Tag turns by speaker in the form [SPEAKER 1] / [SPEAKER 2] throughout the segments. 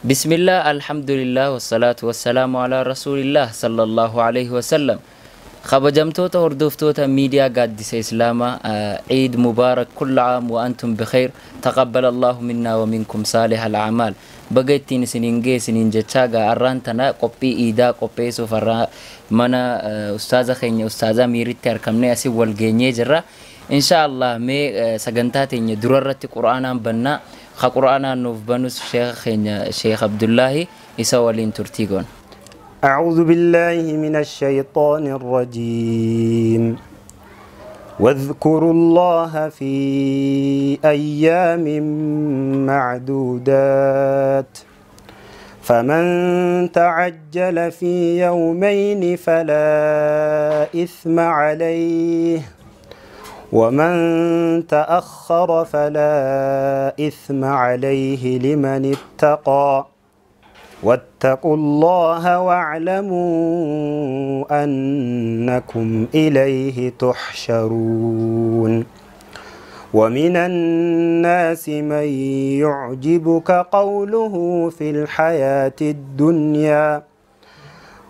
[SPEAKER 1] Bismillah, alhamdulillah, wassalaatu wassalaamu alaa rasuulillah sallallahu alaihi wasallam. Kabajamtoota hordoftoota miidiyaa Gaaddisa Islaamaa, Ciid Mubaarak, kulla caam wa antum bikhair, taqabbal Allahu minna wa minkum saalih al-a'maal. Baga ittiin isiniin ga'e isiniin jechaa, gaa arraan tana qophii iidaa qopheessuuf har'a mana ustaaza keenya ustaaza Miiritti argamnee asii wal geenyee jirra. Insha Allah mee sagantaa teenya durarratti qura'aanaan bannaa. Ka qura'aanaan nuuf banus sheekha keenya Sheekh Abdullaahi, isa waliin turtii goona.
[SPEAKER 2] أعوذ بالله من الشيطان الرجيم. واذكروا الله في أيام معدودات، فمن تعجل في يومين فلا إثم عليه، ومن تأخر فلا إثم عليه لمن اتقى، واتقوا الله واعلموا أنكم إليه تحشرون. ومن الناس من يعجبك قوله في الحياة الدنيا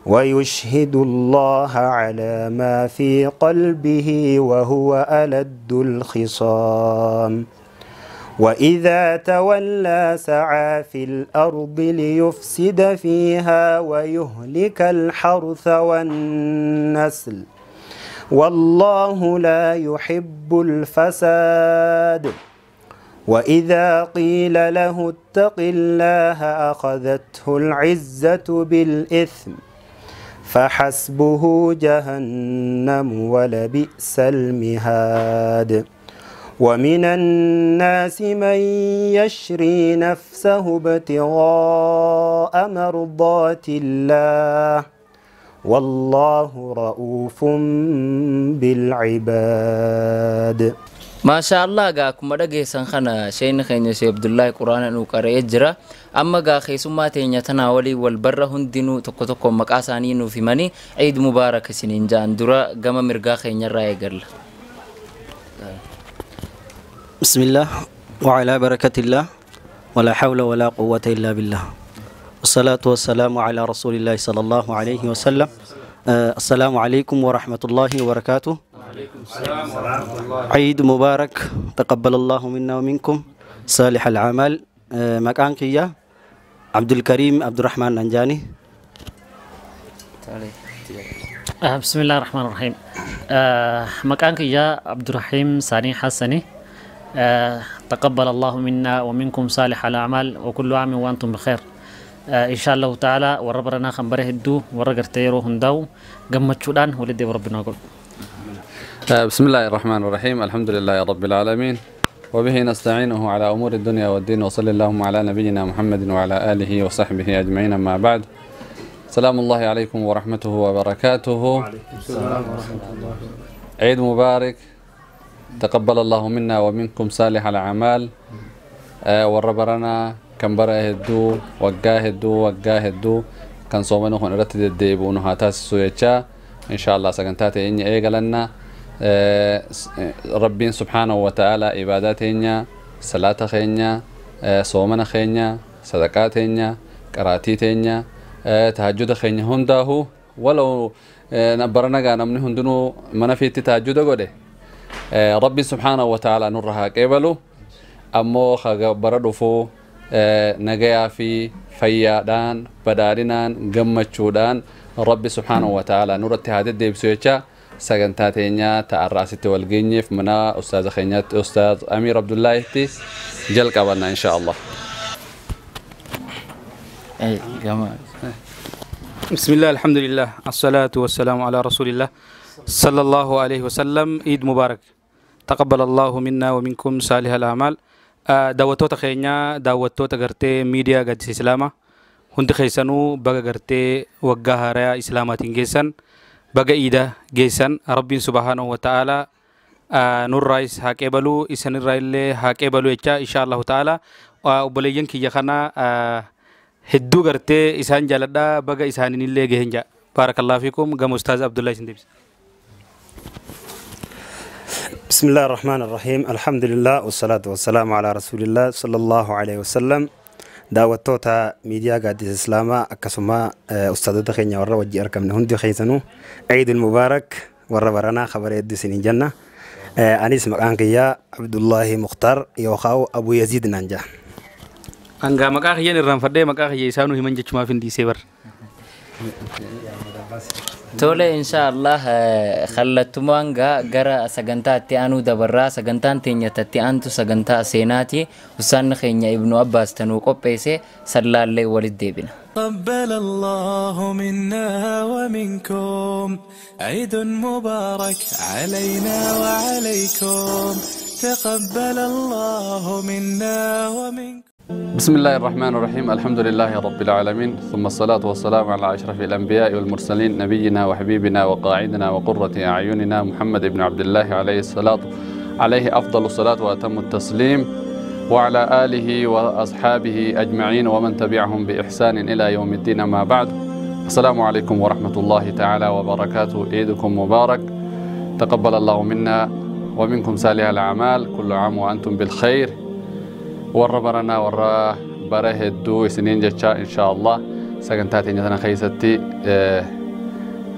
[SPEAKER 2] ويشهد الله على ما في قلبه وهو ألد الخصام. وإذا تولى سعى في الأرض ليفسد فيها ويهلك الحرث والنسل، والله لا يحب الفساد. وإذا قيل له اتق الله أخذته العزة بالإثم، فحسبه جهنم ولبئس المهاد. ومن الناس من يشري نفسه ابتغاء مرضات الله، والله رؤوف بالعباد.
[SPEAKER 1] Maashaa Allah, gaa akkuma dhageessan kana sheekni keenya Sheekh Abdullaahi quraana nuu qara'ee jira. Amma gaa keessummaa teenya tanaa waliin wal barra. Hundinuu tokko tokko maqaa isaanii nuuf himanii Ciid Mubaarak isiniin ja'an. Dura gama mirgaa keenyarraa eegalla.
[SPEAKER 3] بسم الله وعلى بركة الله ولا حول ولا قوة إلا بالله، والصلاة والسلام على رسول الله صلى الله عليه وسلم. السلام عليكم ورحمة الله وبركاته. عيد مبارك، تقبل الله منا ومنكم صالح الأعمال. Maqaan kiyya عبد الكريم عبد الرحمن ننجاني.
[SPEAKER 4] بسم الله الرحمن الرحيم. Maqaan kiyya عبد الرحيم ساني حسني. تقبل الله منا ومنكم صالح الأعمال وكل عام وأنتم بخير. إن شاء الله تعالى warra baranaa kan bara hedduu warra gartee yeroo hundaa'u gammachuudhaan walitti ربنا godhu.
[SPEAKER 5] بسم الله الرحمن الرحيم، الحمد لله رب العالمين وبه نستعينه على أمور الدنيا والدين، وصلى اللهم على نبينا محمد وعلى آله وصحبه أجمعين، أما بعد، سلام الله عليكم ورحمته وبركاته. عيد مبارك، تقبل الله منا ومنكم صالح الأعمال. Warra baranaa kan bara hedduu, waggaa hedduu, waggaa hedduu kan soomana kun irratti deddeebi'u nu haa taasisu jechaa, insha Allah sagantaa teenya eegalanna. Rabbiin subhaanahu wa ta'ala ibaadaa teenya, salaata keenya, soomana keenya, sadaqaa teenya, qaraatii teenya, tahajjuda keenya hundaahu, walau baranagaa namni hundinuu mana fiitti tahajjuda godhe, rabbiin subhaanahu wa ta'ala nurra haa qeebalu. Ammoo bara dhufuu nagayaa fi fayyaadhaan, badhaadhinaan, gammachuudhaan rabbi subhaanahu wa ta'ala nurratti haa deddeebisu jecha, sagantaa teenyaa ta'arraa asitti wal geenyeef mana ustaaza keenyaatti, ustaaz Amiir Abdullaahitti jalqabanna insha Allah.
[SPEAKER 1] Gama.
[SPEAKER 6] بسم الله، الحمد لله، الصلاة والسلام على رسول الله صلى الله عليه وسلم. عيد مبارك، تقبل الله منا ومنكم صالح الأعمال. Daawwattoota keenya, daawwattoota gartee miidiyaa Gaaddisa Islaamaa, hundi keessanuu baga gartee waggaa haaraa Islaamaatiin geessan, baga iida geessan. Rabbiin subhaanahu wa ta'aalaa nurraayis haa qeebaluu, isanirraa illee haa qeebaluu jecha, insha Allahu ta'aalaa obboleeyyan kiyya kana hedduu gartee isaan jaaladhaa, baga isaaniin illee gaheen jaa. Baarakallahu fiikum. Gama ustaaz Abdullahi isin deebisa.
[SPEAKER 2] بسم الله الرحمن الرحيم، الحمد لله والصلاة والسلام على رسول الله صلى الله عليه وسلم. Daawwattoota miidiyaa gaaddisa Islaamaa akkasuma ustaadota keenya warra wajji argamne hundi keessanuu Eidul Mubaarak warra baranaa kabareeddu isiniin jenna. Anis maqaan kiyyaa Abdullaahi Mukhtaar yookaan Abu Yaziid naan jedha.
[SPEAKER 6] Hangaa maqaa kiyyaan irraanfadhee maqaa kiyya isaanuu himan jechumaaf hin dhiisee bara.
[SPEAKER 1] Tole inshaallah kallattumaan gara sagantaa itti aanuu dabarraa sagantaan teenya itti aantu sagantaa seenaati ustaanni keenya Ibnu Abbaas tanuu qopheesse sallaallee walitti deebina.
[SPEAKER 7] تقبل الله منا ومنكم عيد مبارك علينا وعليكم تقبل الله منا ومنكم.
[SPEAKER 5] بسم الله الرحمن الرحيم. الحمد لله رب العالمين، ثم الصلاة والسلام على أشرف الأنبياء والمرسلين، نبينا وحبيبنا وقاعدنا وقرة أعيننا محمد بن عبد الله عليه الصلاة عليه أفضل الصلاة وأتم التسليم، وعلى آله وأصحابه أجمعين ومن تبعهم بإحسان إلى يوم الدين. ما بعد، السلام عليكم ورحمة الله تعالى وبركاته. عيدكم مبارك، تقبل الله منا ومنكم صالح الأعمال، كل عام وأنتم بالخير. warra baranaa warra bara hedduu isiniin jecha inshaallah sagantaa teenya tana keessatti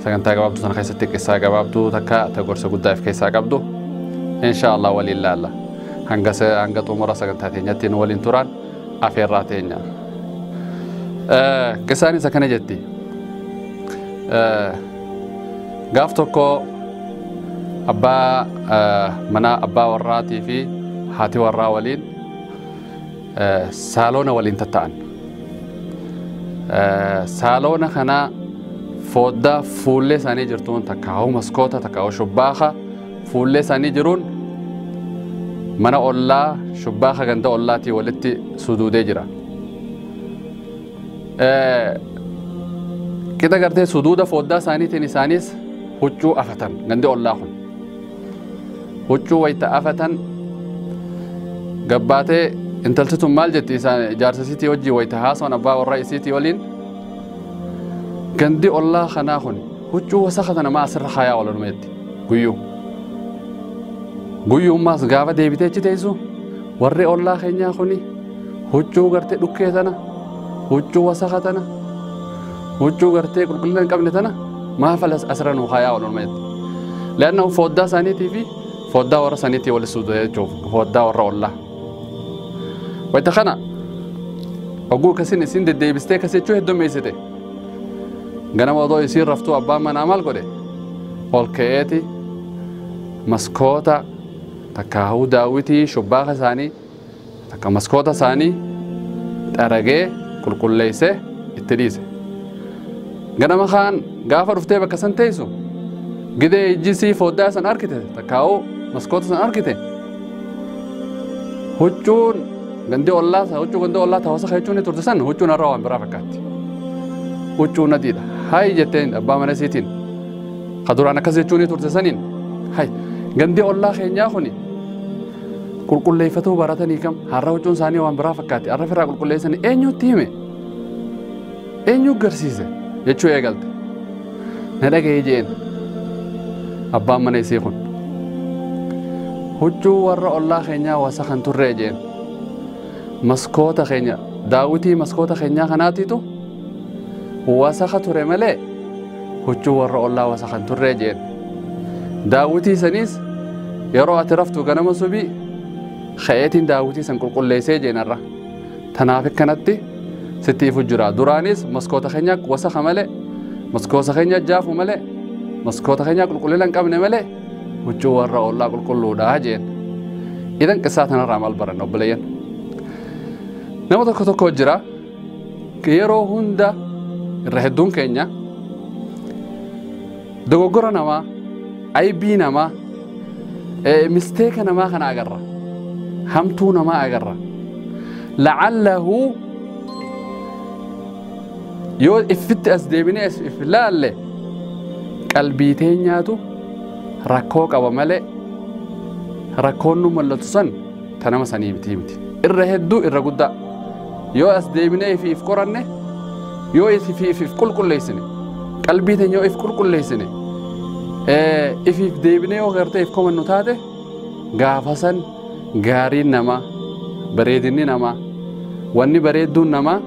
[SPEAKER 5] sagantaa gabaabduu tana keessatti qissaa gabaabduu takka ta gorsa guddaa of keessaa qabdu inshaallah waliin laalla. Hanga xumura sagantaa teenyatti nu waliin turan afeerraa teenya. Qissaan isa kana jetti. Gaaf tokko abbaa mana abbaa warraatii fi haati warraa waliin saaloona waliin tatta'an. Saaloona kana foddaa fuullee isaanii jirtuun takkaa'uu maskoota takkaa'uu shubbaaka fuullee isaanii jiruun mana ollaa shubbaaka ganda ollaatii walitti suduudee jira. Qixa gartee suduuda foddaa isaaniitiin isaanis huccuu afatan gandi ollaa kun. Huccuu wayita afatan gabbaatee intalti tun maal jetti isaan jaarsa isiitii wajjii wayita haasawan abbaa warraa isiitii waliin gandi ollaa kanaa kun huccuu wasakha tana maa asirra haayaa oolanuma jetti guyyuu. Guyyuummaas gaafa deebitee achi teessu warri ollaa keenyaa kuni huccuu gartee dhukkee tana huccuu wasakha tana huccuu gartee qulqullina hin qabne tana maaf asirra nuu haayaa oolanuma jetti. Leanna foddaa isaaniitii fi foddaa warra isaaniitii wal suuta jechuuf foddaa warra ollaa. Wayita kana oguu kasin isin deddeebistee kas jechuu heddummeessite. Ganama odoo isiin raftuu abbaan manaa maal godhe ol ka'eeti maskoota takkaahuu daawwitii shubbaaka isaanii takka maskoota isaanii xaragee qulqulleessee itti dhiise. Ganama kaan gaafa dhuftee bakka san teessu gidee ijjisii foddaa san arkite takkaahuu maskoota san arkite huccuun gandi ollaa huccuu gandi ollaa taawasa jechuun turte san huccuun har'a waan biraa fakkaatti. Huccuun adiidha. Hayi jetteen abbaa mana isiitiin ka duraan akkas jechuun turte saniin hayi gandi ollaa keenyaa kuni qulqulleeffatuu baratanii kam har'a huccuun isaanii waan biraa fakkaatti har'a firaa qulqulleessanii eenyutti hime eenyu garsiise jechuu eegalte. Na dhaga'ee jeen abbaan mana isii kun huccuu warra ollaa keenyaa wasa kan turree jeen. Maskoota keenya daawwitii maskoota keenyaa kanaatiitu wasakha ture malee huccuu warra ollaa wasakhan turree jeen. Daawwitii saniis yeroo ati raftu ganama subii ka'eetiin daawwitii san qulqulleessee jeenarra. Tanaaf akkanatti sitti ifu jira. Duraanis maskoota keenya wasakha malee maskoota keenya jaafu malee maskoota keenya qulqullina hin qabne malee huccuu warra ollaa qulqulluudha jeen. Idan qissaa tanarraa maal baranna obboleeyyan? Nama tokko tokko jira yeroo hunda irra hedduun keenya dogoggora namaa, aybii namaa, misteeka namaa kana agarra. Hamtuu namaa agarra. La'allahu yoo ifitti as deebinee if laalle qalbii teenyaatu rakkoo qaba malee rakkoon nu mul'atu san ta nama sanii miti miti. Irra hedduu irra guddaa yoo as deebinee if qoranne yoo if qulqulleessine qalbii teenya yoo if qulqulleessine if deebinee yoo gartee if komannu taate gaafa san gaariin namaa bareedinni namaa Wanni bareedduun namaa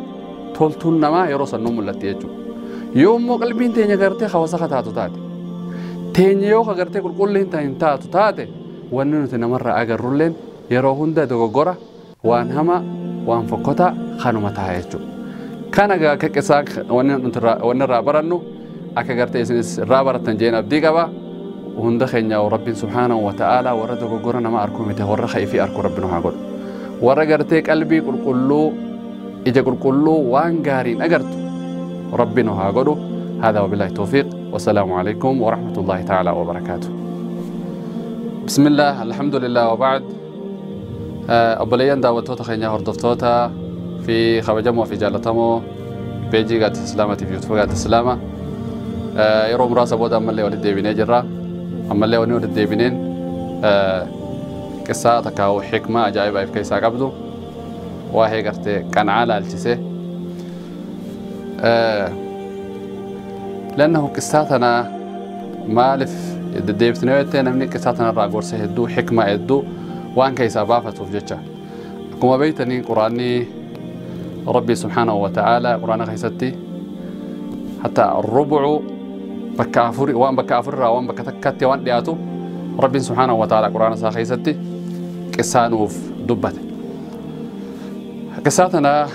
[SPEAKER 5] toltuun namaa yeroo san nu mul'atti jechuudha. Yoo immoo qalbiin teenya gartee hawasa taatu taate teenya yoo gartee qulqulliin hin taatu taate wanni nuti namarraa agarrulleen yeroo hunda dogoggora waan hamaa waan fokkotaa kanuma ta'a jechuudha. Kana akka qisaa wanni irraa barannu akka gartee isinis irraa barattan jeen abdii qaba. Hunda keenya Rabbiin subhaanahu wa ta'aalaa warra dogoggora nama arkuu miti warra khayfii arkuu Rabbi nu haa godhu. Warra gartee qalbii qulqulluu ija qulqulluu waan gaariin agartu Rabbi nu haa godhu. هذا وبالله التوفيق والسلام عليكم ورحمة الله تعالى وبركاته. بسم الله الحمد لله وبعد. أبليان دعوتوتا خينيا هردفتوتا في خبجمو في جالتمو بيجي قات سلامة في يوتيوب قات السلامة. يروم راسه بودا أما اللي ولد ديبيني جرا أما اللي ولد ديبينين قصة تكاو حكمة عجائب في كيسا قبضو وهي قرتي كان على الجسي لأنه قصاتنا مالف ديبتنويتين أمني قصاتنا الراقورسة هدو حكمة هدو وان كيسا بافتو في جتشا كما بيتني قراني ربي سبحانه وتعالى قرآن خيستي حتى الربع بكافر وان بكافر وان بكتكتي وان دياتو ربي سبحانه وتعالى قرآن ساخيستي قصانوف دبته قصاتنا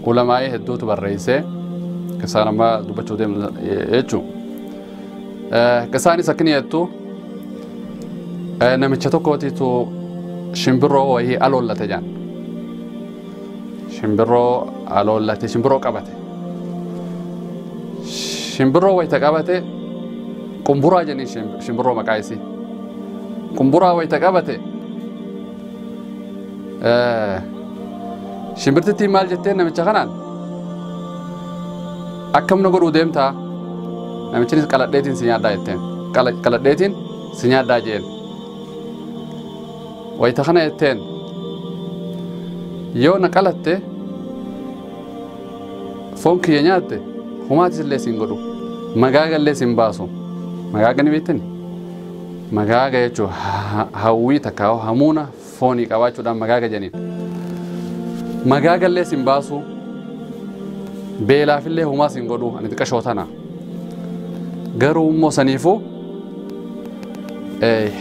[SPEAKER 5] علماء هدو تبرئيسه قصانا ما دبتشو ديم يجو قصاني سكنيتو نمچتو كوتيتو شمبرو وهي ألولته جان شمبرو ألولته شمبرو قبته شمبرو ويتا قبته قنبرا جني شمبرو مقايسي قنبرا ويتا قبته شمبرتي مال جتين نمچا خنان akkam na godhuu deemtaa namichinis qaladheetiin si nyaadhaa jetteen qaladheetiin si nyaadhaa jeen wayita kana jetteen yoo na qalatte foon kiyya nyaatte humaatis illee siin godhu magaaga illee siin baasu magaaga ni beektani magaaga jechuun hawwii takka hamuuna foonii qabaachuudhaan magaaga jeniin magaaga illee siin baasu beelaafillee humaa siin godhu ani xiqqashoo tana garuu immoo saniifuu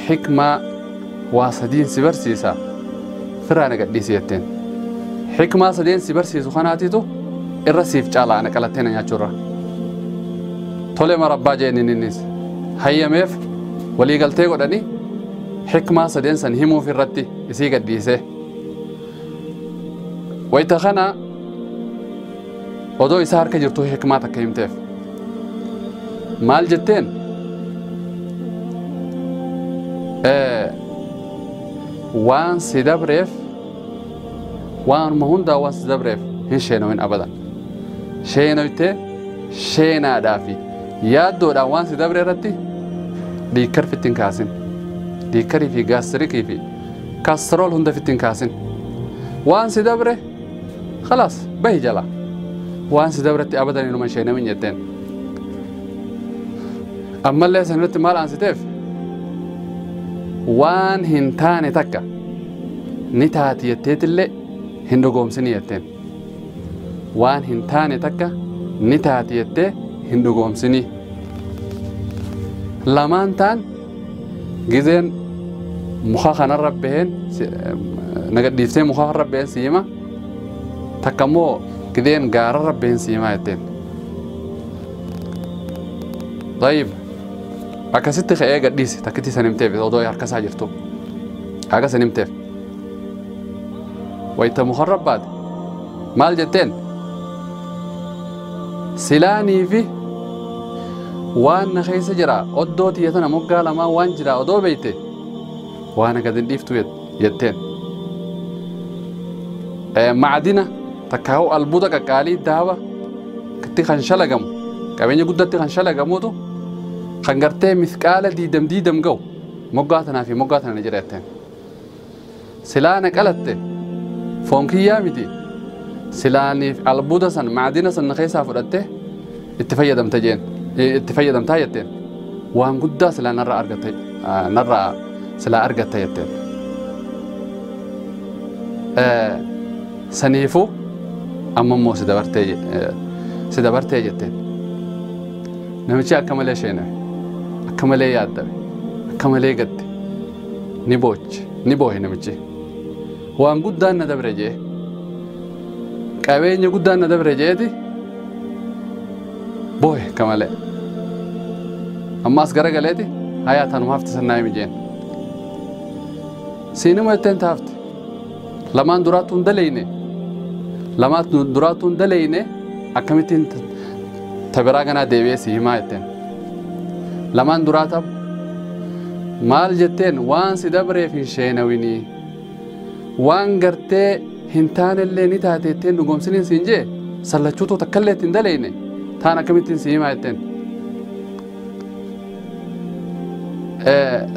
[SPEAKER 5] xikmaa waa sadiin si barsiisa firaa na gadhiisi jetteen xikmaa sadeen si barsiisu kanaatiitu irra siif caalaa ana qalattee na nyaachuurra tole marabbaa jeenin innis hayyameef waliigaltee godhanii xikmaa sadeen san himuuf irratti isii gadhiise wayita kana odoo isaa harka jirtu xikmaa takka himteef maal jetteen waan si dabreef waanuma hundaa waan si dabreef hin sheenoyin abadan sheenoytee sheenaadhaa fi yaaddoodhaan waan si dabre irratti dhiikkar fittin kaasin dhiikkarii fi gaastirikii fi kastarool hunda fittin kaasin waan si dabre khalaas bahi jala waan si dabretti abadan inuma sheenamin jetteen ammallee san irratti maal aansiteef waan hin taane takka ni taati jetteetillee hin dhugoomsini jetteen waan hin taane takka ni taati jettee hin dhugoomsini lamaan taan gizeen muka kanarra baheen nagadhiiftee muka kanarra baheen si hima takka immoo gizeen gaararra baheen si hima jetteen طيب akkasitti ka'ee gadhiise takkitti san himteef odoo harka isaa jirtu akka san himteef wayita mukarra baate maal jetteen silaanii fi waan na keessa jira oddoo tiyya tana moggaa lamaan waan jira odoo beeyte waan gad hin dhiiftu jetteen macdina takka hoo albuuda qaqqaalii daaba itti kan shalagamu qabeenya guddatti kan shalagamuutu kan gartee misqaala diidam diidam ga'u moggaa tanaa fi moggaa tana ni jira jetteen silaana qalatte foon kiyyaa miti silaaniif albuuda san macdina san na keessaa fudhatte itti fayyadamte jeen itti fayyadamtaa jetteen waan guddaa silaa narraa argatte narraa silaa argatte jetteen saniifuu Amma immoo si dabartee jetteen. Namichi akka malee sheename, akka malee yaaddame, akka malee gadde, ni booche, ni boohe namichi. Waan guddaan na dabre jee, qabeenya guddaan na dabre jeeti boohe akka malee. Ammaas garagaleeti hayaa tanuma hafte sannaa himi jeen. Siinuma jetteen taafte. Lamaan duraattuu hin daleyne. Lamaan duraattuu hin daleyne akkamittiin tabiraa ganaa deebi'ee si himaa jetteen. Lamaan duraa tam maal jetteen waan si dabreef hin sheenawinii. Waan gartee hin taanellee ni taate jetteen dhugoomsiniin siin jee sallachuutu takkallee ittiin daleyne taan akkamittiin si himaa jetteen.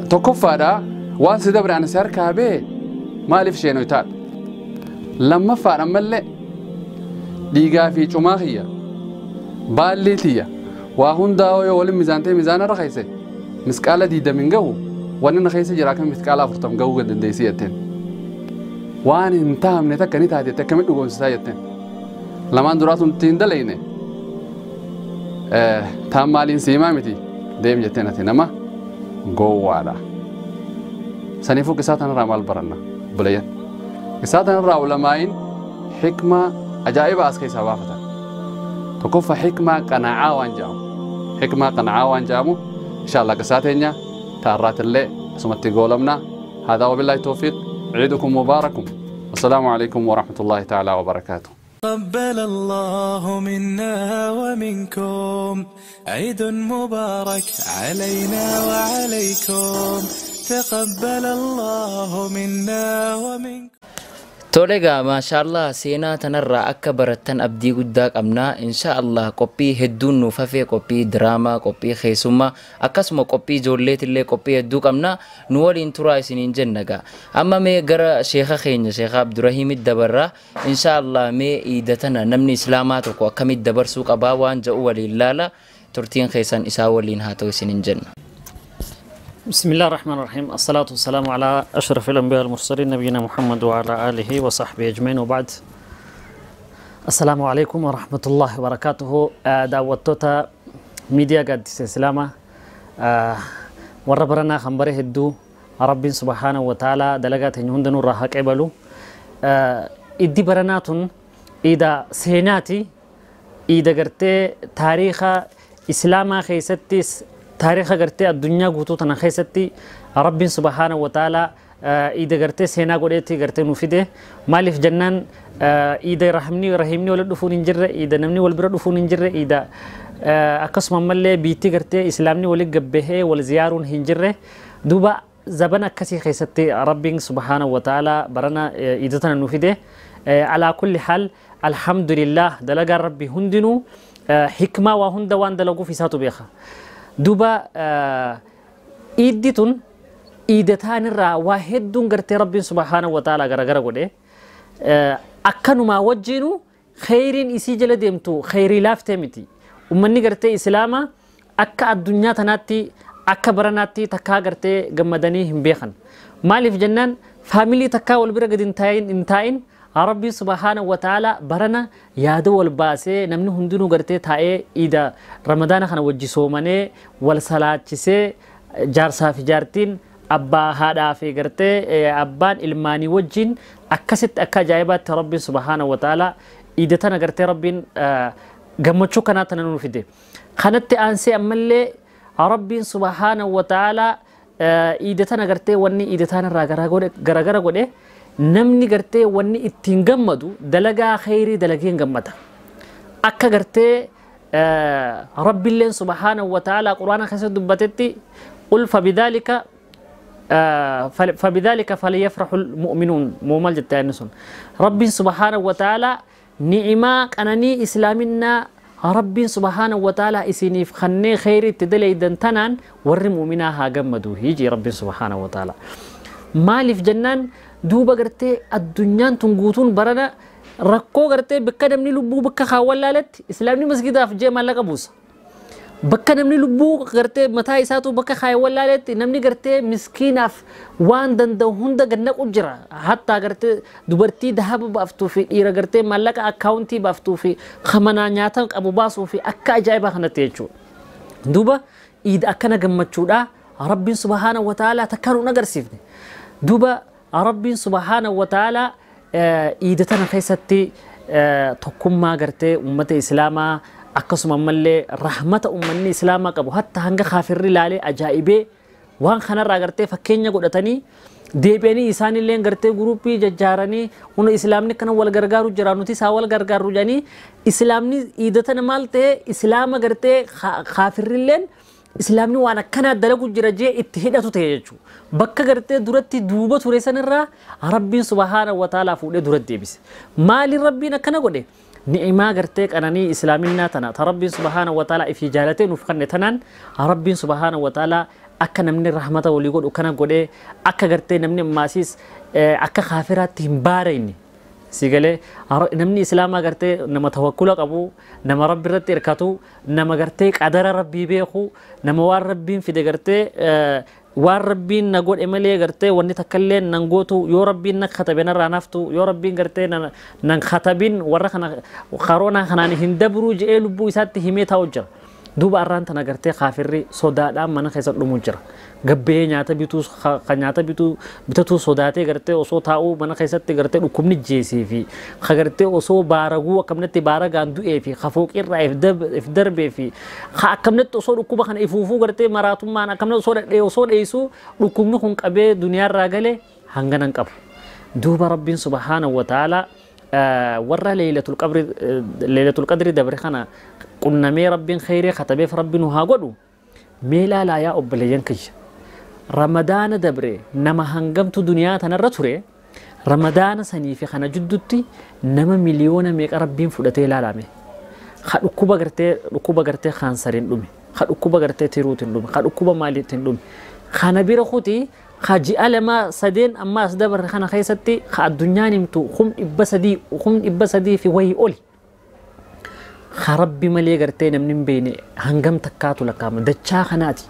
[SPEAKER 5] Tokkoffaadha waan si dabre ani si harkaa bee maaliif sheenoo taadha. Lammaffaadha ammallee dhiigaa fi cumaa kiyya baallii tiyya waa hundaa yoo waliin mizaantee mizaana irra keesse misqaala 20 gahu wanni na keessa jira akka misqaala 40 gahuu dandeessi jetteen. Waan hin taamne takka ni taate akkamitti dhugoomsisaa jetteen. Lamaan duraatu hin daleyne taan maaliin si himaa miti deem jetteen ati nama gowwaadha. Saniifuu qisaa tanarraa maal baranna bulayyan. Qisaa tanarraa ulamaa'iin xikmaa ajaa'iba as keessaa baafatan. Tokkoffaa xikmaa qanaacaa waan jedhamu. Xikmaa qanaacaa waan jedhamu insha Allah qisaa teenya taarraatillee asumatti goolamna. Haadaa wabillahi tawfiiq. عيدكم مبارك. والسلام عليكم ورحمة الله تعالى وبركاته.
[SPEAKER 7] تقبل الله منا ومنكم عيد مبارك علينا وعليكم. تقبل الله منا ومنكم.
[SPEAKER 1] Tolega maashaallah seenaa tanarraa akka barattan abdii guddaa qabna. Inshaallah qophii hedduun nuuf hafee, qophii diraamaa, qophii keessummaa, akkasuma qophii ijoolleetillee qophii hedduu qabna. Nu waliin turaa isiniin jenna gaa. Amma mee gara sheeka keenya Sheekha Abdurrahiimit dabarraa. Inshaallah mee iida tana namni islaamaa tokko akkamitti dabarsuu qabaa waan jedhu waliin laala. Turtiin keessan isaa waliin haa ta'u isiniin jenna.
[SPEAKER 4] بسم الله الرحمن الرحيم. الصلاة والسلام على أشرف الأنبياء المرسلين نبينا محمد وعلى آله وصحبه أجمعين وبعد. السلام عليكم ورحمة الله وبركاته. دعوتوتا ميديا قد سلامة وربرنا خنبره الدو رب سبحانه وتعالى دلقات هندن راها قبلو إدي برناتون إذا سيناتي إذا قرتي تاريخ إسلاما خيستيس تاريخ قرتي الدنيا قوتوتنا خيستي رب سبحانه وتعالى إذا قرتي سينا قريتي قرتي نفيده مالف جنان إذا رحمني رحمني ولا دفون إنجر إذا نمني ولا دفون إنجر إذا أقسم ملي بيتي قرتي إسلامني ولا جبهه ولا زيارون هنجره دوبا زبنا كسي خيستي رب سبحانه وتعالى برنا إذا تنا نفيده على كل حال الحمد لله دلقا ربي هندنو حكمة وهند وان دلقو في ساتو بيخا دوبا إيدتون إيدتان الرا واحدون قرتي ربي سبحانه وتعالى غرغر غده أكنما وجينو خيرين إسي جل ديمتو خيري لافتمتي ومني قرتي إسلاما أكا الدنيا تناتي أكا برناتي تكا قرتي قمدني هم بيخن مالف جنان فاميلي تكا والبرقد انتاين ربي سبحانه وتعالى برنا يادو والباسي نمني هندونو قرتي تاي إذا رمضان خنا وجي سومني والصلاة جارسا في جارتين أبا هذا في قرتي أبان إلماني وجين أكست أكا جايبات ربي سبحانه وتعالى إذا تنا قرتي ربي قمتشو كانت ننو في دي خانت أنسي أملي ربي سبحانه وتعالى إذا تنا قرتي وني إذا تنا غرغرة قولي namni gartee wanni ittiin gammadu dalagaa khayrii dalageen gammada akka gartee rabbiilleen subhaanahu wa ta'ala quraana keessa dubbatetti qul fabidhalika falyafrahu almu'minuun muumal jette inni sun rabbiin subhaanahu wa ta'ala ni'imaa qananii islaaminaa rabbiin subhaanahu wa ta'ala isiniif kannee khayrii itti dalaydan tanaan warri mu'minaa haa gammadu hiji rabbiin subhaanahu wa ta'ala maaliif jennaan duuba gartee addunyaan tun guutuun barana rakkoo gartee bakka namni lubbuu bakka kaawwan laalatti islaamni masgidaaf jee maallaqa buusa. Bakka namni lubbuu gartee mataa isaatu bakka kaaye wallaaletti namni gartee miskiinaaf waan danda'u hunda gannaqu jira. Hattaa gartee dubartii dahaba baaftuu fi dhiira gartee maallaqa akkaawuntii baaftuu fi kamanaa nyaata qabu baasuu fi akka ajaa'ibaa kanatti jechuudha. Duuba iida akkana gammachuudha Rabbiin subhaanahu wa ta'aalaa takkaan nu agarsiifne. Duuba Rabbiin subhaanahu wa ta'aalaa iida tana keessatti tokkummaa gartee uummata Islaamaa akkasuma ammallee rahmata uummanni Islaamaa qabu hatta hanga kaafirri ilaalee ajaa'ibee waan kanarraa gartee fakkeenya godhatanii deebi'anii isaanillee gartee guruppii jajjaaranii hunda Islaamni kana wal gargaaru jira nuti isaa wal gargaaru jedhanii Islaamni iida tana maal ta'e Islaama gartee kaafirrilleen Islaamni waan akkanaa dalagu jira jee itti hidhatu ta'e jechuudha. Bakka gartee duratti duuba ture sanirraa Rabbiin subhaanahu wa ta'aalaa fuudhee duratti deebise. Maaliin Rabbiin akkana godhe? Ni'imaa gartee qananii Islaaminaa tana ta Rabbiin subhaanahu wa ta'aalaa ifii jaalatee nuuf kenne tanaan Rabbiin subhaanahu wa ta'aalaa akka namni rahmata walii godhu kana godhee akka gartee namni ammaasiis akka kaafiraatti hin baarayne. Sigalee namni Islaamaa gartee nama tawakkula qabu, nama Rabbi irratti hirkatu, nama gartee qadara Rabbii beeku, nama waan Rabbiin fide gartee waan Rabbiin na godhe malee gartee wanni takkallee nan gootu yoo Rabbiin na katabe narraa naftu yoo Rabbiin gartee nan katabin warra kana karoonaa kanaan hin dabruu je'ee lubbuu isaatti himee taa'u jira. Duuba arraan tana gartee kaafirri sodaadhaan mana keessa dhumu jira. Gabbee nyaata bituu kan nyaata bituu bitatuu sodaatee gartee osoo taa'uu mana keessatti gartee dhukkubni jeesee fi ka gartee osoo baaraguu akkamnatti baaragaan du'ee fi ka fooqirraa if darbee fi ka akkamnatti osoo dhukkuba kana ifuufuu gartee maraatummaan akkamnatti osoo dhadhee osoo dheessuu dhukkubni kun qabee duniyaarraa galee hanganan qabu. Duuba Rabbiin subhaanahu wa ta'aalaa warra Laylatul Qadri dabre kana qunnamee Rabbiin khayrii katabeef Rabbi nu haa godhu mee ilaalaa yaa obboleeyyan kiyya. Ramadaana dabre nama hangamtu duniyaa tanarra ture Ramadaana sanii fi kana jidduutti nama miliyoona meeqa Rabbiin fudhatee ilaalame. Ka dhukkuba gartee kaansariin dhume, ka dhukkuba gartee tiruutiin dhume, ka dhukkuba maaliitiin dhume. Kana bira kuti ka ji'a lama sadeen amma as dabarre kana keessatti ka addunyaan himtu 300,000 fi wayii oli. Ka Rabbi malee gartee namni hin beekne hangam takkaatu lakkaa'ama dachaa kanaati.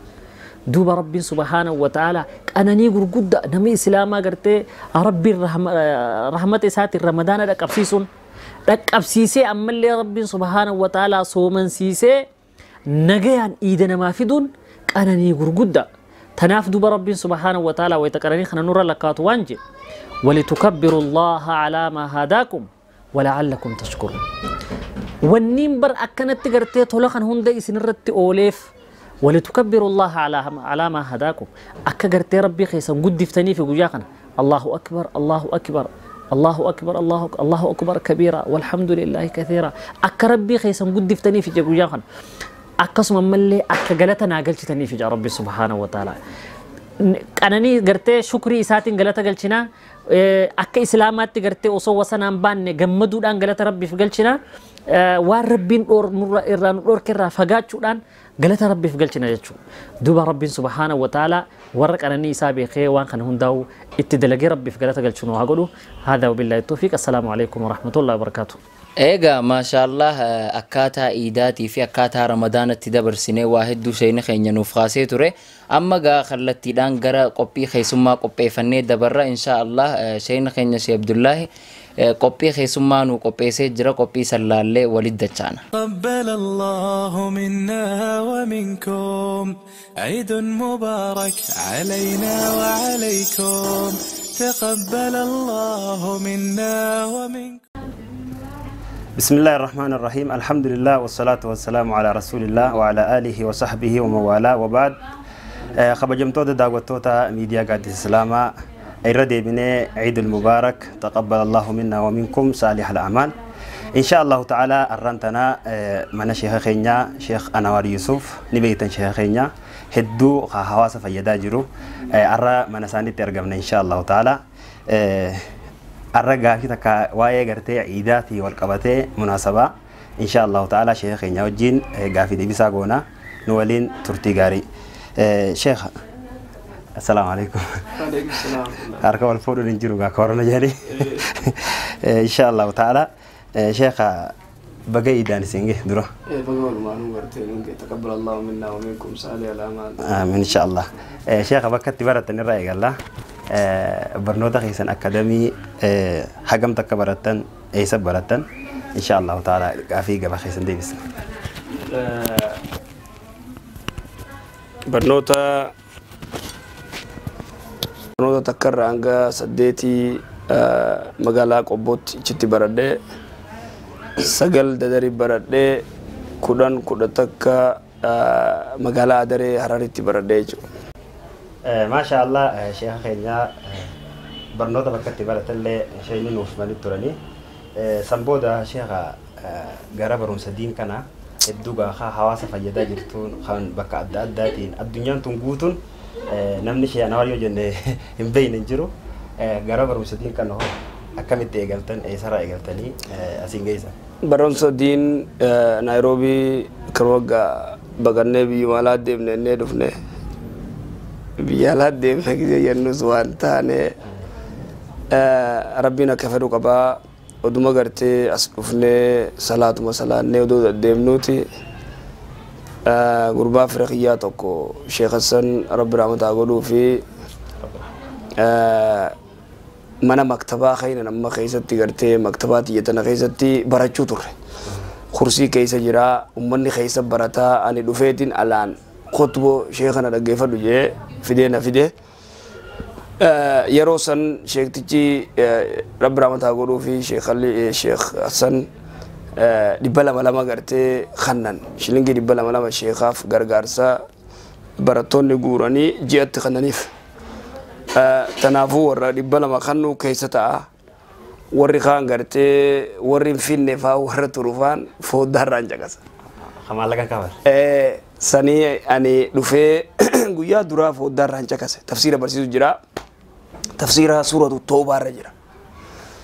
[SPEAKER 4] Duuba Rabbiin subhaanahu wa ta'aalaa qananii gurguddaa namni Islaamaa gartee Rabbiin rahmata isaatiin Ramadaana dhaqqabsiisuun dhaqqabsiisee ammallee Rabbiin subhaanahu wa ta'aalaa soomansiisee nagayaan iida namaa fiduun qananii gurguddaa. Tanaaf duuba Rabbiin subhaanahu wa ta'aalaa wayita qananii kana nurra lakkaatu waan jedhe walitukabbiru Allaha alaa maa hadaakum wala'allakum tashkuruun. Wanniin bar akkanatti gartee tola kan hunda isinirratti ooleef ولتكبروا الله على ما هداكم أكا قرتي ربي خيسا قدفتني في قجاقنا الله أكبر الله أكبر الله أكبر الله أكبر كبيرا والحمد لله كثيرا أكا ربي خيسا قدفتني في قجاقنا أكا سمم ملي أكا قلتنا قلتني في ربي سبحانه وتعالى أنني قرتي شكري ساتين قلتا قلتنا أكا إسلامات قرتي أصو وسنان بان قمدو الآن قلت ربي في قلتنا waan Rabbiin irraa nu dhorkerraa fagaachuudhaan galata Rabbiif galchina jechuudha. Duuba Rabbiin subhaanahu wa ta'aalaa warra qananii isaa beekee waan kana hundaa'u itti dalagee Rabbiif galata galchu nu haa godhu. Haadha wabillahi tawfiiq. Assalaamu alaikum warahmatullahi wabarakaatuh.
[SPEAKER 1] Egaa maashaallah akkaataa iidaatii fi akkaataa Ramadaanatti dabarsinee waa hedduu sheeyni keenya nuuf kaasee ture. Amma gaa kallattiidhaan gara qophii keessummaa qopheeffannee dabarra inshaallah sheeyni keenya Sheekh Abdullaahi qophii keessummaa nu qopheessee jira qophii sallaallee walitti dachaana.
[SPEAKER 7] تقبل الله منا ومنكم عيد مبارك علينا وعليكم تقبل الله منا ومنكم.
[SPEAKER 2] بسم الله الرحمن الرحيم الحمد لله والصلاة والسلام على رسول الله وعلى آله وصحبه ومن والاه وبعد. خبجمتوتا داغوتوتا ميديا قادس السلامة الردي بني عيد المبارك تقبل الله منا ومنكم صالح الأعمال إن شاء الله تعالى. أرنتنا من شيخ خينيا شيخ أنوار يوسف نبيتن شيخ خينيا هدو خواص فيدا جرو أرى من ساني ترجمنا إن شاء الله تعالى. أرى قافي تكا واي قرتي عيداتي والقبتي مناسبة إن شاء الله تعالى. شيخ خينيا وجين قافي دي بيساقونا نولين ترتي قاري. شيخ السلام عليكم.
[SPEAKER 6] وعليكم السلام.
[SPEAKER 2] أركب الفور نجرو كورونا جاري إن شاء الله تعالى. شيخ Baga iidaan isin gahe dura.
[SPEAKER 8] Baga walumaanuu gartee nuun gahe. Taqabbal Allahu minna wa minkum saalih al-a'maal.
[SPEAKER 2] Amiin insha Allah. Sheekha, bakka itti baratan irraa eegalla. Barnoota keessan akadamii hagam takka barattan, eessa barattan? Insha Allahu ta'ala gaafii gaba keessan deebisna.
[SPEAKER 8] Barnoota takkarraa hanga 8 magaalaa Qobbootti achitti baradhee, 9 Dadarii baradhee, 10 11 magaalaa Adaree Hararitti baradhee jechuudha.
[SPEAKER 2] Maasha Allah, sheekha keenya barnoota bakka itti baratallee sheekni nuuf himanii turanii. San booda sheekha, gara barumsa diin kana hedduu gaafa hawaasa fayyadaa jirtuun kan bakka adda addaatiin addunyaan tun guutuun namni sheekh Anwar yoo jenne hin beekne hin jiru. Gara barumsa diin kana hoo akkamitti eegaltan, eessarraa eegaltanii asiin geessan?
[SPEAKER 8] Barumsa diin Naayiroobii kan waggaa baqannee biyyuma alaa deemne innee dhufne. Biyya alaa deemne gisee jennus waan taane Rabbiin akka fedhu qabaa. Oduma gartee as dhufnee salaatuma salaannee odoo deddeemnuuti gurbaa fira kiyyaa tokko, Sheekh Hassan Rabbi rahmataa godhuu fi, mana maktabaa keenya amma keessatti gartee maktabaa tiyya tana keessatti barachuu turre. Kursii keessa jira, uummanni keessa barataa, ani dhufeetiin alaan kotuboo sheekana dhaggeeffadhu jee fidee na fide. Yeroo san sheektichi Rabbi rahmataa godhuu fi Sheekh Hassan 200 200 gartee kannan, shilingii 200 200 sheekaaf gargaarsa barattoonni guuranii ji'atti kannaniif. Tanaafuu warra 200 kannuu keessa ta'a. Warri kaan gartee warri hin finne faa warra turu faan fooddaarraan caqasa.
[SPEAKER 2] Maallaqan kafal.
[SPEAKER 8] Sanii ani dhufee guyyaa duraa fooddaarraan caqase. Tafsiira barsiisu jira. Tafsiira Suuratu Toobaarra jira.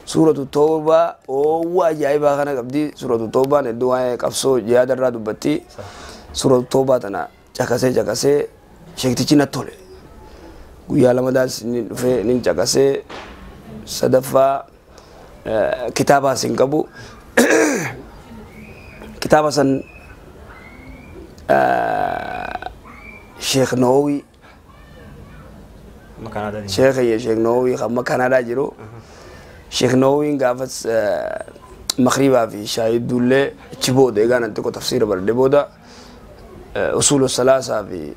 [SPEAKER 8] Suuratu Toobaa oowwa ajaa'ibaa kana qabdi. Suuratu Toobaan hedduu waa'ee qabsoo jihaadarraa dubbatti. Suuratu Toobaa tana caqasee caqasee sheektichi natti tole. Guyyaa lamadaas ni dhufee nin caqasee, sadaffaa kitaabaas hin qabu. Kitaaba san Sheekh Nawawi, Sheekh Sheekh Nawawi kan Kanaadaa jiru. Sheekh Nawawiin gaafas makriibaa fi shaahidduullee achi booda egaa nan xiqqoo tafsiira baradhe booda usuulu salaasaa fi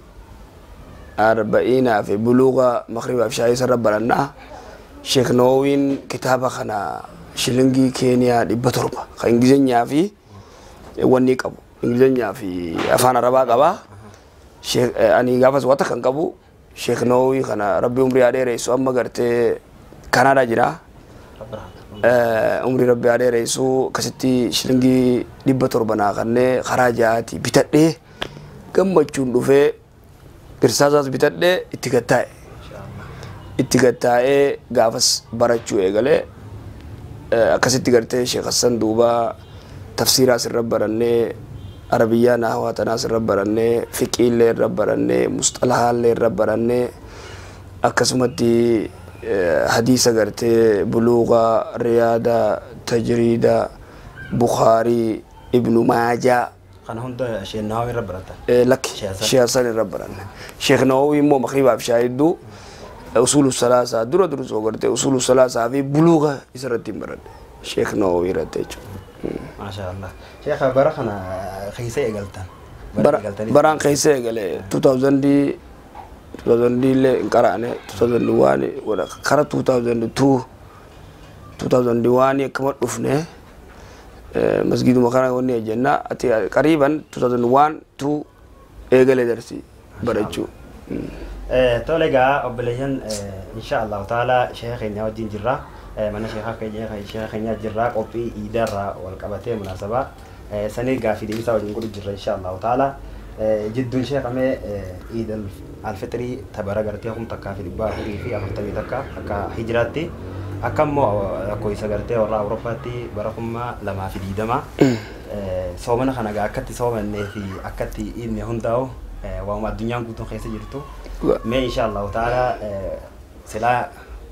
[SPEAKER 8] arba'iinaa fi buluuqa makriibaa fi shaahii sarara barannaa. Sheekh Nawawiin kitaaba kana shilingii Keeniyaa 700 kan Ingilizeenyaa fi wanni qabu. Ingilizeenyaa fi afaan Arabaa qabaa. Ani gaafas wata kan qabu Sheekh Nawawi kana Rabbi umrii haa dheeressu, amma gartee Kanaadaa jira. Umrii Rabbi haa dheeressu, akkasitti shilingii 700 naa kannee karaa ja'aati bitadhee gammachuun dhufee irsaasaas bitadhee itti gattaa'e. Itti gattaa'ee gaafas barachuu eegalee akkasitti gartee Sheekh Hassan duuba tafsiiraas irra barannee, Arabiyyaa naahwaa tanaas irra barannee, fiqiillee irra barannee, musxalahaallee irra barannee, akkasumatti hadiisa gartee buluuqa, riyaada, tajriida, Bukaarii, Ibnu Maajaa.
[SPEAKER 2] Kana hunda Sheekh Nawawi irra baratan.
[SPEAKER 8] Lakki, Sheekh Hassan irra baranne. Sheekh Nawawi immoo makribaaf shaahidduu usuulu salaasaa dura dursoo gartee usuulu salaasaa fi buluuqa isarratti hin baradhe. Sheekh Nawawi irratti jechuudha.
[SPEAKER 2] Maasha Allah. Sheekh, bara kana keessa eegaltan.
[SPEAKER 8] Baraan keessa eegale 2000 2000 illee hin qara'ane, 2001 kara 2002 2001 akkama dhufne masgiiduma kana wanni jenna ati qariiban 2001 2 eegale darsii barachuu.
[SPEAKER 2] Tole egaa obboleeyyan, insha Allahu ta'ala sheekha keenya wajjin jirra. Mana sheekha keenya, sheekha keenya jirra, qophii iidaarraa wal qabatee munaasabaa sanii gaafii deebisaa wajjin godhu jirra insha Allahu ta'ala. Jidduun sheekamee Iid Alfixrii tabara gartee 1441 akka hijiraatti, akka immoo lakkoofsa gartee warra Awurooppaatti bara 2020 soomana kana gaa akkatti soomannee fi akkatti iidne hundaa'u waanuma addunyaan guutuun keessa jirtu. Mee insha Allahu ta'ala silaa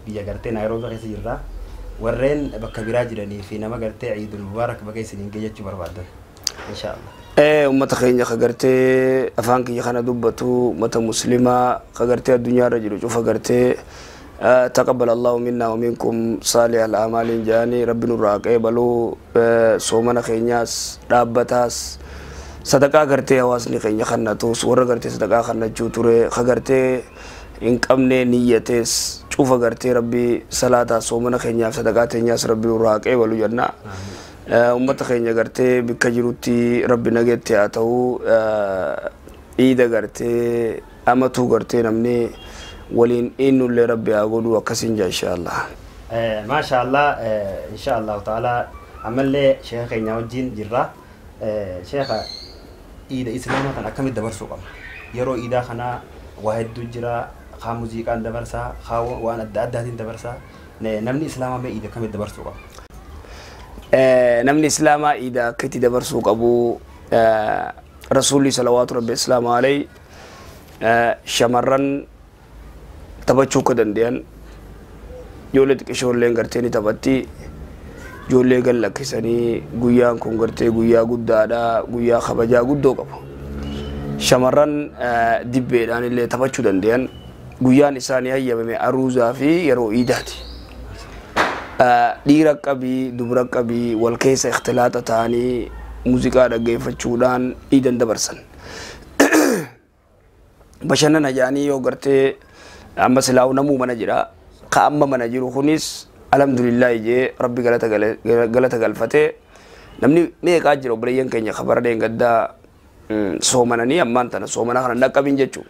[SPEAKER 2] biyya gartee Naayiroobii keessa jirra. Warreen bakka biraa jiranii fi nama gartee Ciidul Mubaarak baga isiniin gahe jechuu barbaadan. Inshaallah.
[SPEAKER 8] Ummata keenya ka gartee afaan kiyya kana dubbatu, ummata muslimaa ka gartee addunyaarra jiru cufa gartee taqabbal allahu minna wa minkum saalih al-aamaaliin jedhanii rabbi nurraa qeebaluu. Soomana keenyaas dhaabbataas, sadaqaa gartee hawaasni keenya kannatus, warra gartee sadaqaa kannachuu ture ka gartee hin qabne niyyatees cufa gartee rabbi salaataa soomana keenyaaf sadaqaa teenyaas rabbi nurraa qeebalu jenna. Ummata keenya gartee bikka jirutti rabbi nageetti haa ta'u. Iida gartee amatuu gartee namni waliin innullee rabbi haa godhu, akkasiin jaa inshaallah.
[SPEAKER 2] Maasha Allah, insha Allahu ta'ala ammallee sheeka keenya wajjin jirra. Sheeka, iida islaamaa kan akkamitti dabarsuu qabna? Yeroo iidaa kana waa hedduu jira, kaa muuziqaan dabarsaa, kaa waan adda addaatiin dabarsaa. Namni islaamaa mee iida akkamitti dabarsuu qaba?
[SPEAKER 8] Namni islaamaa iida akka itti dabarsuu qabu, rasuulli salawaatu rabbi islaamaa alayhi shamarran taphachuu akka danda'an, ijoollee xiqqishoolleen gartee ni taphatti, ijoollee gad lakkisanii guyyaan kun gartee guyyaa guddaadha, guyyaa kabajaa guddoo qabu. Shamarran dibbeedhaan illee taphachuu danda'an, guyyaan isaanii hayyamame aruuzaa fi yeroo iidaati. Dhiira qabii dubra qabii wal keessa ikhtilaaxa ta'anii muuziqaa dhaggeeffachuudhaan iidan dabarsan. Bashannana jedhanii yoo gartee amma silaa'u namuu mana jira. Ka amma mana jiru kunis alhamdulillah jee rabbi galata galfatee, namni meeqaa jira obboleeyyan keenya kabara dheengaddaa soomananii ammaan tana soomana kana dhaqqabin jechuu.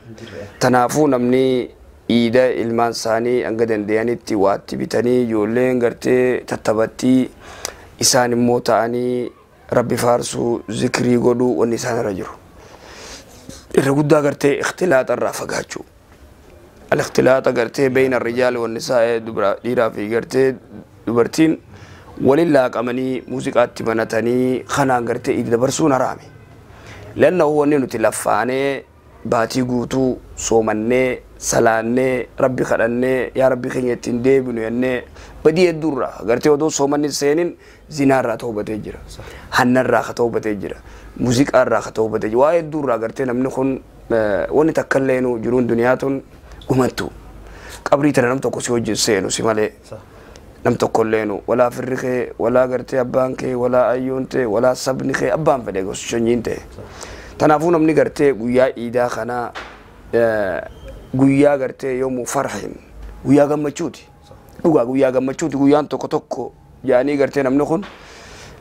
[SPEAKER 8] Tanaafuu namni iida ilmaan isaanii hanga danda'anitti waatti bitanii ijoolleen gartee tattabattii, isaan immoo ta'anii rabbi faarsuu, zikrii godhuu wanni isaan irra jiru. Irra guddaa gartee ikhtilaaxa irraa fagaachuu. Al-ikhtilaaxa gartee beeyna rijaali wanni isaa dhiiraa fi gartee dubartiin waliin laaqamanii muuziqaatti banatanii kanaan gartee iida dabarsuun haraami. Lannahu wanni nuti laffaanee baatii guutuu soomannee salaannee rabbi kadhannee yaa rabbi keenya ittiin deebinu jennee, badii hedduurraa gartee odoo soomanni seenin zinaarraa toobatee jira. Hannarraa ka toobatee jira. Muuziqaarraa ka toobatee jira. Waa hedduurraa gartee namni kun wanni takka illee jiruun duniyaa tun dhumattu. Qabrii tana nam tokko si wajjin seenu si malee. Nam tokko illeenu, walaa firri kee, walaa gartee abbaan kee, walaa ayyoon ta'e, walaa sabni kee, abbaan fedhe gosa sanyiin ta'e. Tanaafuu namni gartee guyyaa iidaa kana guyyaa gartee yoomuu farhin guyyaa gammachuuti. Dhugaa guyyaa gammachuuti, guyyaan tokko tokko jaanii gartee namni kun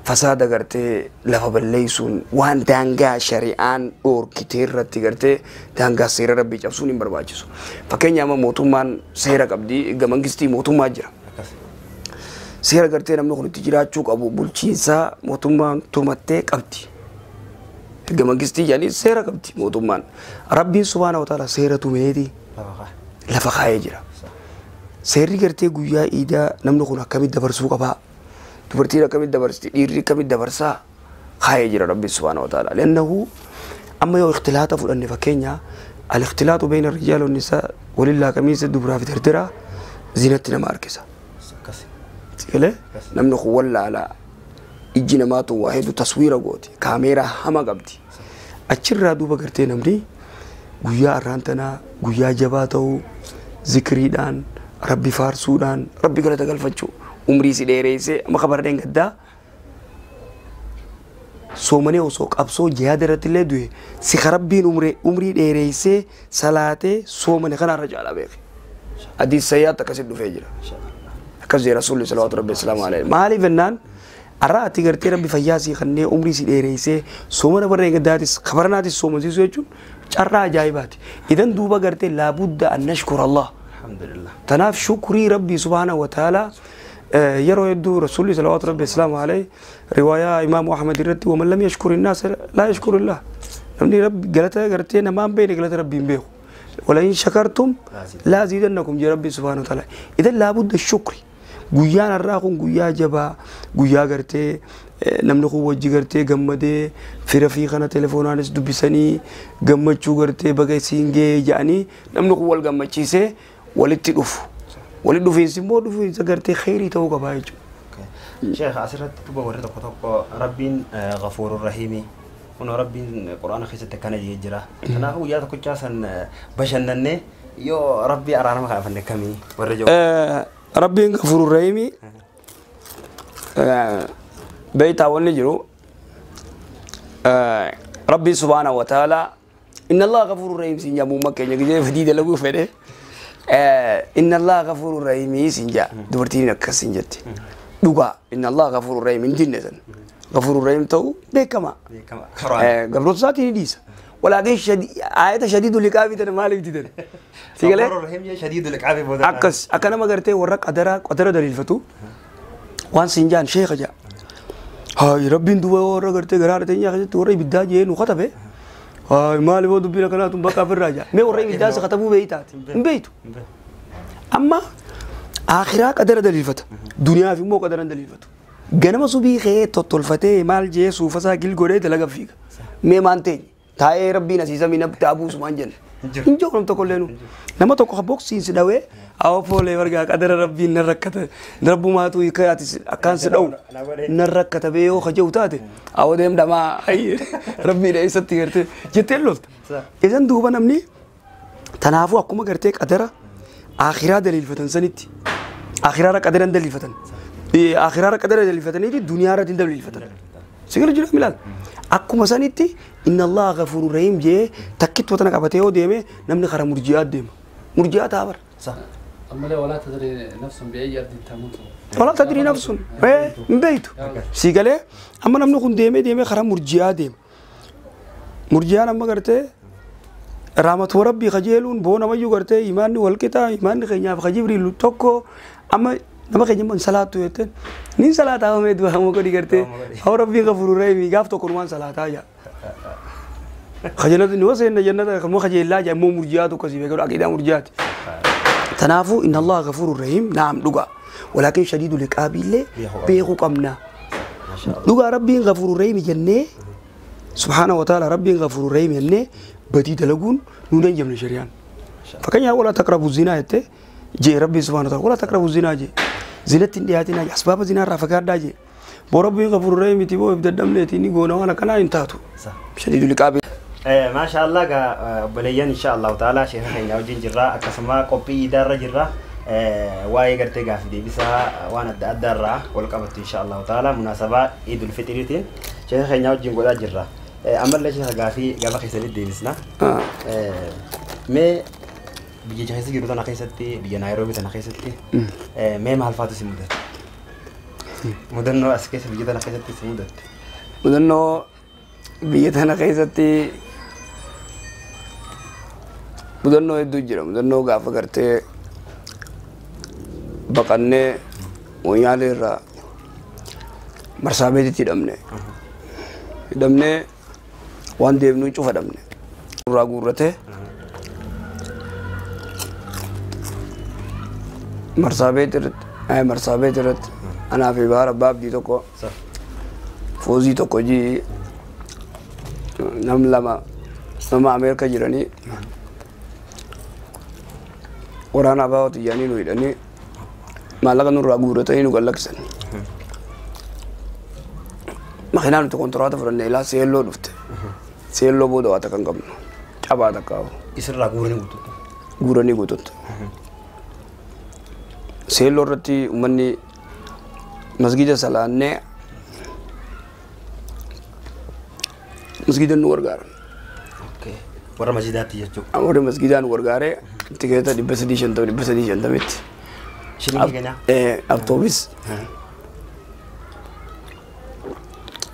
[SPEAKER 8] fasaada gartee lafa balleessuun waan daangaa shari'aan dhoorkitee irratti gartee daangaa seera rabbii cabsuun hin barbaachisu. Fakkeenya amma mootummaan seera qabdi, mangistii mootummaa jira. Seera gartee namni kun itti jiraachuu qabu bulchiinsa mootummaan tumattee qabdi. Erga mangistii jedhanii seera qabdi mootummaan. Rabbiin subhaana wa ta'ala seera tumeeti lafa kaa'ee jira. Seerri gartee guyyaa iidaa namni kun akkamitti dabarsuu qabaa? Dubartiin akkamitti dabarsiti? Dhiirri akkamitti dabarsaa? Kaa'ee jira Rabbiin subhaana wa ta'ala. Lannahu amma yoo ikhtilaata fudhanne, fakkeenya al-ikhtilaatu bayna rijaal wan nisaa, waliin laaqamiinsa dubaraa fi dardaraa zinatti nama harkisa. Sigalee namni kun wallaalaa, ijji namaatu waa hedduu taswiira gooti, kaameeraa hama qabdi. Achirraa duuba gartee namni guyyaa arraan tanaa guyyaa jabaa ta'uu zikriidhaan rabbi faarsuudhaan rabbi galata galfachuu, umrii si dheereessee amma kabara gaddaa soomanee osoo qabsoo jihaada irratti illee du'e si rabbiin umrii dheereessee salaatee soomane kanarra caalaa beeke. Hadiis sayyaatti akkasitti dhufee jira. Akkas jee rasuulli salawaatu rabbi islaamu alayhi. Maaliif jennaan, arraa ati gartee rabbi fayyaa sii kannee umrii si dheereessee soomana barreen gaddaatis kabaranaatis soomansiisuu jechuun carraa ajaa'ibaati. Idan duuba gartee laabudda an nashkura Allah.
[SPEAKER 2] Alhamdulillah.
[SPEAKER 8] Tanaaf shukrii rabbii subhaanahu wa ta'ala yeroo hedduu rasuulli salawaatu rabbi islaamu alayhi riwaayaa imaamu Ahmad irratti waman lam yashkuri innaas laa yashkuru illah. Namni rabbi galata gartee namaan beekne galata rabbii hin beeku. ولئن شكرتم لا زيدنكم جي ربي سبحانه وتعالى. إذا لابد الشكر. Guyyaan har'aa kun guyyaa jabaa, guyyaa gartee namni kun wajji gartee gammadee fira fi kana telefoonaanis dubbisanii gammachuu gartee baga isiin gahee jedhanii namni kun wal gammachiisee walitti dhufu. Walitti dhufiinsi immoo dhufiinsa gartee kheyrii ta'uu qabaa jechuudha.
[SPEAKER 2] Sheekh asirratti tuba warri tokko tokko Rabbiin Ghafuurur Rahiimi kun Rabbiin Quraana keessatti akkana jedhee jira. Kanaafuu guyyaa tokkichaa san bashannannee yoo Rabbii araarama kaafanne kamii warri jiru.
[SPEAKER 8] Rabbiin Ghafuurur Rahiimi beektaa wanni jiru Rabbiin subhaanahu wa ta'aalaa inna Allaha Ghafuurur Rahiim siin jedhamu uumma keenya gijee fedhii dalaguu fedhe inna Allaha Ghafuurur Rahiim siin jedha dubartiin akkas siin jetti. Dhugaa inna Allaha Ghafuurur Rahiim hin dinne san Ghafuurur Rahiim ta'uu beekama. Gabroota isaatii ni dhiisa. Walaakin aayata shadiidul iqaabii tana maaliif didan? Si galee? Akkas akka nama gartee warra qadara daliilfatu waan siin jaan sheekha jaa. Hayi Rabbiin duuba warra gartee garaa teenyaa keessatti warra ibiddaa jee nu katabe. Hayi maaliif yoo dubbiin akkanaa tun bakka ofirraa jaa. Mee warra ibiddaa isa katabuu beeytaati. Hin beeytu. Amma akhiraa qadara daliilfata. Duniyaaf immoo qadara hin daliilfatu. Ganama subii kee tottolfatee maal jee suufasaa gilgodhee dalaga fiiga. Mee maan teenye? Taa'ee Rabbiin asiisamii nabta abuusu maan jenne. Hin jiru nam tokko illee nu. Nama tokko boksiin si dhawee awwa foolee bargaa qadara Rabbiin nan rakkata Rabbumaatu hiika ati akkaan si dhawu nan rakkata bee yoo kaja'u taate awwa deem dhamaa Rabbiin eessatti gartee jettee lolta. Isan duuba namni tanaafuu akkuma gartee qadara akhiraa daliilfatan sanitti akhiraarra qadara hin daliilfatan. Akhiraarra qadara daliilfataniiti duniyaarratti hin daliilfatan. Sigala jira milaal. Akkuma sanitti inna Allaha Ghafuurur Rahiim jee takkitti tana qabatee yoo deeme namni karaa murji'aa deema. Murji'aa ta'a bara.
[SPEAKER 5] Ammallee walaa tadri nafsun bi'ayyi ardin tamuutu.
[SPEAKER 8] Walaa tadri nafsun hin beeytu. Sigalee amma namni kun deemee deemee karaa murji'aa deema. Murji'aan amma gartee rahmatu Rabbii kajeeluun boo namayyuu gartee imaanni wal qixaa imaanni keenyaaf ka Jibriil tokko amma nama keenya immoo hin salaattu jetteen niin salaataa hoo mee du'a hoo godhi gartee hoo Rabbiin Ghafuurur Rahiim gaaf tokko numaan salaataa jaa. Kajeelatu ni waseenna jannata kan moo kajeellaa jaa immoo murji'aa tokko si beeku aqiidaa murji'aati. Tanaafuu inna Allaha Ghafuurur Rahiim naam dhugaa walaakin shadiidul iqaabii illee beekuu qabna. Dhugaa Rabbiin Ghafuurur Rahiim jennee subhaana wa ta'ala Rabbiin Ghafuurur Rahiim jennee badii dalaguun nuun hin jabne shari'aan. Fakkeenyaaf walaa taqrabu zinaa jettee jee Rabbiin subhaana wa ta'ala walaa taqrabu zinaa jee. Zinatti hin dhiyaatinaa jee asbaaba zinaa irraa fagaadhaa jee. Boo Rabbiin Ghafuurur Rahiim miti boo ibidda dhabneeti ni goona waan akkanaa hin taatu. Shadiidul iqaabii.
[SPEAKER 2] Maasha Allah gaa obboleeyyan insha Allahu ta'ala sheekha keenya wajjin jirra akkasuma qophii iidaarra jirra waa'ee gartee gaaffii deebisaa waan adda addaa irraa wal qabattu insha Allahu ta'ala munaasabaa Iidul Fixiriitiin sheekha keenya wajjin godhaa jirra. Ammallee sheekha gaaffii gaafa keessanitti deebisna. Mee biyya keessa jiru tana keessatti biyya Naayiroobii tana keessatti mee maal faatu si mudate? Mudannoo as keessa biyya tana keessatti si mudate?
[SPEAKER 8] Mudannoo biyya tana keessatti mudannoo hedduu jira. Mudannoo gaafa gartee baqannee Moonyaalee irraa Marsaabeetitti hidhamne. Hidhamnee waan deemnuun cufa dhabne. Irraa guurratee Marsaabeet irratti Marsaabeet irratti anaa fi Baara Abbaa Abdii tokko Foozii tokko jii nam lama nama Ameerika jiranii waraana abbaa xiyyaanii nu hidhanii maallaqa nurraa guurratanii nu gallakkisan. Makiinaa nuti kontiraata fudhanne ilaa seelloo dhufte. Seelloo booda waa takka hin qabnu. Cabaa takka hafu.
[SPEAKER 2] Isirraa guuranii guututti.
[SPEAKER 8] Guuranii guututti. Seelloo irratti uummanni masgida salaannee masgida nu gargaaran.
[SPEAKER 2] Warra masjidaatti jechuudha.
[SPEAKER 8] Warra masgidaa nu gargaaree tikeeta 350 350tti.
[SPEAKER 2] Shilingii keenyaa?
[SPEAKER 8] Awtoobis.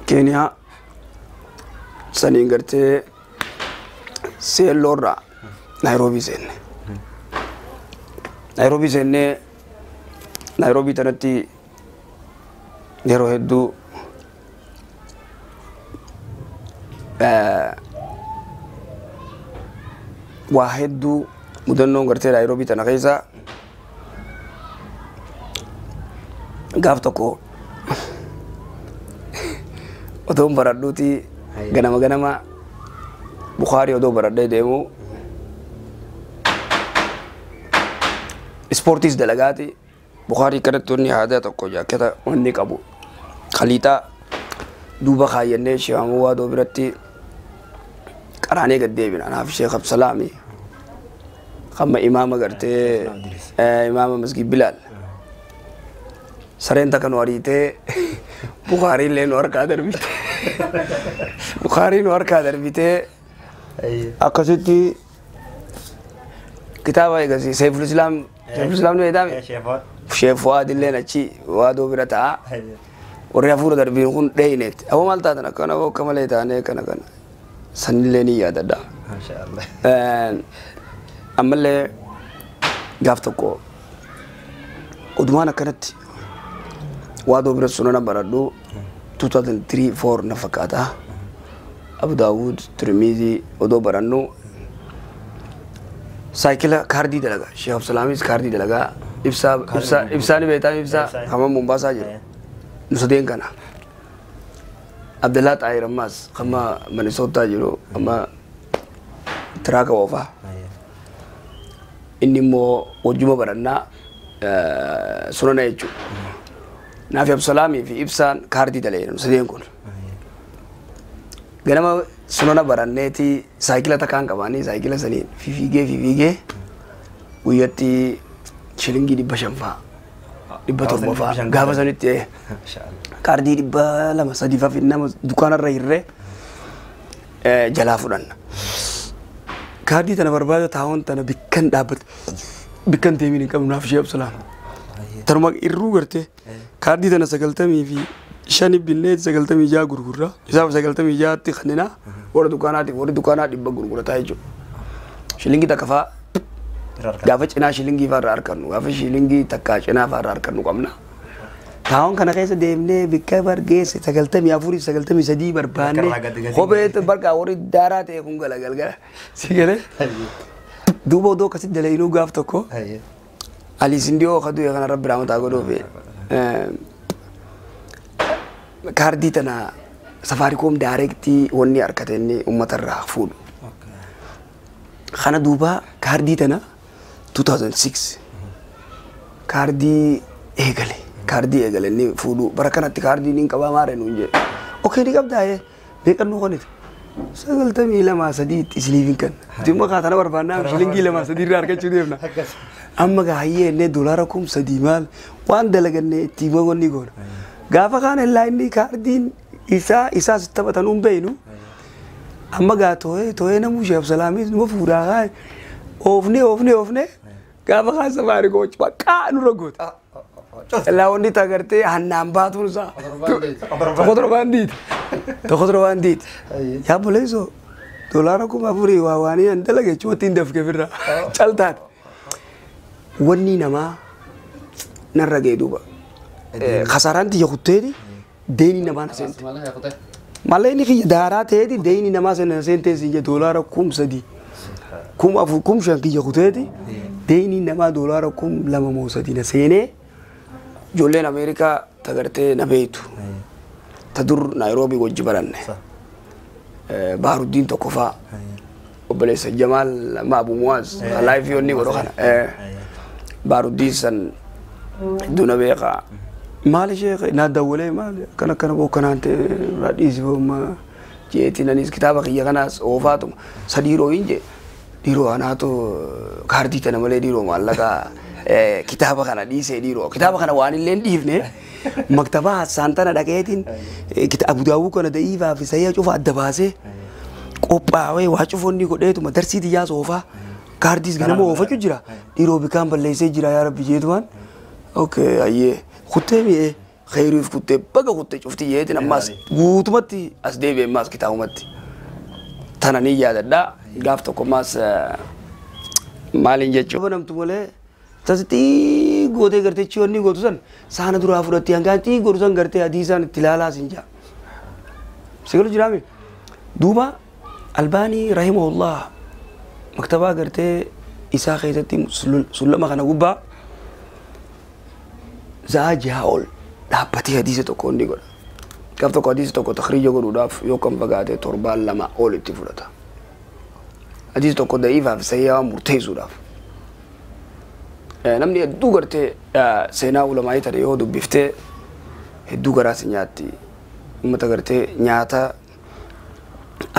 [SPEAKER 8] Keeniyaa saniin gartee seelloo irraa Naayiroobii seenne. Naayiroobii seennee Naayiroobii tanatti yeroo hedduu waa hedduu mudannoon gartee Naayiroobii tana keessa gaaf tokko otoon baradhuuti ganama ganama Bukaarii odoo baradhee deemu Ispoortiis dalagaati Bukaarii kanatti wanni aadaa tokko jaakketa wanni qabu khaliixaa duuba kaayyannee Sheekh Waadoo biratti qaraanee gad deebina. Anaaf Sheekh Absalaami kamma imaama gartee imaama masgid Bilaal sareen takka nu ariitee Bukaarii illee nu harkaa darbite Bukaarii nu harkaa darbitee akkasitti kitaaba eegasi Seiful Islaam Seiful Islaam ni beektaami Sheekh Fuwaad illeen achi Waadoo bira ta'a warri hafuura darbiin kun dheeyneetti aboo maal taatan akkana aboo akka malee taanee kana kana sanillee ni yaadadha. Ammallee gaaf tokko odumaan akkanatti Waadoo bira sunana baradhu 2003-4 na fakkaata. Abu Daawud Tirmizii odoo barannu saayikila kaardii dalagaa Sheekh Absalaamis kaardii dalagaa ibsaa ibsaa ibsaa ni beektaa ibsaa kama Mombaasaa jiru nu sadeen kana Abdallaa Xaayir ammaas kama Minnesota jiru amma tiraaka oofaa inni immoo wajjuma barannaa sunana jechuudha. Naafi Absalaamii fi ibsaan kaardii dalagaa nu sadeen kun. Ganama sunana baranneeti saayikila takkaan qabaanii saayikila saniin fifiigee guyyatti shilingii 500 fa'aa 700 fa'aa gaafa sanitti kaardii 200 3 fa'aa nama dukkaanarra hirree jalaa fudhanna. Kaardii tana barbaada taa'oon tana bikkan dhaabbate bikkan deemiin hin qabnu naaf Sheekh Absalaam. Tanuma irruu gartee kaardii tana 95 binnee 96 gurgurra isaaf 96tti kannina warra dukkaanaatiif warri dukkaanaa 100 gurgurataa jechuudha. Shilingii takka fa'aa gaafa cinaa shilingii fa'aa irraa argannu gaafa shilingii takka cinaa fa'aa irraa argannu qabna. Taa'oon kana keessa deemnee bikka bargeesse 94 93 barbaanne kophee barqaa warri daaraa ta'e kun galagalgala si galee duuba odoo akkasitti dalaginuu gaaf tokko Ali Sindiyoo kaduu kana rabbi rahmataa godhuufi kaardii tana Safaricom directii wanni harkate inni uummatarraa fuudhu. Kana duuba kaardii tana 2006 kaardii eegale kaardii eegale inni fuudhu bara kanatti kaardii niin qabaa maaree nuun jedhe. Okey ni qabdaa beekan nu qonite 92 3 isiniif hin kenna. Dhimma kaatana barbaannaa shilingii 2 3 irraa argachuu deemna. Amma gaayyee inni doolaara 3000 maal waan dalaganne itti wanni goona. Gaafa kaan illaa inni kaardiin isaa isaas taphatan hin beeynu. Amma gaa too'ee namuu Sheekh Absalaamis numa fuudhaa kaa oofne gaafa kaan Safaricom baqqaa nurra goota. Illaa wanni tagartee hannaan baatuun isaa kontirbaandiiti. Yaa boleessoo doolaara 4000 waa waanii an dalage jechuun ittiin dafke birraa caltaate. Wanni namaa narra ga'e duuba. Kasaaraan tiyya kutteeti deeni namaa na seente. Mallayni kiyya daaraa ta'eeti deeni namaa na seentee siin jedhe doolaara 3000 4,000 5,000 kiyya kuteeti deeni namaa doolaara 2,000 moo 3 na seenee ijoolleen Ameerikaa tagartee na beeytu. Ta dur Naayiroobii wajji baranne. Baharuddiin tokko fa'aa obboleessa Jamaal amma Abu Muwaaz laayifii onni godhu kana. Baharuddiin san hedduu na beekaa. Maali sheekh naa dawwalee maali akkana akkana bokkanaan ta'e irraa dhiisifamma jeetiin anis kitaaba kiyya kanaas oofaatuma sadiiroo hin jee dhiiroo anaatu kaardii tana malee dhiiroo maallaqa kitaaba kana dhiisee dhiiroo kitaaba kana waan illee hin dhiifne maktabaa Hassaan tana dhaqeetiin Abu Daawuu kana da'iifaa fi sayyaa cufa adda baasee qophaa'ee waa cufoonni godheetuma darsii xiyyaas oofaa kaardiis ganama oofachuu jira dhiiroo bikaan balleessee jira yaa rabbi jeetumaan okay ayyee kuttee mi'ee khayriif kuttee baga kuttee cufti jeetiin ammaas guutumatti as deebi'e ammaas kitaabumatti tana ni yaadadha gaaf tokko ammaas maaliin jechuudha. Namtu malee tasitti gootee gartee chiyoonni gootu san saana duraa fudhattee hangaan xii gootu san gartee hadiisaan itti ilaalaa sin jaa. Sigalu jiraame duuba Albaanii rahimahullah maktabaa gartee isaa keessatti sullama kana gubbaa za'a jaha ol dhaabbatee hadiisa tokko inni godha. Gaaf tokko hadiisa tokko takhriija godhuudhaaf yoo kan fagaate 2 ol itti fudhata. Hadiisa tokko da'iifaa fi sayyaa murteessuudhaaf. Namni hedduu gartee seenaa ulamaa'ii tana yoo dubbiftee hedduu garaa si nyaatti. Uummata gartee nyaata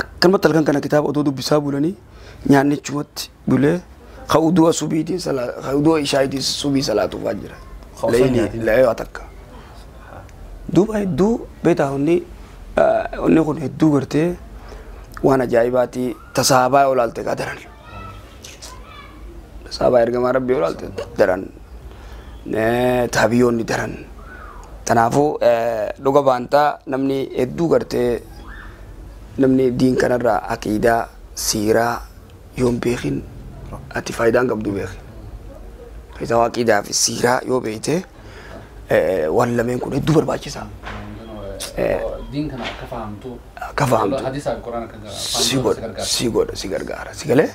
[SPEAKER 8] akkanumatti halkan kana kitaaba otoo dubbisaa bulanii nyaannichumatti bulee ka'uu subiitiin ka'uu ishaayitiin subii salaatuufaa jira. Leeyii takka. Duuba hedduu beektaa onni kun hedduu gartee waan ajaa'ibaati tasaabaa olaalte kaa daran. Tasaabaa ergamaa rabbii olaalte daran. Taabiyyoonni daran. Kanaafuu dhuga baantaa namni hedduu gartee namni diin kanarraa aqiidaa siiraa yoon beekin ati faayidaan qabdu beekin. Keessaa aqiidaa fi siiraa yoo beekte waan lameen kun hedduu barbaachisaa.
[SPEAKER 5] Diin kana akka fahamtu.
[SPEAKER 8] Akka fahamtu.
[SPEAKER 5] Hadiisaa fi Quraana akka
[SPEAKER 8] Si godha si godha si gargaara si galee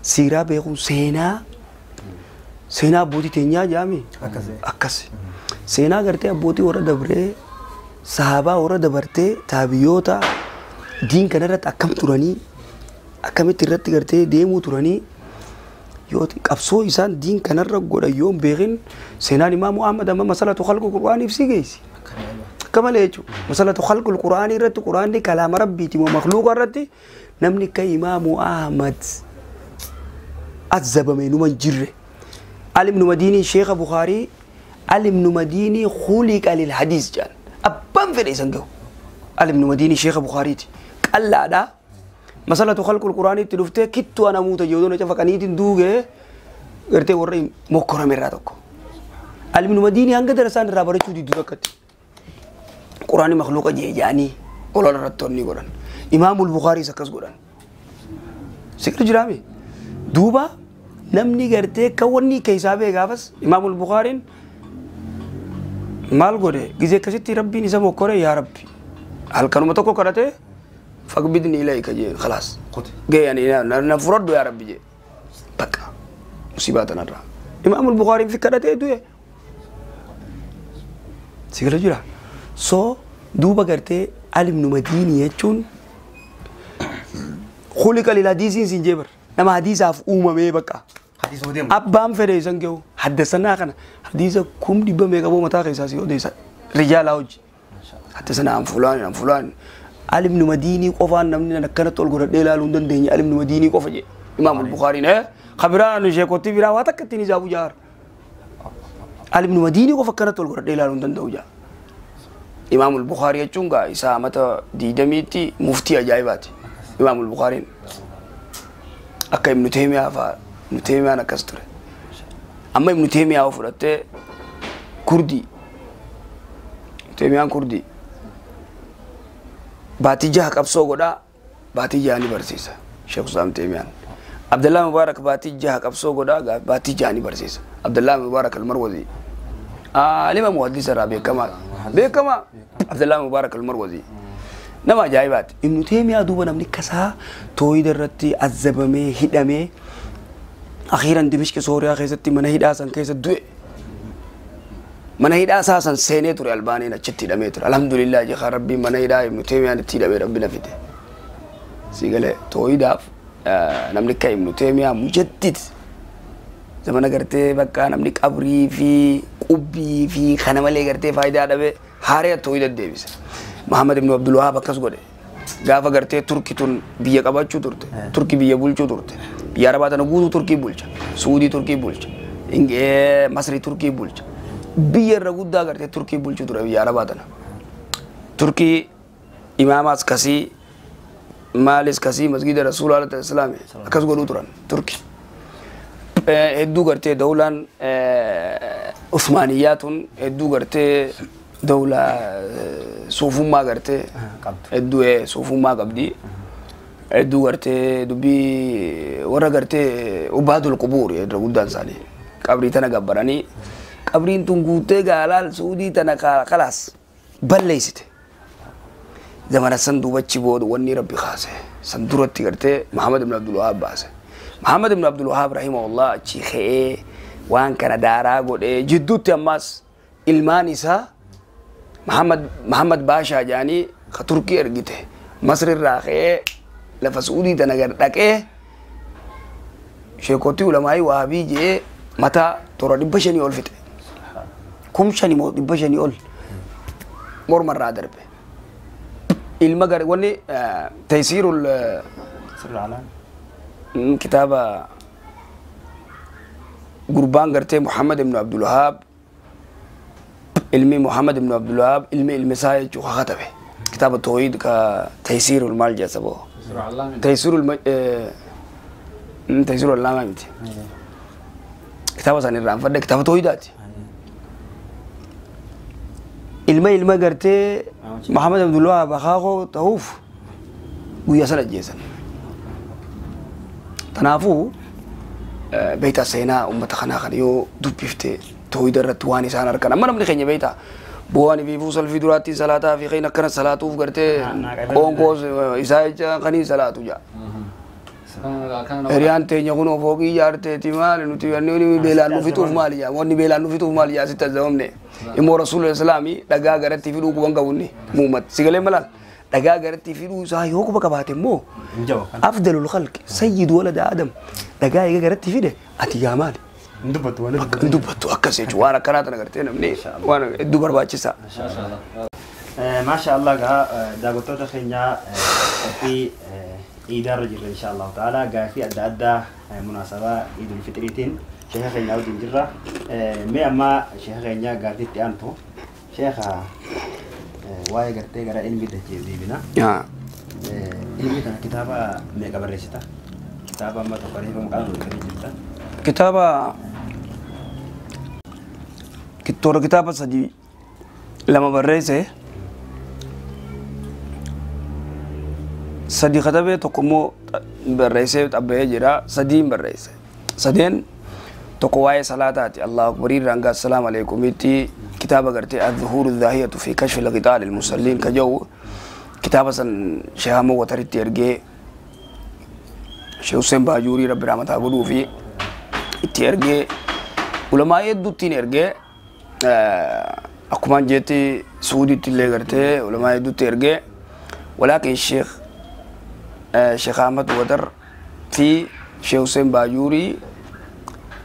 [SPEAKER 8] siiraa beekuun seenaa seenaa abbootii teenyaa jaami. Akkas. Seenaa gartee abbootii warra dabree sahabaa warra dabartee taabiyyoota diin kanarratti akkam turanii akkamitti irratti gartee deemuu turanii yoo qabsoo isaan diin kanarra godhan yoo hin beekin seenaan Imaamu Ahmad amma masalatu khalqu Qur'aaniif si geessi. Akka malee jechuudha. Masalatu khalqu Qur'aanii irratti Qur'aanni kalaama Rabbiiti moo makhluuqa irratti namni akka Imaamu Ahmad azabame numa hin jirre. Ali ibn Madiinii Sheekha Bukaarii Ali ibn Madiinii khuliqa lil hadiis jedhan. Abbaan fedhe isan gahu. Ali ibn Madiinii Sheekha Bukaariiti. Qallaadhaa. Masalatu khalqul Qur'aaniitti dhuftee kittuu ana muuta jeedoon cafaqaniitiin duugee gartee warra mokkorame irraa tokko. Ali ibn Madiinii hanga darasaan irraa barachuu diddu takkatti. Qur'aanni makhluuqa jee jedhanii olola irratti onni godhan. Imaamul Bukaariis akkas godhan. Siqiltu jiraame. Duuba namni gartee kan wanni keessaa bee gaafas Imaamul Bukaariin maal godhe gizee akkasitti rabbiin isa mokkore yaa rabbi halkanuma tokko kadhate faqbidni ilayka jee khalaas gahee na furadhu yaa rabbi jee bakka musiibaa tanarraa Imaamul Bukaariin fi kadhatee du'e si gala jira soo duuba gartee Ali ibn Madiinii jechuun khuliqa lil hadiisiin siin jee bar nama hadiisaaf uumamee bakka Abbaan fedhe isan gahu haddasanaa kana hadiisa kum dhibba meeqa boo mataa keessaa si odeessa rijaalaa hojii haddasanaa an fulaan an fulaan Ali ibn Madiinii qofaan namni akkanatti ol godhadhee ilaaluu hin dandeenye Ali ibn Madiinii qofa jedhe Imaamul Bukaariin kabiraan sheekotti biraa waa takka ittiin isaabu jaar Ali ibn Madiinii qofa akkanatti ol godhadhee ilaaluu hin danda'u jaa Imaamul Bukaarii jechuun gaa isaa mata diidamiitti muftii ajaa'ibaati Imaamul Bukaariin akka Ibnu Teemiyaa fa'aa Ibnu Teemiyaan akkas ture. Amma Ibnu Teemiyaa yoo fudhattee Kurdii. Ibnu Teemiyaan Kurdii. Baatii jaha qabsoo godhaa baatii jaha ni barsiisa. Sheekh Usaam Teemiyaan. Abdallaa Mubaarak baatii jaha qabsoo godhaa baatii jaha ni barsiisa. Abdallaa Mubaarak Almarwazii. Alima muhaddisa irraa beekamaa. Beekamaa Abdallaa Mubaarak Almarwazii. Nama ajaa'ibaati. Ibnu Teemiyaa duuba namni kasaa tooyida irratti azabamee hidhamee akhiiran Dimishqi Sooriyaa keessatti mana hidhaa san keessa du'e. Mana hidhaa isaa san seenee ture Albaaniin achitti hidhamee ture. Alhamdulillah jecha Rabbiin mana hidhaa Ibnu Teemiyaan itti hidhamee Rabbi na fide. Si galee tooyidaaf namni akka Ibnu Teemiyaa mujaddid zamana gartee bakka namni qabrii fi qubbii fi kana malee gartee faayidaa dhabe haaree tooyida deebise. Muhammad ibn Abdul Wahab akkas godhe. Gaafa gartee Turki tun biyya qabachuu turte. Turki biyya bulchuu turte. Biyya Arabaa tana guutuu Turkii bulcha. Suudii Turkii bulcha. Masrii Turkii bulcha. Biyya irra guddaa gartee Turkii bulchuu ture biyya Arabaa tana. Turkii imaamaas kasii maalis kasii masgida Rasuula alayhi salaam akkas godhuu turan Turkii. Hedduu gartee dawlaan Usmaaniyyaa tun hedduu gartee dawla suufummaa gartee hedduu suufummaa qabdi. Hedduu gartee dubbii warra gartee ubaadul qubuur irra guddaan isaanii qabrii tana gabbaranii qabriin tun guuttee gaalaal suudii tana kalaas balleessite. Zamana san duubachi booda wanni rabbi kaase san duratti gartee Muhammad ibn Abdul Wahab baase. Muhammad ibn Abdul Wahab rahimahullah achi ka'ee waan kana daaraa godhee jidduutti ammas ilmaan isaa Muhammad Baashaa jedhanii ka Turkii ergite Masri irraa ka'ee lafa Suudii tana gad dhaqee sheekotii ulamaayii waabii jedhee Mataa toora 500 ol fixe. 5,000 moo 500 ol mormarraa darbe. Ilma gar wanni taysiirul kitaaba gurbaan gartee Muhammad ibn Abdul Wahab ilmi Muhammad ibn Abdul Wahab ilmi ilmi isaa jechuu katabe. Kitaaba tawhiid ka taysiirul maal jedha taysiirul taysiirul allaama miti. Kitaaba san irraan fadde kitaaba tawhiidaati. Ilma ilma gartee Muhammad Abdul Wahab akaakoo ta'uuf guyyaa sana ajjeesan. Kanaafuu beektaa seenaa uummata kanaa kana yoo dubbifte tawhiida irratti waan isaan argan amma namni keenya beektaa bu'aan fi fuusalfii duraatti salaataa fi kan akkana salaatuuf gartee qoonqoo isaa jecha kanii salaatu jaa. Hiriyaan teenya kun fooqii ijaarteeti maali nuti wanni beelaan nu fixuuf maali jaa wanni beelaan nu fixuuf maali jaa sitti azabamne immoo rasuula islaamii dhagaa garatti fiduu quban qabunni muummatti si galee malaal dhagaa garatti fiduu isaa yoo quba qabaate immoo afdalul khalqi sayyidu walada adam dhagaa eega garatti fide ati yaa maali hin dubbattu akkas jechuudha waan akkanaa tana gartee namni waan hedduu barbaachisaa.
[SPEAKER 2] Maasha Allah gaa daawwattoota keenyaa qophii iidaarra jirra insha Allahu ta'ala gaafii adda addaa munaasabaa iidul fitriitiin sheeka keenya wajjin jirra. Mee amma sheeka keenya gaafiitti aantu sheeka waa'ee gartee gara ilmi dachee deebina. Ilmi kana kitaaba meeqa barreessita? Kitaaba amma tokko reefa maqaan nuuf jirta.
[SPEAKER 8] Kitaaba toora kitaaba 3 2 barreesse. 3 katabee tokko immoo barreessee xabba'ee jira 3 barreesse. 3 tokko waa'ee salaataati Allahu akbar irraa hanga assalaamu alaykumitti kitaaba gartee adh-dhuhuru adh-dhaahiyatu fi kashfi al-ghitaal lil-musallin ka jedhu kitaaba san Sheekh Ahmad Wataritti ergee Sheekh Hussein Baajuurii Rabbi rahmataa godhuu fi itti ergee ulamaa hedduuttiin ergee akkumaan jeetti Suudiitti illee gartee ulamaa hedduutti ergee walaakin Sheekh Ahmad Watar fi Sheekh Hussein Baajuurii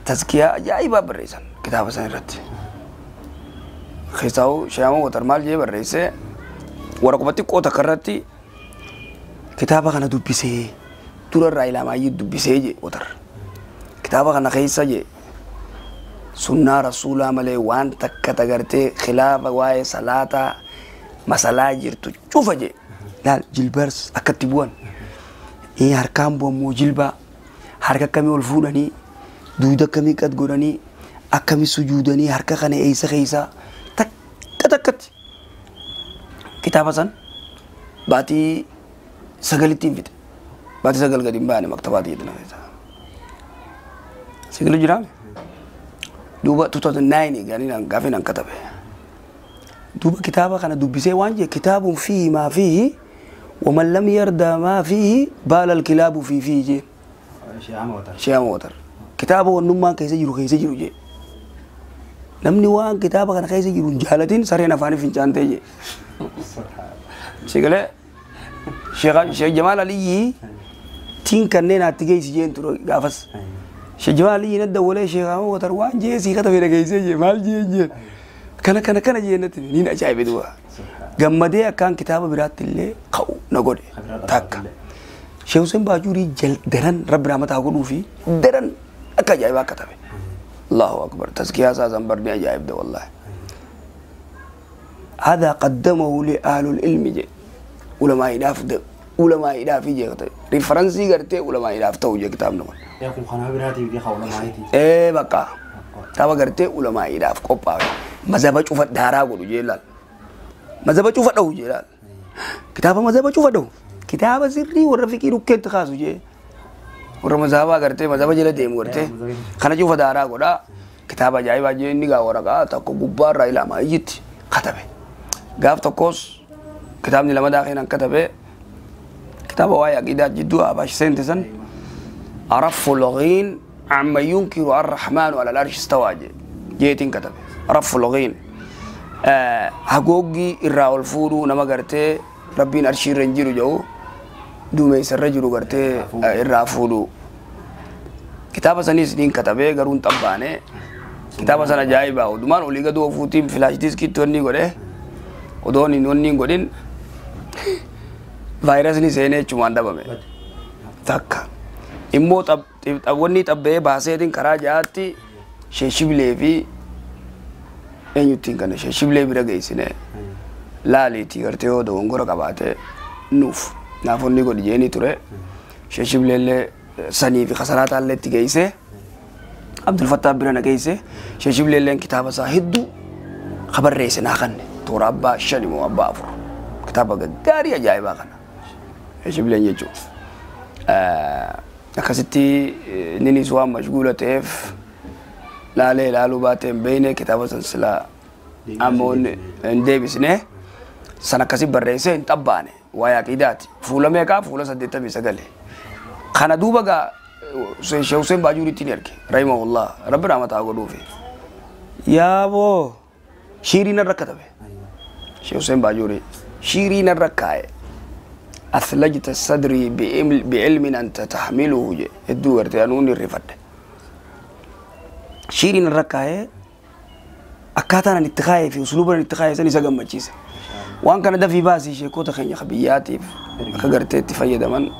[SPEAKER 8] tazkiyaa ajaa'ibaa barreessan kitaaba san irratti. Keessaa Sheekh Ahmad Watar maal jee barreesse waraquma xiqqoo takka irratti kitaaba kana dubbisee dura irraa ilaamaa dubbisee jee Watar. Kitaaba kana keessa jee sunnaa rasuulaa malee waan takka tagartee khilaafa waa'ee salaataa masalaa jirtu cufa jee. Laal jilbars akkatti bu'an. Harkaan bu'an moo jilbaa harka akkamii ol fuudhanii duuda akkamii qad godhanii akkamii sujuudanii harka kana eessa keessa takka takkatti kitaaba san baatii 9tti fixe baatii 9 gadi hin baane maktabaatii jedhana keessa sigilu jiraame duuba 2009 gaanii gaafii nan katabe duuba kitaaba kana dubbisee waan jee kitaabun fiihi maa fiihi ومن لم يرضى ما فيه بال الكلاب في فيه جي شيخ وتر كتابه والنمان كيس يجرو كيس يجرو جي نمني وان كتابه كان كيس يجرو جالتين سرينا فاني فنجان تيجي شيخ شيخ جمال علي تين كننا تيجي سجين ترو قافس شيخ جمال علي ندى ولا شيخ وتر وان جي سيخة تبي كيس جي مال جي جي كنا كنا كنا جي نتني نين أجايب دوا gammadee akkaan kitaaba biraatti illee ka'u na godhe takka. Sheekh Hussein Baajuurii daran Rabbi rahmataa godhuu fi daran akka ajaa'ibaa akka tabe. Allahu akbar tazkiyaa isaa san barni ajaa'ibda wallaahi. هذا قدمه لأهل العلم جي علماء علماء إداف جي ريفرنسي قرتي علماء إداف تو جي كتاب نقول.
[SPEAKER 2] يكون خنا براتي في علماء
[SPEAKER 8] إيه بقى تابع قرتي علماء إداف قبّا مذهب شوف دارا قولوا جي لال مذهب شوف دو جي لال كتاب مذهب شوف دو كتاب سري ورفيقي ركيت خاصو جي ور مذهب قرتي مذهب جل ديم قرتي خنا شوف دارا قولا كتاب جاي باجي نيجا ورقة تكو غبار رايلا ما يجت كتبه قاف تكوس كتابني لما داخل كتبه كتاب وايا عقيدة جدو أباش سنتسن عرف لغين عما ينكر الرحمن على العرش استوى جيتين كتبه عرف لغين هقوقي الراول فورو نما قرتي ربين أرشي رنجيرو جو دومي سرجلو قرتي الرافولو Kitaaba sanis niin katabee garuu hin xabbaane. Kitaaba sana ajaa'ibaa odumaan olii gad oofuutiin flash diskiitti wanni godhee odoon hin wanni hin godhin vaayirasni seenee jechumaan dhabame. Takka. Immoo wanni xabbee baaseetiin karaa ja'aatti sheeshibilee fi eenyuttiin kana sheeshibilee bira geessine laaliitii gartee yoo dogongora qabaate nuuf naaf wanni godhi jeeni ture. Sheeshibileellee sanii fi kasaraataallee itti geessee Abdul Fattah bira na geesse. Sheeshibileelleen kitaaba isaa hedduu kabarreesse naa kanne toora abbaa 5 moo abbaa 4 kitaaba gaggaarii ajaa'ibaa kana sheeshibileen jechuudha. Akkasitti innis waan mashguula ta'eef laalee ilaaluu baatee hin beekne kitaaba san silaa ammoo hin deebisne san akkasi barreessee hin xabbaane waa'ee aqiidaati. Fuula meeqaa? Fuula 89. Kana duuba gaa Sheekh Hussein Baajuuritti ni erge rahimahullah rabbi rahmataa godhuufi. Yaaboo shiirii narra katabe Sheekh Hussein Baajuuri shiirii narra kaa'e. أثلجت صدري بعلم أنت تحمله hedduu gartee anuun irrifadhe. Shiiriin irra kaa'ee akkaataan ani itti kaa'ee fi usluuban itti kaa'ee san isa gammachiise. Waan kana dafii baasii sheekota keenya biyyaatiif akka gartee itti fayyadaman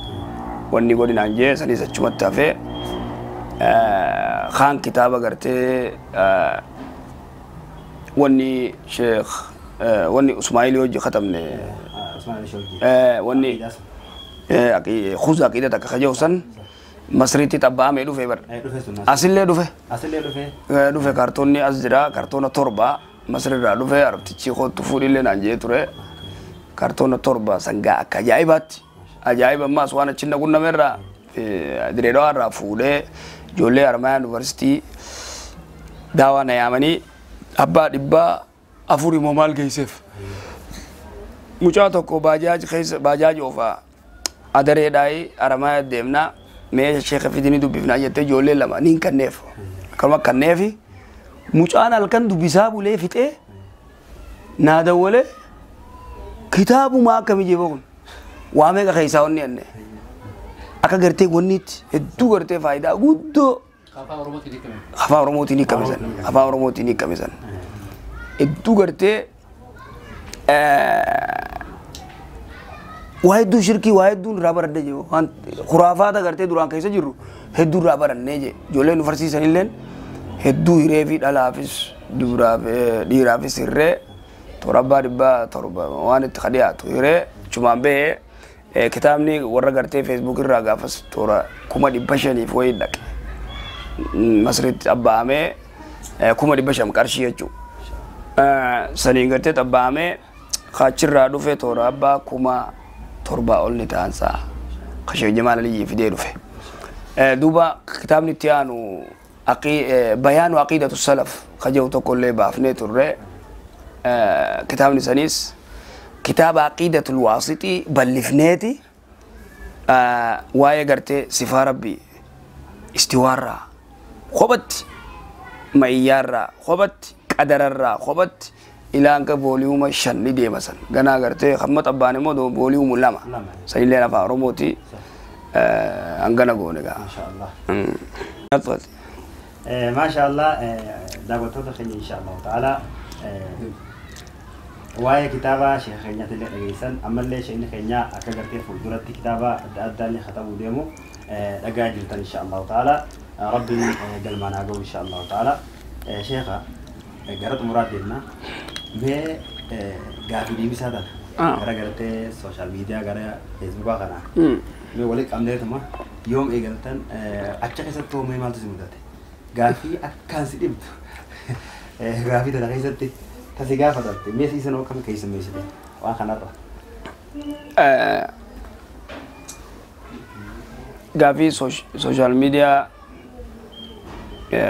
[SPEAKER 8] wanni godhinaan jee sanis achumatti hafee kaan kitaaba gartee wanni sheekh wanni Usmaa'ilii hojii katabne wanni kuusaa aqiida takka kaja'u san Masriitti xabbaa'amee dhufe bar. Asillee dhufe. Dhufe kaartoonni as jira kaartoona 7 Masriirraa dhufe arabtichi kootu fuudhillee naan jee ture. Kaartoona 7 sangaa akka ajaa'ibaatti. Ajaa'iba ammaas waan achi na qunnamerraa Direedawaa irraa fuudhee ijoollee Haramayaa Yuunivarsiitii daawaa na yaamanii abbaa 400 immoo maal geesseef. Mucaa tokko baajaaj keessa baajaaj oofaa adareedhaayi Haramayaa deemnaa mee sheekha fidinii dubbifnaa jettee ijoollee lama niin kanneef. Akkanuma kanneefi mucaan halkan dubbisaa bulee fixee naa dawwalee kitaabuma akkamii jee kun waa meeqa keessaa wanni enne akka gartee wanniitti hedduu gartee faayidaa guddoo afaan Oromootiin hiikame san afaan Oromootiin hiikame san hedduu gartee waa hedduu shirkii waa hedduun irraa baradhe jee waan khuraafaata gartee duraan keessa jirru hedduu irraa barannee jee ijoolleen nu barsiisan illeen hedduu hiree fi dhalaafis dubaraaf dhiiraafis hirree toora abbaa 700 waan itti dhiyaatu hiree chumaan bahee kitaabni warra gartee feesbuuk irraa gaafas toora 500,000 wayii dhaqe Masriitti xabbaa'amee 500,000 qarshii jechuudha. Saniin gartee xabbaa'amee kaachirraa dhufe toora abbaa 7,000 ol ni ta'ansaa Sheekh Jamaal Aliyyii fidee dhufe. Duuba kitaabni itti aanu bayaanu aqiidatu salaf kajaa'u tokkollee baafnee turre kitaabni sanis kitaaba aqiidatul waasixii bal'ifneeti waa'ee gartee sifaa rabbii istiwaarraa kophatti mayyaarraa kophatti qadararraa kophatti ilaan ka vooliyuuma 5 ni deema san ganaa gartee hamma xabbaan immoo vooliyuumu 2 sanillee afaan Oromooti hangana goone gaa.
[SPEAKER 2] Maasha Allah daawwattoota keenya insha Allah ta'ala waa'ee kitaaba sheekha keenyaatti illee dhageessan ammallee sheekni keenya akka gartee fuulduratti kitaaba adda addaa illee katabuu deemu dhagaa jirtan insha Allah ta'ala rabbiin galmaan haa ga'u insha Allah ta'ala. Sheekha gara xumuraa deemna mee gaafii deebisaa tana gara gartee sooshaal miidiyaa gara feesbuukaa kana mee waliin qabneetuma yoom eegaltan acha keessatti hoo mee maaltu si mudate gaafii akkaan si dhibdu gaafii tana keessatti tasi gaafatamte mee siisan akkam keessa meeshite waan kanarra.
[SPEAKER 8] Gaafii sooshaal miidiyaa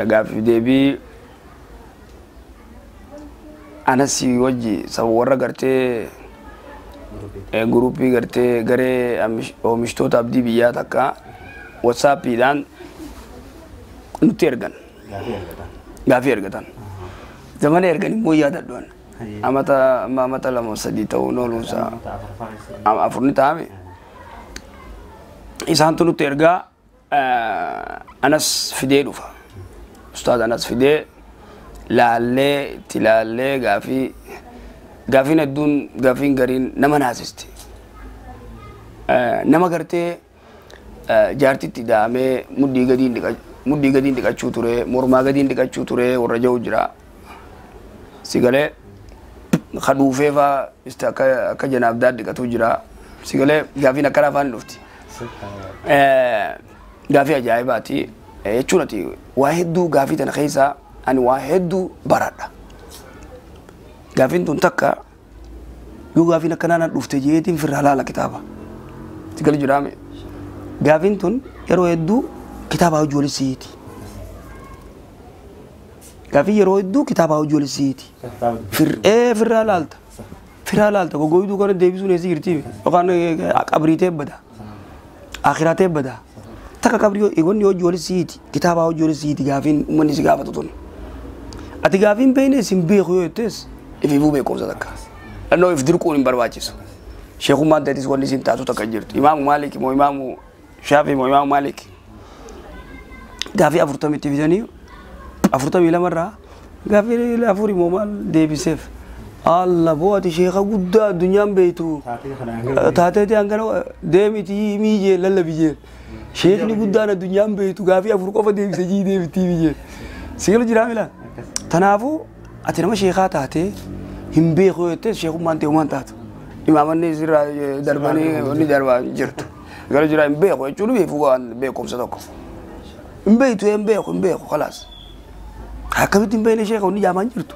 [SPEAKER 8] gaafii deebii anasi wajji saba warra gartee guruupii gartee garee oomishtoota abdii biyyaa takka watsaappiidhaan nutti ergan gaafii ergatan. Zamana ergan immoo yaadadhuan amata amata 2 3 ta'uun ooluunsaa 4 ni ta'ame isaantu nutti ergaa Anas fidee dhufa. Ustaaz Anas fidee laallee itti laallee gaafii gaafiin hedduun gaafiin gariin nama naasisti. Nama gartee jaartitti daamee mudhii gadiin dhiqachuu ture, mormaa gadiin dhiqachuu ture warra jiru jira. Sigalee kadhuufee faa akka janaaf dhiqatu jira. Sigalee gaafiin akkana afaan dhufti. Gaafii ajaa'ibaati. Jechuun ati waa hedduu gaafii tana keessaa ani waa hedduu baradha. Gaafiin tun takka yoo gaafiin akkanaa na dhufte jeetiin firraa laala kitaaba. Sigalee jiraame. Gaafiin tun yeroo hedduu kitaaba hojii walisiiti. Gaafii yeroo hedduu kitaaba hojii walisiiti. Firraa laalta. Firraa laalta gogoyduu kana deebisuun eessi jirti yookaan qabrii teebbada. Akhiraa teebbada. Takka qabrii eegonni hojii walisiiti kitaaba hojii walisiiti gaafiin uummanni si gaafatu tun. Ati gaafiin beekne sin beeku yoo jettes ifiifuu beekumsa takka. Dhannoo if dirquun hin barbaachisu. Sheekummaan ta'etis wanni isin taatu takka jirtu. Imaamu Maalik moo Imaamu Shaafi moo Imaamu Maalik. Gaafii 40tti fidanii 42 irraa gaafii 4 moo maal deebiseef. Allah boo ati sheeka guddaa addunyaan beektu. Taateeti hangana deemitii miijee lallabijee. Sheekni guddaan addunyaan beektu gaafii 4 qofa deebise jii deebitii miijee. Sigala jiraa milaan. Kanaafuu ati nama sheekaa taatee hin beeku yoo jettes sheekummaan ta'e uumaan taatu. Imaamanni sirraa darbanii wanni darbaa jirtu. Sigala jiraa hin beeku jechuun beeku waan beekumsa tokko. Hin beektu hin beeku hin beeku khalaas. Akkamitti hin beekne sheeka wanni jaamaan jirtu.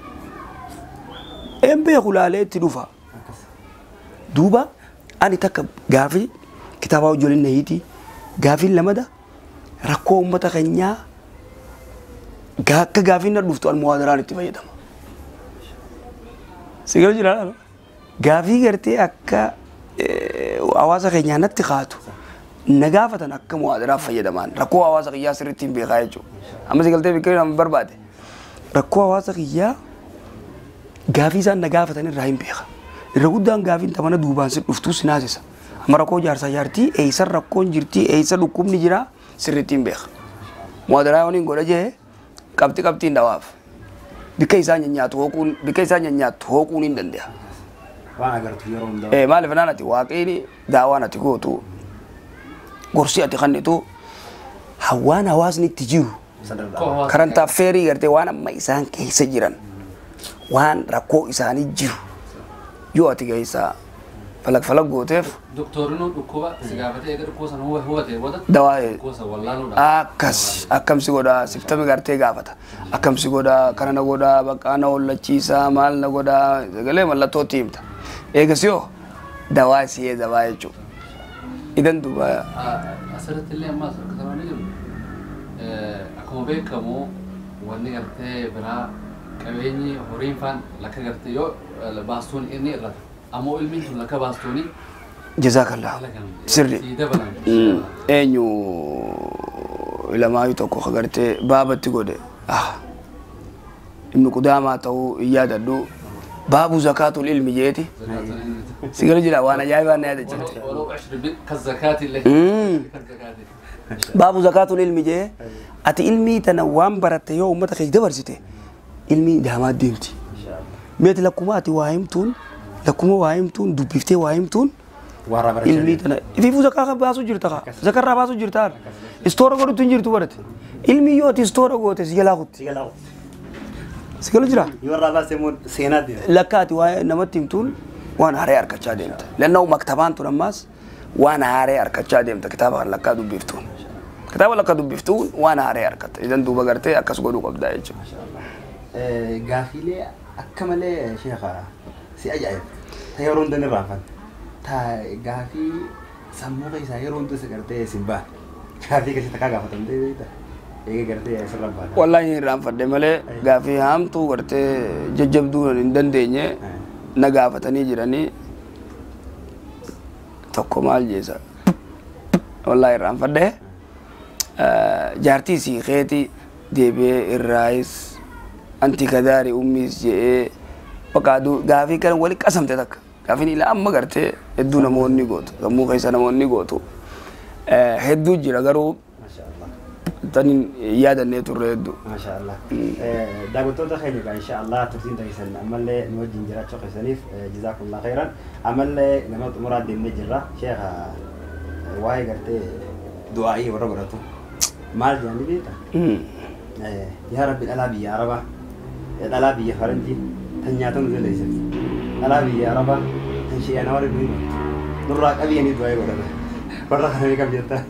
[SPEAKER 8] Hin beeku laalee itti dhufa. Duuba ani takka gaafii kitaaba ijoolleen nahiiti gaafiin lamada rakkoo uummata keenyaa akka gaafiin na dhuftu al muwaadaraan itti fayyadama. Sigala jira gaafii gartee akka hawaasa keenyaa natti kaatu na gaafatan akka muwaadaraaf fayyadaman rakkoo hawaasa kiyyaa sirriitti hin beekaa jechuudha. Amma sigaltee biqilii nama barbaade rakkoo hawaasa kiyyaa gaafii isaan na gaafatan irraa hin beeka. Irra guddaan gaafiin tamana duubaan si dhuftuu si naasisa. Amma rakkoo jaarsaa jaartii eessa rakkoon jirtii eessa dhukkubni jira sirriitti hin beeka. Muwaadaraa yoon hin godha jee qabxii qabxiin dhawaaf. Bikka isaan nyaatu hooquun bikka isaan nyaatu hooquun hin danda'a.
[SPEAKER 2] Waan agartu yeroo hundaa.
[SPEAKER 8] Maaliif naan ati waaqni daawaan ati gootu gorsi ati kennitu hawaan hawaasni itti jiru. Karanta feerii gartee waan amma isaan keessa jiran waan rakkoo isaanii jiru yoo ati geessaa falak falak gooteef.
[SPEAKER 5] Doktorinu dhukkuba si gaafatee eega dhukkuba sana hubatee booda.
[SPEAKER 8] Dawaa
[SPEAKER 5] dhukkuba sana wallaanuudha.
[SPEAKER 8] Akkas akkamsi godhaa siftami gartee gaafata akkamsi godhaa kana na godhaa bakka na hollachiisaa maal na godhaa sagalee mallattootti himta. Eegas yoo dawaa si dawaa jechuudha. Idan duuba.
[SPEAKER 5] Asirratti illee ammas akkasuma ni jiru. Akkuma beekamu wanni gartee biraa qabeenyi horiin faan lakka gartee yoo baastuun inni irrata. Ammoo ilmiin tun lakka baastuuni.
[SPEAKER 8] Jazaakallah. Sirri. Eenyu ilamaayu tokko gartee baabatti godhe. Ibnu Qudaamaa ta'uu hin yaadadhu. Baabu zakaatul ilmi jeeti. Sigala jira waan ajaa'ibaa na yaadachiifte. Baabu zakaatul ilmi jee ati ilmii tana waan baratte yoo uummata kee dabarsite ilmi daamaa deemti. Meeti lakkuma ati waa himtuun lakkuma waa himtuun dubbiftee waa himtuun ilmii tana ifiifuu zakaa baasuu jirta kaa zakarraa baasuu jirta istoora godhutu hin jirtu barate ilmi yoo ati istoora goote si jalaa kutti. Sigala jira. Lakka ati waa namatti himtuun waan haree harkachaa deemta. Lannoo maktabaan tun ammaas waan haree harkachaa deemta kitaaba kan lakkaa dubbiftuun. Kitaaba lakkaa dubbiftuun waan haree harkatta. Idan duuba gartee akkas godhuu qabdaa jechuudha.
[SPEAKER 2] Gaafiilee akka malee sheekha si ajaa'iba. Ta yeroo hunda ni raafan. Ta gaafii sammuu keessaa yeroo hunda si gartee si ba'a. Gaafii keessatti takkaa gaafatamtee beektaa? Eega gartee asirra ba'a.
[SPEAKER 8] Wallaahi hin raanfadhe malee gaafii haamtuu gartee jajjabduu hin dandeenye na gaafatanii jiranii tokko maal jeesa. Wallaahi hin raanfadhe jaartii sii keeti deebi'ee irraayis anti kadaari ummiis je'ee bakka gaafii kana wali qasamte takka. Gaafiin ilaa amma gartee hedduu namoonni gootu sammuu keessa namoonni gootu hedduu jira garuu Tanin yaadannee turre hedduu.
[SPEAKER 2] Maasha Allah. Daawwattoota keenya egaa insha Allah turtiin taasisan ammallee nu wajjin jiraachuu keessaniif jazaakumullah khairan. Ammallee nama xumuraa deemnee jirra. Sheekha waa'ee gartee du'aa'ii warra godhatu. Maal jedhanii beektaa? Yaa Rabbi dhalaa biyya Arabaa, dhalaa biyya Faranjii tan nyaata nu dandeessifti. Dhalaa biyya Arabaa tan shi'ana warri nu himattu. Nurraa qabiyyanii du'aa'ii godhatan. Warra kana meeqam jettaa?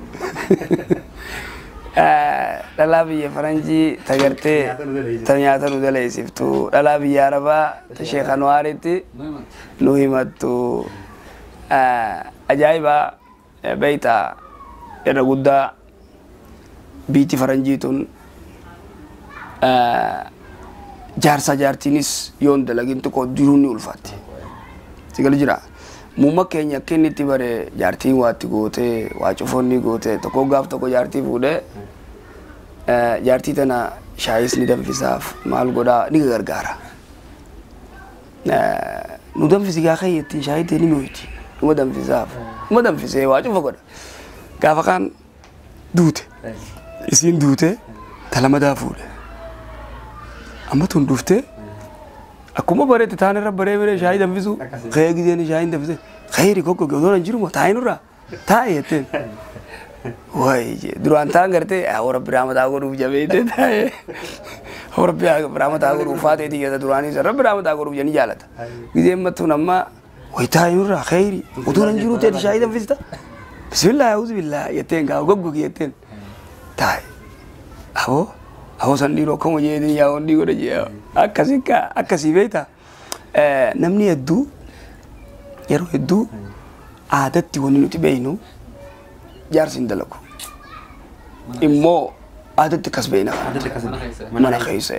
[SPEAKER 8] Dhalaa biyya Faranjii ta gartee ta nyaata nu daleessiftu. Dhalaa biyya Arabaa ta Sheekh Anwaaritti nu himattu. Ajaa'iba beektaa irra guddaa biitti Faranjii tun jaarsa jaartiinis yoon dalagin tokko jiruun ni ulfaatti. Sigal jira. Muumma keenya akka inni itti bare jaartiin waa itti gootee waa cufoonni gootee tokko gaaf tokko jaartii fuudhee jaartii tana shaayis ni danfisaaf maal godhaa ni gargaara. Nu danfisi gaa kayyattiin shaayii ta'e ni mo'iti. Numa danfisaaf. Numa danfisee waa cufa godha. Gaafa kaan duute. Isiin duute talamadaa fuudhe. Amma tun dhuftee akkuma bareetti taan irra baree baree shaayii danfisu ka'ee gizeen shaayii danfisee khayri kokko odoo hin jiru taa'ee nurraa taa'e jetteen. Wayi jee duraan taan gartee hora biraa mataa godhuuf jabeeyte taa'e hora biraa mataa godhuuf faatee tiyyata duraanii isa rabbi biraa mataa godhuuf jedhanii jaalata. Gizeen mattuun amma wayi taa'e nurraa khayri odoo hin jiru ta'e shaayii danfista. Bismillah auzu billah jetteen gaa goggogi jetteen taa'e. Aboo Aboo san dhiiroo akkuma jeetiin yaa hundi godha jee akkasii akkasii beektaa. Namni hedduu yeroo hedduu aadatti wanni nuti beeknu jaarsi hin dalagu. Immoo aadatti akkas beekna. Mana keessa.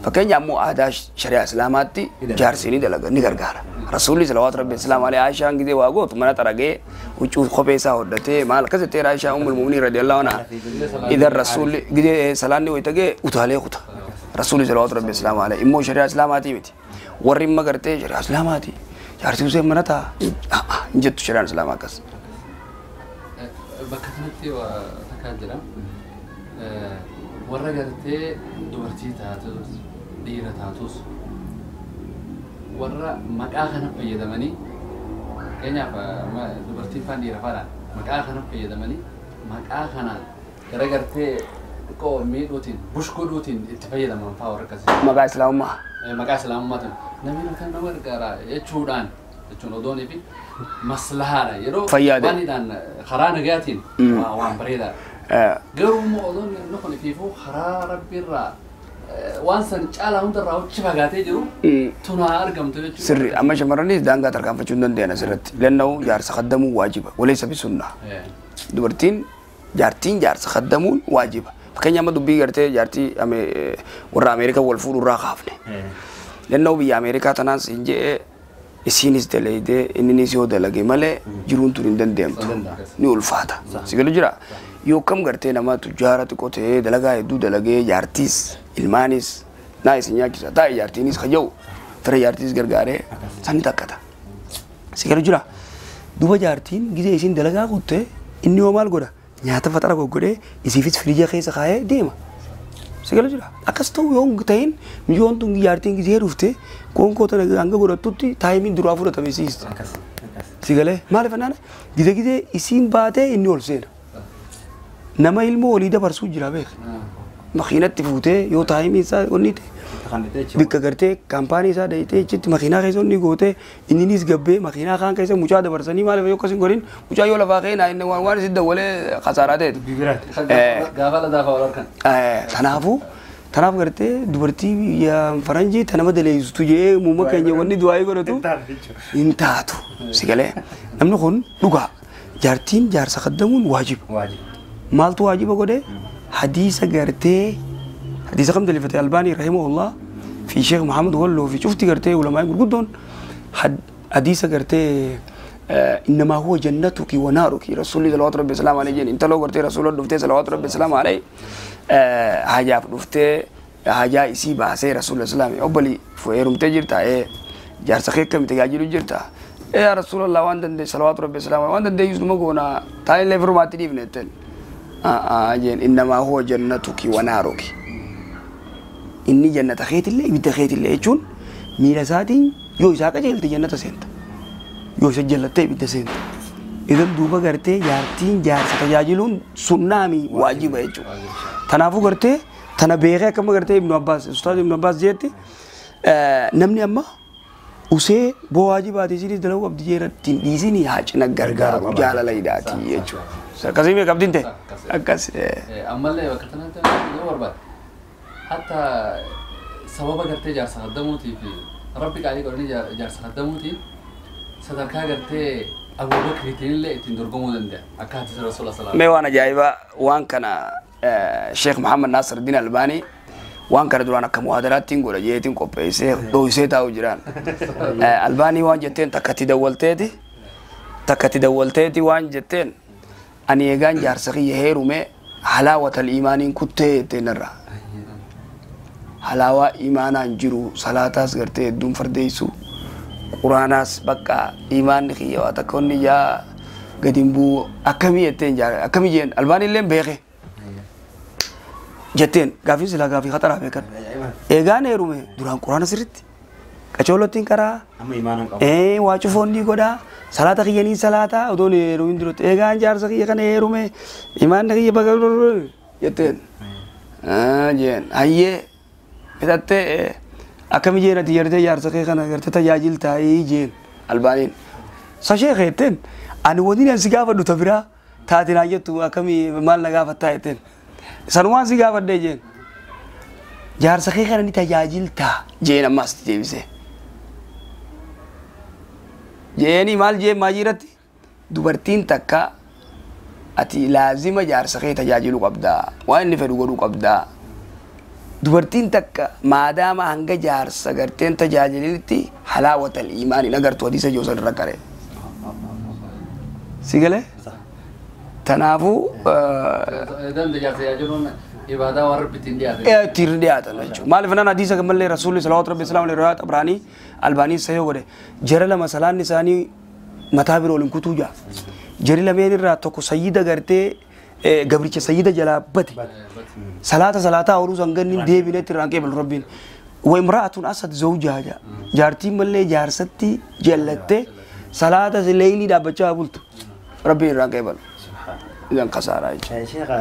[SPEAKER 8] Fakkeenya ammoo aadaa shari'aa islaamaatti jaarsi ni dalaga ni gargaara. Rasuulli salawaatu rabbi islaam alayhi Aishaan gizee waa gootu mana xaragee huccuu kophee isaa hodhatee maal akkas jettee Aishaa ummul mu'miniin radiyallahu anha. Idan rasuulli gizee salaanni wayita ga'e utaalee kuta. Rasuulli salawaatu rabbi islaam alayhi immoo shari'aa islaamaatii miti. Warri imma gartee shari'aa islaamaati. Jaarsi Huseen mana taa'a hin jettu shari'aan islaamaa akkas.
[SPEAKER 5] Bakka kanatti waa takkaa jira. Warra gartee dubartii taatus dhiira taatus warra maqaa kana fayyadamanii fakkeenyaaf dubartiin faan dhiira faadhaan maqaa kana fayyadamanii maqaa kanaan gara gartee xiqqoo miidhuutiin bushkuudhuutiin itti fayyadaman faa warra akkasii.
[SPEAKER 8] Maqaa islaamummaa.
[SPEAKER 5] Maqaa islaamummaatiin namni kan nama gargaara jechuudhaan jechuun odoonii fi maslahaadha yeroo waanidhaan karaa nagaatiin waan bareedaadha. Garuu immoo odoon inni kun ifiifuu karaa rabbiirraa waan san caalaa hundarraa achi fagaatee jiru tunaa argamtu jechuudha.
[SPEAKER 8] Sirri amma shamarranis daangaa tarkaanfachuu hin danda'an asirratti. Lanna'u jaarsa kaddamuu waajiba walaysa bisunnaa. Dubartiin jaartiin jaarsa kaddamuun waajiba. Fakkeenya amma dubbii gartee jaartii warra Ameerikaa wal fuudhu irraa kaafne. Lanna'u biyya Ameerikaa tanaas hin je'ee isiinis dalaydee inninis yoo dalage malee jiruun tun hin danda'amtu. Ni ulfaata. Si galu jira. Yoo kam gartee nama tujjaara xiqqoo ta'ee dalagaa hedduu dalagee jaartiis ilmaanis naa isin nyaachisa taa'e jaartiinis kaja'u fira jaartiis gargaaree sanni takkata. Si galu jira. Duuba jaartiin gizee isiin dalagaa kuttee inni yoo maal godha nyaata faxara goggodhee isiifis firiija keessa kaayee deema. Si galu jira. Akkas ta'u yoo hin ta'in mijoon tun jaartiin gizee dhuftee qoonqoo tana hanga godhattutti taayimiin duraa fudhatame isiis. Si galee maaliif annaan gizee gizee isiin baatee inni ol seena. Nama ilmoo olii dabarsuu jira beek. Makiinatti fuutee yoo taayimii isaa onni ta'e bikka gartee kaampaanii isaa dayitee achitti makiinaa keessa onni gootee inninis gabbee makiinaa kaan keessa mucaa dabarsanii maaliif yoo akkas hin godhin mucaa yoo lafaa ka'e inni waan waan isin dawwalee khasaaraa ta'etu.
[SPEAKER 5] Gaafa ladaa fa'aa harkan.
[SPEAKER 8] Kanaafuu tanaaf gartee dubartii biyya faranjii ta nama daleessitu jee muumma keenya wanni du'aayii godhatu hin taatu. Si galee namni kun dhugaa jaartiin jaarsa kaddamuun waajiba. Maaltu waajiba godhee hadiisa gartee hadiisa kam dalifate Albaanii rahimahullah fi Sheekh Muhammad Walloo fi cufti gartee ulamaa gurguddoon hadiisa gartee innamaa huwa jannatuki wa naaruki rasuulli salawaatu rabbi salaamu alayhi jeen intaloo gartee rasuula dhuftee salawaatu rabbi salaamu alayhi hajaaf dhuftee hajaa isii baasee rasuula salaami obbali heerumtee jirta jaarsa kee akkami tajaajilu jirta yaa rasuulallah waan dandee salawaatu rabbi salaamu waan dandeeyyus numa goona taa'illee firmaatti dhiifne jetteen. Jeen innamaa huwa jannatuki wa naaruki. Inni jannata keetillee ibidda keetillee jechuun miila isaatiin yoo isaa qajeelte jannata seenta. Yoo isa jallattee ibidda seenta. Idan duuba gartee jaartiin jaarsa tajaajiluun sunnaami waajiba jechuudha. Kanaafuu gartee tana beekee akkama gartee Ibnu Abbaas Ustaaz Ibnu Abbaas jeetti namni amma usee boo waajibaati isinis dalaguu qabdi jeera ittiin dhiisinii haa cina gargaaru jaalala hidhaati jechuudha. Akkasii mee qabdiin ta'e? Akkas.
[SPEAKER 5] Ammallee bakka kanatti yoo barbaade hatta sababa gartee jaarsa khaddamuutii fi rabbi qaalii godhanii jaarsa khaddamuutiin sadarkaa gartee Abubakriitiin illee ittiin dorgomuu danda'a akka hadiisa Rasuula sallallahu
[SPEAKER 8] Mee waan ajaa'ibaa waan kana Sheekh Muhammad Nasir Din Albaanii waan kana duraan akka muhaadaraattiin godha jeetiin qopheessee dhohisee taa'u jiraan. Albaanii waan jetteen takkatti dawwalteeti waan jetteen ani eegaan jaarsa kiyya heerume halaawatal imaaniin kuttee jetteen irraa. Halaawaa imaanaan jiru salaataas gartee hedduun fardeessu quraanaas bakka imaanni kiyya waa takka onni ijaa gadi hin bu'u akkamii jetteen akkamii jeen albaanii illee beeke. Jetteen gaafii silaa gaafii khataraa beekan. Eegaan heerume duraan quraana sirriitti qacoolottiin karaa waa cufoonni godhaa salaata kiyyanii salaataa odoon heerumin duratti eegaan jaarsa kiyya kana heerume imaanni kiyya bakka jetteen. Jeen hayyee fitattee akkami jeen ati yartee jaarsa kee kana gartee tajaajiltaayii jeen albaaniin. Sashee jetteen ani waniin ani si gaafadhu ta biraa taate naa jettu akkamii maal na gaafattaa jetteen. Sanumaan si gaafadhee jeen. Jaarsa kee kana ni tajaajiltaa jeen ammas deebisee. Jeeni maal jeen maajiirratti dubartiin takka ati laazima jaarsa kee tajaajiluu qabdaa waan inni fedhu godhuu qabdaa. Dubartiin takka maadaama hanga jaarsa garteen tajaajilinitti halaawatal imaanii agartu hadiisa joosan irra qaree. Si galee? Kanaafuu
[SPEAKER 5] ibaadaa waan rabbi ittiin dhiyaatan.
[SPEAKER 8] Ittiin dhiyaatan jechuudha. Maaliif naan hadiisa mallee rasuulli salawaatu rabbi islaam alayhi riwaayat Abraanii Albaanii sayoo godhe jara lama salaanni isaanii mataa biroo waliin kutuu jaa. Jari lameen irraa tokko sayyida gartee gabricha sayyida jalaa bate. Salaata salaataa ooluu sanganni deebineetti irraan qeebalu rabbiin. Wa imra'atun asad zawjaha jaa. Jaartiin mallee jaarsatti jallattee salaata leeylii dhaabbachaa bultu. Rabbiin irraan qeebalu. Idan kasaaraa jechuudha.
[SPEAKER 2] Sheekh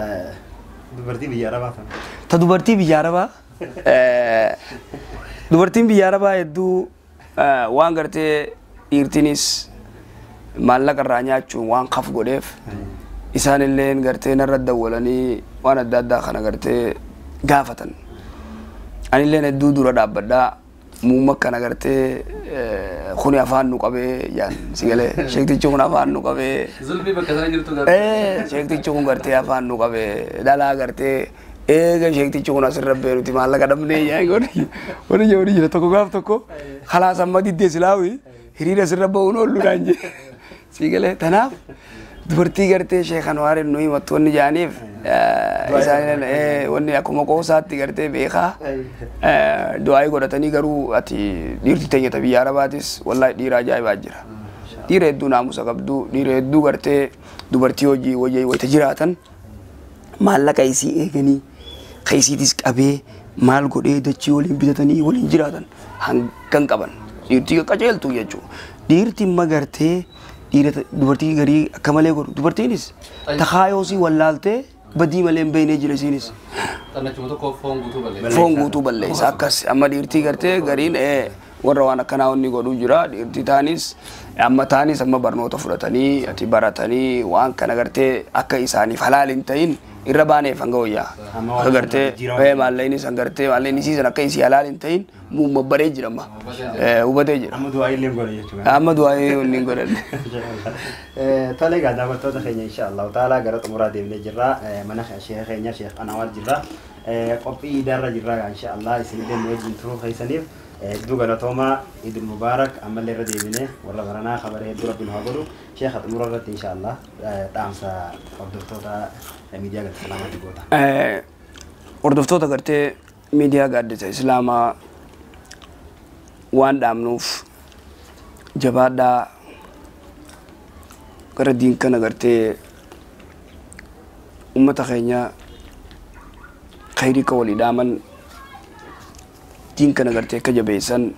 [SPEAKER 2] dubartii biyya Arabaa tana.
[SPEAKER 8] Ta dubartii biyya Arabaa dubartiin biyya Arabaa hedduu waan gartee dhiirtinis maallaqa irraa nyaachuun waan kaf godheef isaan illeen gartee narra dawwalanii waan adda addaa kana gartee gaafatan. Anilleen hedduu dura dhaabbadhaa muumma kana gartee kuni afaan nu qabee jaan si galee sheektichi kun afaan nu qabee.
[SPEAKER 5] Zulmii bakka sana jirtu gartee.
[SPEAKER 8] Sheektichi kun gartee afaan nu qabee dhalaa gartee eega sheektichi kun asirra bee nuti maallaqa dhabnee jaan godhi. Wani jawri jira tokko gaaf tokko khalaas amma diddee silaawi hiriira asirra ba'uun oollu naan jee. Si galee tanaaf dubartii gartee sheekan waareen nuyi himattoonni jaaniif isaan wanni akkuma qoosaatti gartee beekaa du'aayii godhatanii garuu ati dhiirti teenya biyya Arabaatis wallaahi dhiira ajaa'ibaa jira. Dhiira hedduu naamusa qabdu dhiira hedduu gartee dubartii hojii wajjii wayita jiraatan maallaqa isii eeganii qaysiitis qabee maal godhee dachii waliin bitatanii waliin jiraatan hangan qaban dhiirtii qajeeltu jechuudha. Dhiirti imma gartee dubartii garii akka malee godhu dubartiinis takaayoosii wallaaltee badii malee hin beeknee jira isiinis.
[SPEAKER 5] Xannachuma tokko foon guutuu balleessa.
[SPEAKER 8] Foon guutuu balleessa akkas amma dhiirtii gartee gariin warra waan akkanaa wanni godhuu jira dhiirtii taanis amma taanis amma barnoota fudhatanii ati baratanii waan kana gartee akka isaaniif halaal hin ta'in irra baaneef hanga wayyaa. Akka gartee maallaqni san gartee maallaqni isiisan akka isii halaal hin ta'in muumma baree jira amma hubatee jira.
[SPEAKER 2] Amma du'aa illee hin godhan jechuudha.
[SPEAKER 8] Amma du'aa illee hin godhan.
[SPEAKER 2] Tole egaa daawwattoota keenya insha Allahu ta'ala gara xumuraa deemnee jirra. Mana sheekha keenya Sheekh Anwaar jirra. Qophii iidaarra jirra insha Allah isinillee nu wajjin turuu keessaniif hedduu galatoomaa Idil Mubaarak ammallee irra deebinee warra baranaa khabaree hedduu rabbiin haa godhu. Sheekha xumura irratti insha Allah dhaamsa hordoftoota miidiyaa Gaaddisa Islaamaatti goota.
[SPEAKER 8] Hordoftoota gartee miidiyaa Gaaddisa Islaamaa waan dhaamnuuf jabaadhaa gara diin kana gartee Ummata keenya khayrii ka walii dhaaman, diin kana gartee akka jabeessan,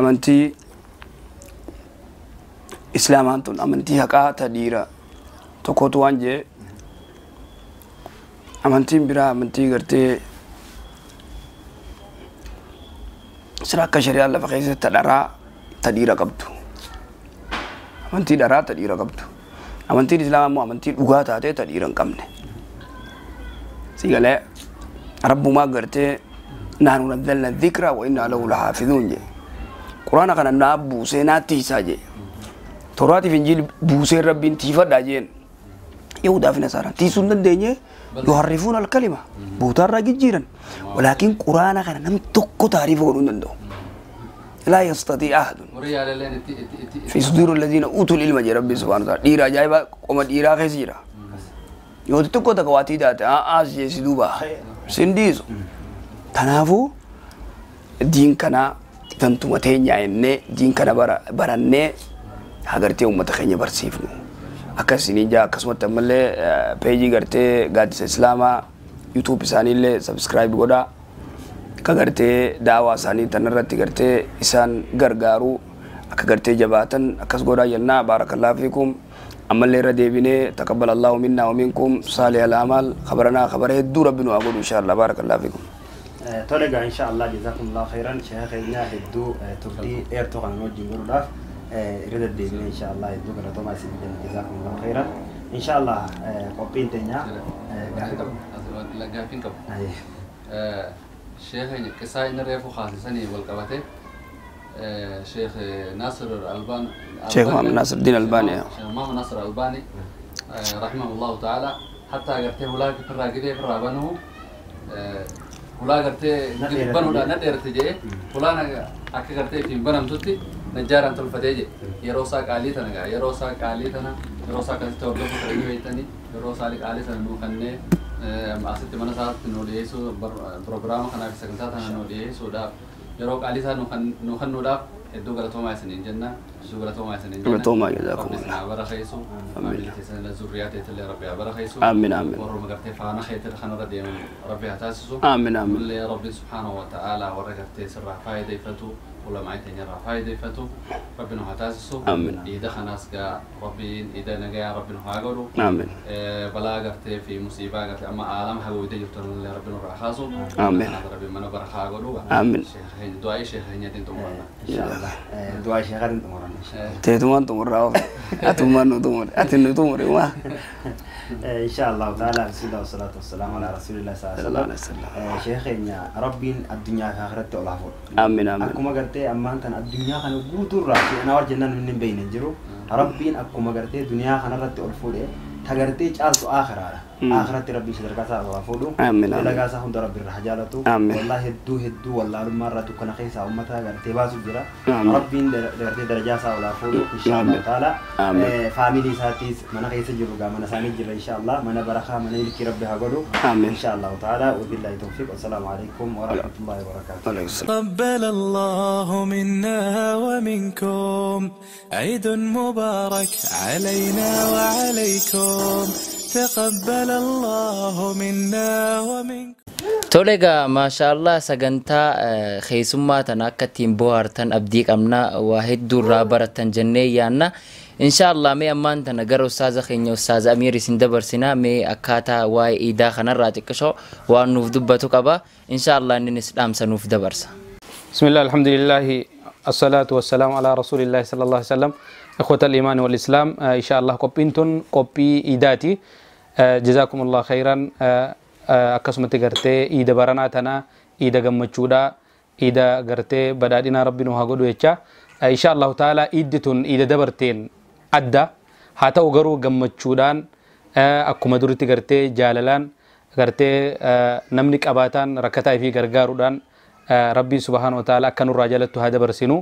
[SPEAKER 8] amantii islaamaan tun amantii haqaa ta dhiira tokkotu waan jee, amantiin biraa amantii gartee sira akka shari'aan lafa keessatti ta dharaa ta dhiira qabdu, amantii dharaa ta dhiira qabdu. Amantiin islaamaa immoo amantii dhugaa taatee ta dhiira hin qabne. Si galee rabbumaa gartee nahnu nazzalna dhikra wa inna lahu lahaafizuun jee. Quraana kana naa buusee naa tiisaa jee. Tooraatiif Injiil buusee Rabbiin tiifadhaa jeen. Yahudaa fi Nasaaraan tiisuu hin dandeenye, yuharrifuuna alkalima, bootaarraa jijjiiran. Walaakin quraana kana nam tokko taariifa godhuu hin danda'u. Laa yastatii ahadun.
[SPEAKER 5] Warri yaalalleen itti itti itti
[SPEAKER 8] في صدور الذين اوتوا العلم جee Rabbi subhaanahu wa ta'ala. Dhiira ajaa'iba qoma dhiiraa keessa jira. Yoo xixiqqoo takka waatii taate aas jee si duuba sin dhiisu. Kanaafuu diin kana tantuma teenyaa jennee diin kana barannee hagartee uummata keenya barsiifnu. Akkas isiniin jaa. Akkasumatti ammallee peejii gartee Gaaddisa Islaamaa YouTube isaaniillee subscribe godhaa. Akka gartee daawaa isaanii tanarratti gartee isaan gargaaru, akka gartee jabaatan akkas godhaa jennaa. Baarakallaahu fiikum. Ammallee irra deebinee taqabbal Allahu minna wa minkum saalih al-amal. Khabaranaa khabara hedduu Rabbi nu haa godhu insha Allah. Baarakallaahu fiikum.
[SPEAKER 2] Tole egaa, insha Allah, jazakumullahu khairan, sheekha keenya hedduu turtii dheertuu kana nu wajjin godhuudhaaf irra deddeebinee insha Allah hedduu galatoomaa isin jenna. Jazakumullahu khairan. Insha Allah qophiin teenya gaafii qabu.
[SPEAKER 5] Gaaffiin qabu. Sheekha qisaa inni reefu kaasisanii wal qabate, Sheekh Naasir Albaan
[SPEAKER 8] Sheekh Muhammad Naasir Diin Albaani.
[SPEAKER 5] Sheekh Muhammad Naasir Albaani rahimahullahu ta'ala, hatta agartee hulaa firraa gidee firraa banuu hulaa gartee banuudha na dheerate jee, hulaan akka gartee ittiin banamtutti najjaaraan tolfatee je. Yeroo isaa qaalii tana gaa, yeroo isaa qaalii tana, yeroo isaa akkasitti hordofuu ta'anii beektanii, yeroo isaa qaalii tana nuu kannee asitti mana isaatti nuu dhiyeessuu, piroogiraama kanaa fi sagantaa tana nuu dhiyeessuudhaaf, yeroo qaalii isaa nuu kennuudhaaf hedduu galatoomaa isiniin jenna, hedduu galatoomaa isiniin jenna.
[SPEAKER 8] Galatoomaa, jazaakumullah.
[SPEAKER 5] Rabbi isin haa barakeessu. Faamilii keessan, zurriyaa teetillee Rabbi haa barakeessu.
[SPEAKER 8] Amiin, amiin.
[SPEAKER 5] Warruma gartee faana keetir kanarra deeman Rabbi haa taasisu.
[SPEAKER 8] Amiin, amiin.
[SPEAKER 5] Illee Rabbi subhaanahu wa ta'ala warra gartee sirraa faayideeffatu, ulamaa teenyarraa faayideeffatu Rabbi nu haa taasisu.
[SPEAKER 8] Amiin.
[SPEAKER 5] Iida kanaas gaa Rabbiin iida nagayaa Rabbi nu haa godhu.
[SPEAKER 8] Amiin.
[SPEAKER 5] Balaa gartee fi musiibaa gartee amma aalama haguugdee jirtu illee Rabbi nurraa kaasu.
[SPEAKER 8] Amiin.
[SPEAKER 5] Kanaaf Rabbi mana barakaa godhu.
[SPEAKER 8] Amiin.
[SPEAKER 5] Du'aa'ii sheekha keenyaatiin xumuranna.
[SPEAKER 2] Insha Allah du'aa sheekhatiin xumuranna.
[SPEAKER 8] Teetumaan xumurraa ofe. Atummaan nu xumure. Ati nu xumure maa.
[SPEAKER 2] إن شاء الله تعالى، بسم الله والصلاة والسلام على رسول الله صلى الله عليه وسلم. Sheekheenya Rabbiin addunyaa fi akhiratti ol haa fuudhu.
[SPEAKER 8] Amiin, amiin.
[SPEAKER 2] Akkuma gartee ammaan tana addunyaa kana guutuurraa seenaa warra jennaan namni hin beekne hin jiru. Rabbiin akkuma gartee duniyaa kanarratti ol fuudhe, ta gartee caaltu akhiraadha. Akhiratti Rabbiin sadarkaa isaa ol haa fuudhu.
[SPEAKER 8] Amiin, amiin.
[SPEAKER 2] Dalagaa isaa hunda Rabbi irraa haa jaalatu.
[SPEAKER 8] Amiin.
[SPEAKER 2] Wallahi hedduu hedduu wallaalummaa irraa dukkana keessaa uummata gartee baasu jira.
[SPEAKER 8] Amiin.
[SPEAKER 2] Rabbiin gartee darajaa isaa ol haa fuudhu. Insha Allah ta'ala.
[SPEAKER 8] Amiin.
[SPEAKER 2] Faamilii isaatiis mana keessa jiru gaa, mana isaanii jira, insha Allah mana barakaa, mana milkii Rabbi haa godhu.
[SPEAKER 8] Amiin.
[SPEAKER 2] Insha Allah ta'ala. Wabillahi tawfiq, wassalaamu alaikum warahmatullahi wabarakatuh.
[SPEAKER 8] Alaikum salaam.
[SPEAKER 7] تقبل الله منا ومنكم، عيد مبارك علينا وعليكم، تقبل الله منا ومنكم.
[SPEAKER 1] Tole egaa, maashaallah, sagantaa keessummaa tana akka ittiin bohaartan abdii qabna, waa hedduu irraa baratan jennee yaanna. Inshaallah mee ammaan tana gara ustaaza keenya ustaaza Amiir isin dabarsina. Mee akkaataa waa'ee iidaa kanarraa xiqqishoo waan nuuf dubbatu qaba. Inshaallah inninis dhaamsa nuuf dabarsa.
[SPEAKER 6] بسم الله، الحمد لله، الصلاة والسلام على رسول الله صلى الله عليه وسلم. إخوة الإيمان والإسلام، إن شاء الله قبينتون قبي إيداتي، جزاكم الله خيرا. Akkasumatti gartee iida baranaa tana iida gammachuudha, iida gartee badhaadhina Rabbi nu haa godhu jecha. Insha Allahu ta'ala iiddi tun iida dabarteen adda haa ta'u, garuu gammachuudhaan akkuma duritti gartee jaalalaan gartee namni qabaataan rakkataa fi gargaaruudhaan Rabbiin subhaanahu wa ta'ala akka nurraa jalattu haa dabarsinu.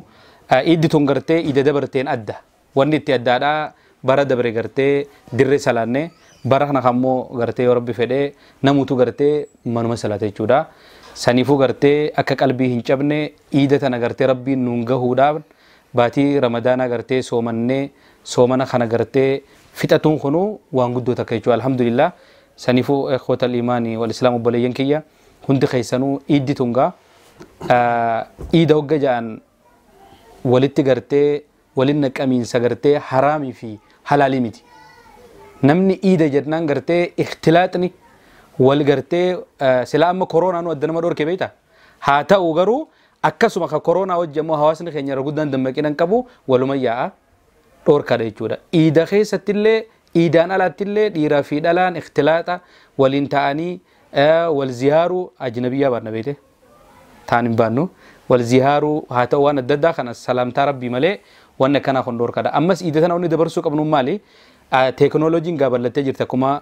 [SPEAKER 6] Iiddi tun gartee iida dabarteen adda. Wanni itti addaadhaa bara dabre gartee dirree salaanne, bara kana ammoo gartee yoo Rabbi fedhee namutu gartee manuma salaata jechuudha. Saniifuu gartee akka qalbii hin cabne, iida tana gartee Rabbiin nuun gahuudhaaf baatii Ramadaanaa gartee soomannee, soomana kana gartee Fixatuun kunuu waan guddoo takka jechuudha. Alhamdulillah saniifuu ikhwata al-imaanii wal islaam obboleeyyan kiyya hundi keessanuu iiddi tungaa iida hogga ja'an walitti gartee walin naqamiinsa gartee haraamii fi halaalii miti. Namni iida jennaan gartee ikhtilaaxni wal gartee silaa amma kooroonaan adda nama dhorke beektaa? Haa ta'u garuu akkasuma ka kooroonaa wajji ammoo hawaasni keenya irra guddaan dammaqina hin qabu waluma yaa'a dhorkaadha jechuudha. Iida keessattillee iidaan alaattillee dhiiraa fi dhalaan ikhtilaaxa waliin ta'anii wal ziyaaruu ajnabiyyaa baanna beekte ta'an hin baannu wal ziyaaruu haa ta'u waan adda addaa kana salaamtaa rabbii malee wanni akkanaa kun dhorkaadha. Ammas iida tana wanni dabarsuu qabnu maali? Teekinooloojiin gaaballattee jirti akkuma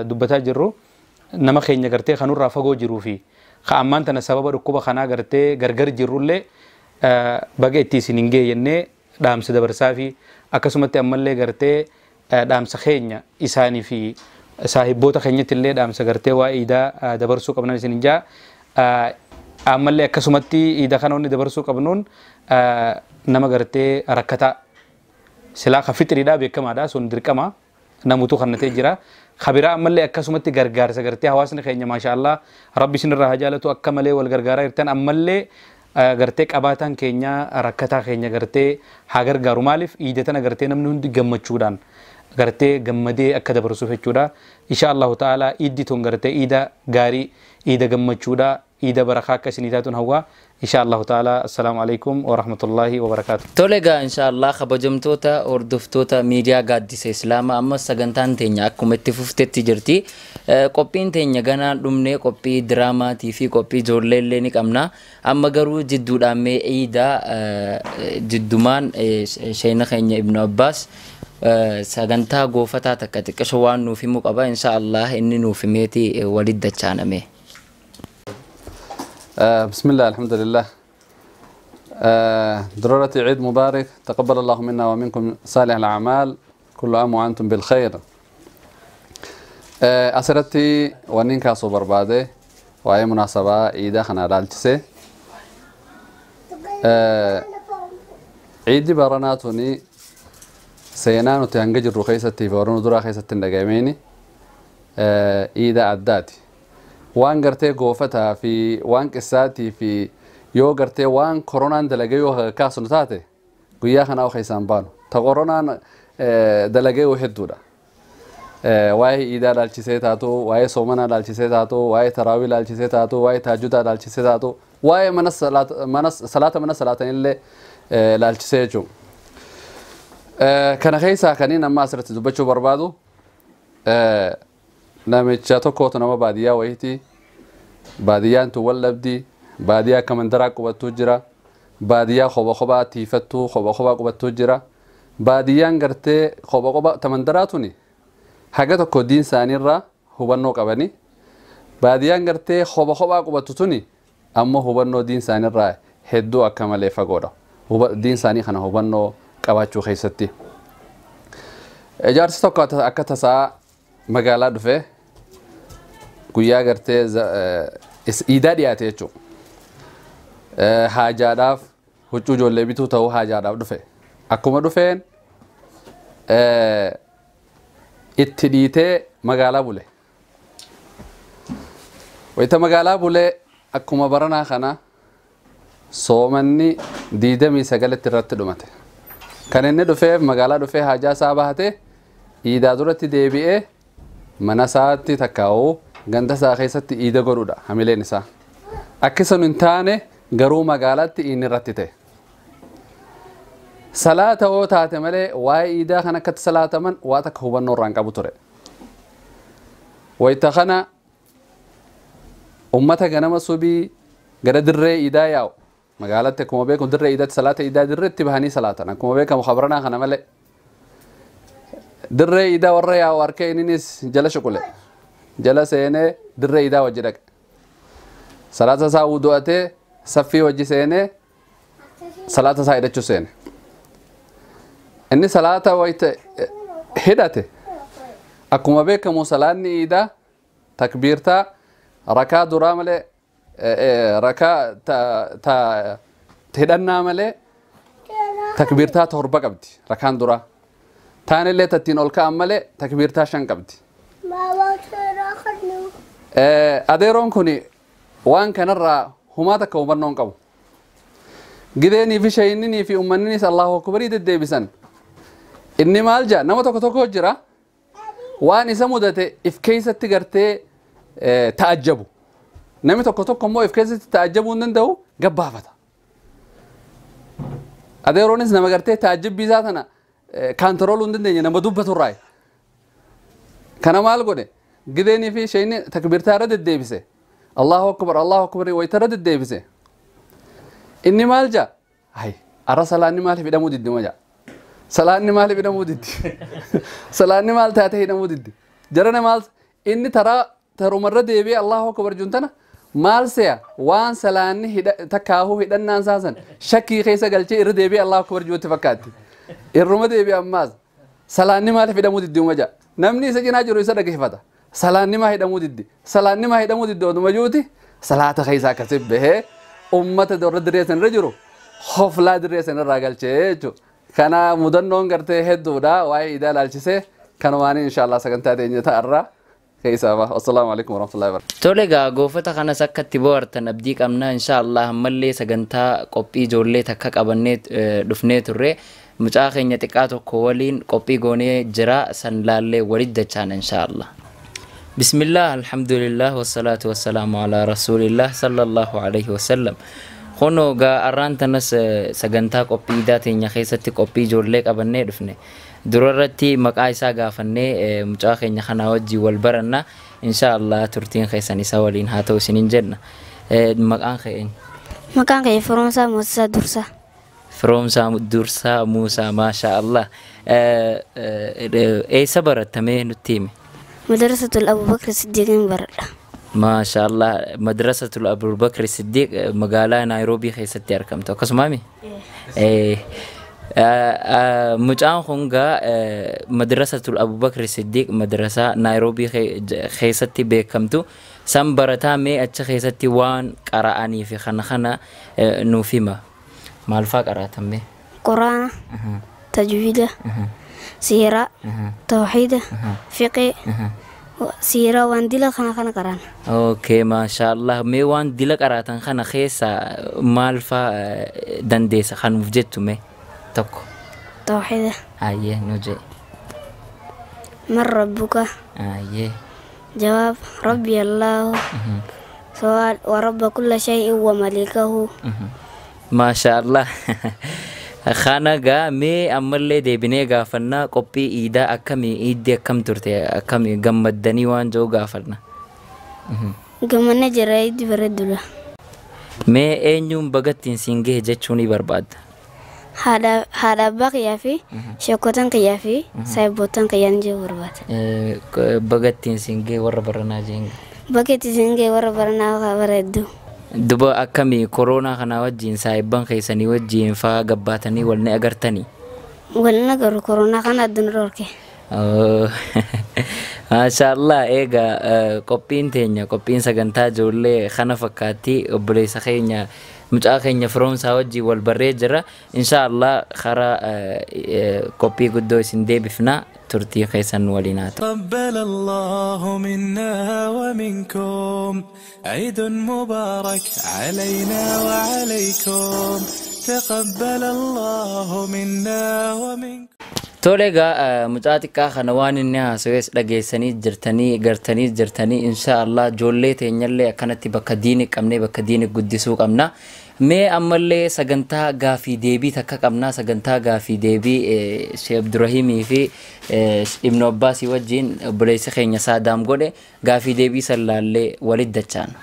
[SPEAKER 6] dubbataa jirru nama keenya gartee kanurraa fagoo jiruu fi ka ammaan tana sababa dhukkuba kanaa gartee gargar jirrullee baga itti isin hin geeyannee dhaamsa dabarsaa fi akkasumatti ammallee gartee dhaamsa keenya isaanii fi saahibboota keenyatti illee dhaamsa gartee waa iidaa dabarsuu qabnan isin hin jaa. Ammallee akkasumatti iida kana wanni dabarsuu qabnuun nama gartee rakkataa silaa ka fixriidhaa beekamaadha sun dirqama namutu kannatee jira. Kabiraa ammallee akkasumatti gargaarsa gartee hawaasni keenya maasha Allah rabbi isinirraa haa jaalatu akka malee wal gargaaraa jirtan ammallee gartee qabaataan keenya rakkataa keenya gartee haa gargaaru maaliif iida tana gartee namni hundi gammachuudhaan gartee gammadee akka dabarsuuf jechuudha. Insha Allahu ta'ala iiddi tun gartee iida gaarii iida gammachuudha iida barakaa akka isinii taatuun hawwaa. Insha Allahu ta'ala assalaamu alaikum wa rahmatullahi wa barakaatu.
[SPEAKER 1] Tole egaa insha Allah kabajamtoota hordoftoota miidiyaa gaaddisa Islaamaa amma sagantaan teenya akkuma itti fuftetti jirti. Qophiin teenya ganaan dhumnee qophii diraamaatii fi qophii ijoollee illee ni qabna. Amma garuu jidduudhaan mee iidaa jiddumaan sheena keenya Ibnu Abbaas sagantaa goofataa takka xiqqisho waan nuuf himuu qaba. Insha Allah inni nuuf himeeti walitti dachaaname.
[SPEAKER 5] بسم الله الحمد لله. ضرورة عيد مبارك، تقبل الله منا ومنكم صالح الأعمال، كل عام وأنتم بالخير. أسرتي ونين كاسو بربادة وأي مناسبة إيدا خنا لالتسي عيد برناتوني سينانو تهنجج الرخيصة تيفورونو درا خيصة تندقاميني إيدا أداتي waan gartee goofataa fi waan qissaatii fi yoo gartee waan koronaan dalagee yoo kaasnu taate guyyaa kanaa oo keessaan baanu ta koronaan dalagee yoo hedduudha. Waa'ee iidaa laalchisee taatu, waa'ee soomanaa laalchisee taatu, waa'ee taraawii laalchisee taatu, waa'ee taajudaa laalchisee taatu, waa'ee mana salaata mana salaatanillee laalchisee jechuudha. Kana keessaa kaniin amma asirratti dubbachuu barbaadu namicha tokkootu nama baadiyyaa wayiiti. Baadiyyaan tun wal dhabdi, baadiyyaa akka mandaraa qubattuu jira, baadiyyaa kopha kophaa tiifattuu kopha kophaa qubattuu jira. Baadiyyaan gartee kopha kophaa ta mandaraa tuni haga tokko diin isaaniirraa hubannoo qabani. Baadiyyaan gartee kopha kophaa qubattu tuni ammoo hubannoo diin isaaniirraa hedduu akka malee fagoodha. Diin isaanii kana hubannoo qabaachuu keessatti. Ijaarsi tokko akka tasaa magaalaa dhufee guyyaa gartee iidaa dhiyaate jechuudha. Haajaadhaaf huccuu ijoollee bituu ta'uu haajaadhaaf dhufe. Akkuma dhufeen itti dhiitee magaalaa bule. Wayita magaalaa bulee akkuma baranaa kana soomanni 29 irratti dhumate. Kan inni dhufeef magaalaa dhufee haajaa isaa bahatee iidaa duratti deebi'ee mana isaatti takkaa'uu ganda isaa keessatti iida godhuudha hamileen isaa. Akka sun hin taane garuu magaalaatti inni irratti ta'e. Salaata hoo taate malee waa'ee iidaa kan akkatti salaataman waa takka hubannoo irraa hin qabu ture. Wayita kana ummata ganama subii gara dirree iidaa yaa'u magaalatti akkuma beekamu dirree iidaatti salaata iidaa dirreetti bahanii salaatan akkuma beekamu khabranaa kana malee. Dirree iidaa warra yaa'u harkee inninis jala shuqule. Jala seenee dirree iidaa wajji dhaqe. Salaata isaa wudu'atee saffii wajji seenee salaata isaa hidhachuu seene. Inni salaata wayita hidhate akkuma beekamu salaanni iidaa takbiirtaa rakaa duraa malee rakaa ta hidhannaa malee takbiirtaa 7 qabdi rakaan duraa. Taanillee tattiin ol ka'an malee takbiirtaa 5 qabdi. Adeeroon kun waan kanarraa humaa takka hubannoo hin qabu. Gideenii fi shayinninii fi uummanninis Allahu akbarii deddeebisan. Inni maal jaa nama tokko tokko jira waan isa mudate if keessatti gartee ta'ajjabu. Namni tokko tokko immoo if keessatti ta'ajjabuu hin danda'u gabbaafata. Adeeroonis nama gartee ta'ajjabbii isaa tana kaantarooluu hin dandeenye nama dubbatu irraa. Kana maal godhe gideenii fi shayinni takbiirtaa irra deddeebise. Allahu akbar Allahu akbar wayita irra deddeebise. Inni maal jaa hay arra salaanni maaliif hidhamuu diddi ma jaa. Salaanni maaliif hidhamuu diddi. Salaanni maal taatee hidhamuu diddi. Jarana maal inni taraa tarumarra deebi'ee Allahu akbar juntana maal se'a waan salaanni takkaahuu hidhannaan saasan shakkii keessa galchee irra deebi'ee Allahu akbar juutti fakkaatti. Irruma deebi'e ammaas salaanni maaliif hidhamuu diddi uma jaa. Namni isa cinaa jiru isa dhageeffata. Salaanni maa hidhamuu diddi. Salaanni maa hidhamuu diddi oduma juuti salaata keessaa akkasii bahee ummata warra dirree sanarra jiru hoflaa dirree sanarraa galchee jechuudha. Kana mudannoon gartee hedduudha waa'ee iidaa ilaalchisee kanumaan inshaallah sagantaa teenya ta'arraa keessaa ba'a. Assalaamu alaikum warahmatullahi wabarakatuh.
[SPEAKER 1] Tole egaa goofata kanas akka itti bohaartan abdii qabna inshaallah ammallee sagantaa qophii ijoollee takka qabannee dhufnee turre mucaa keenya xiqqaa tokko waliin qophii goonee jira san laallee walitti dachaana inshaallah. Bismillah, alhamdulillah, wassalatu wassalamu ala rasulillah sallallahu alaihi wasallam. Kunoo gaa arraan tanas sagantaa qophii iidaa teenya keessatti qophii ijoollee qabannee dhufne. Dura irratti maqaa isaa gaafannee mucaa keenya kanaa wajjin wal baranna. Inshaallah turtiin keessan isa waliin haa ta'u isiniin jenna. Maqaan kee eenyu?
[SPEAKER 9] Maqaan kee Firoomsaa Muusaa Dursaa.
[SPEAKER 1] Firoomsaa Dursaa Muusaa, maasha Allah. Eessa barattamee nutti himi?
[SPEAKER 9] Madrasatul Abubakar Siddiqiin baradha.
[SPEAKER 1] Maasha Allah, Madrasatul Abubakar Siddiq magaalaa Naayiroobii keessatti argamtu. Akkasumaami? Mucaan kun gaa Madrasatul Abubakar Siddiq madrasaa Naayiroobii keessatti beekamtu san barataa mee achi keessatti waan qara'anii fi kana kana nuuf hima. Maal fa'aa qara'atan mee?
[SPEAKER 9] Quraana, tajwiida, siiraa, tawxiida, fiqee, siiraa waan dila kana kana qara'an.
[SPEAKER 1] Okay, maasha Allah. Mee waan dila qara'atan kana keessa maal fa'aa dandeessa kan nuuf jettu mee tokko?
[SPEAKER 9] Tawxiida.
[SPEAKER 1] Ayyee, nu jee.
[SPEAKER 9] Man rabbuka?
[SPEAKER 1] Ayyee.
[SPEAKER 9] Jawaab Rabbi Allahu. Su'aal wa rabba kulla shay'in wa malikahu.
[SPEAKER 1] Maasha Allah. Kana gaa mee ammallee deebinee gaafannaa qophii iidaa akkamii iiddii akkam turte akkamii gammaddanii waan jiru gaafanna.
[SPEAKER 9] Gammanna jira iiddi bareeddudha.
[SPEAKER 1] Mee eenyuun bagattiin siin gahe jechuu ni barbaadda?
[SPEAKER 9] Haadha abbaa kiyyaa fi sheekotan kiyyaa fi saayibootan kiyyaan jechuu barbaada.
[SPEAKER 1] Bagattiin siin gahe warra baranaa jeen.
[SPEAKER 9] Bagattiin siin gahe warra baranaa bareeddu.
[SPEAKER 1] Duba akkamii koronaa kana wajjin saayibban keessanii wajjin fa'aa gabbaatanii wal ni agartanii?
[SPEAKER 9] Wal ni agarru koronaa kana addun dhorke.
[SPEAKER 1] Maasha Allah, egaa qophiin teenya qophiin sagantaa ijoollee kana fakkaatti obboleessa keenya mucaa keenya Firoomsaa wajjin wal barree jira. Insha Allah karaa qophii guddoo isin deebifna turtii keessan waliin haa ta'u.
[SPEAKER 7] تقبل الله منا ومنكم عيد مبارك علينا وعليكم تقبل الله منا ومنكم.
[SPEAKER 1] Tole egaa mucaa xiqqaa kana waan inni haasawes dhageessanii jirtanii gartanii jirtanii insha Allah ijoollee teenyallee akkanatti bakka diini qabnee bakka diini guddisuu qabna. Mee ammallee sagantaa gaafii deebii takka qabna sagantaa gaafii deebii Sheekh Abdurrahiimii fi Ibnu Abbaasii wajjin obboleessa keenya Saadaam godhe gaafii deebii san laallee walitti dachaana.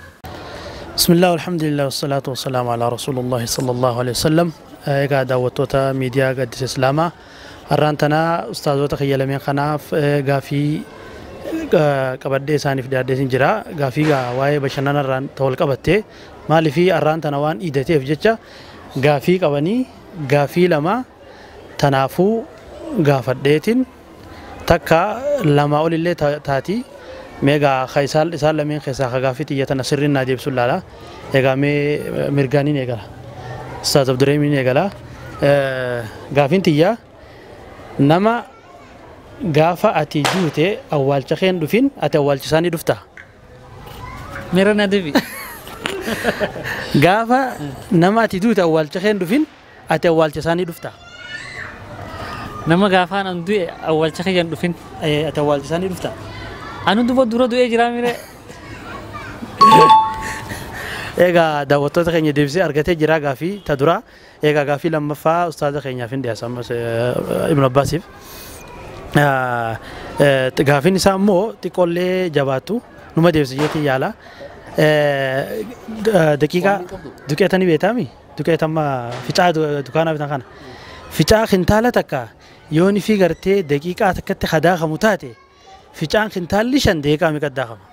[SPEAKER 10] Bismillah walhamdulillah wasalaatu wasalaamu alaa rasuulullahi sallallahu alaihi wasallam. Egaa daawwattoota miidiyaa Gaaddisa Islaamaa har'aan tanaa ustaazota kiyya lameen kanaaf gaafii qabadhee isaaniif dhiyaadhee jira. Gaafii waa'ee bashannana irraan wal qabattee maaliif har'aan tana waan iidateef jecha gaafii qabanii gaafii lama tanaafuu gaafadheetiin takka lama olillee taati. Meegaa isaan lameen keessaa gaafii xiyya tana sirriin naa deebisuun laala. Egaa mee mirgaaniin eegala. Ustaaz Abdurreemiin eegala. Gaafiin xiyyaa nama Gaafa ati duute awwaalcha keen dhufin ati awwaalcha isaanii dhufta.
[SPEAKER 4] Mira na deebi.
[SPEAKER 10] Gaafa nama ati duute awwaalcha keen dhufin ati awwaalcha isaanii dhufta.
[SPEAKER 4] Nama gaafaan an du'e awwaalcha kiyyan dhufin.
[SPEAKER 10] Ati awwaalcha isaanii dhufta.
[SPEAKER 4] Anu duba dura du'ee jira mire.
[SPEAKER 10] Egaa daawwattoota keenya deebisee argatee jira gaafii ta dura. Egaa gaafii lammaffaa ustaaza keenyaaf hin dhiyaasa ammas Ibn Abbaasiif. Gaafiin isaa immoo xiqqoollee jabaattu numa deebise jeetii yaala. Daqiiqaa duqeeta ni beektaami? Duqeeta amma ficaa dukaanaa bitan kana. Ficaa kintaala takka yoon fi gartee daqiiqaa takkatti hadaakamu taate ficaan kintaalli 5 daqiiqaa meeqa daakama?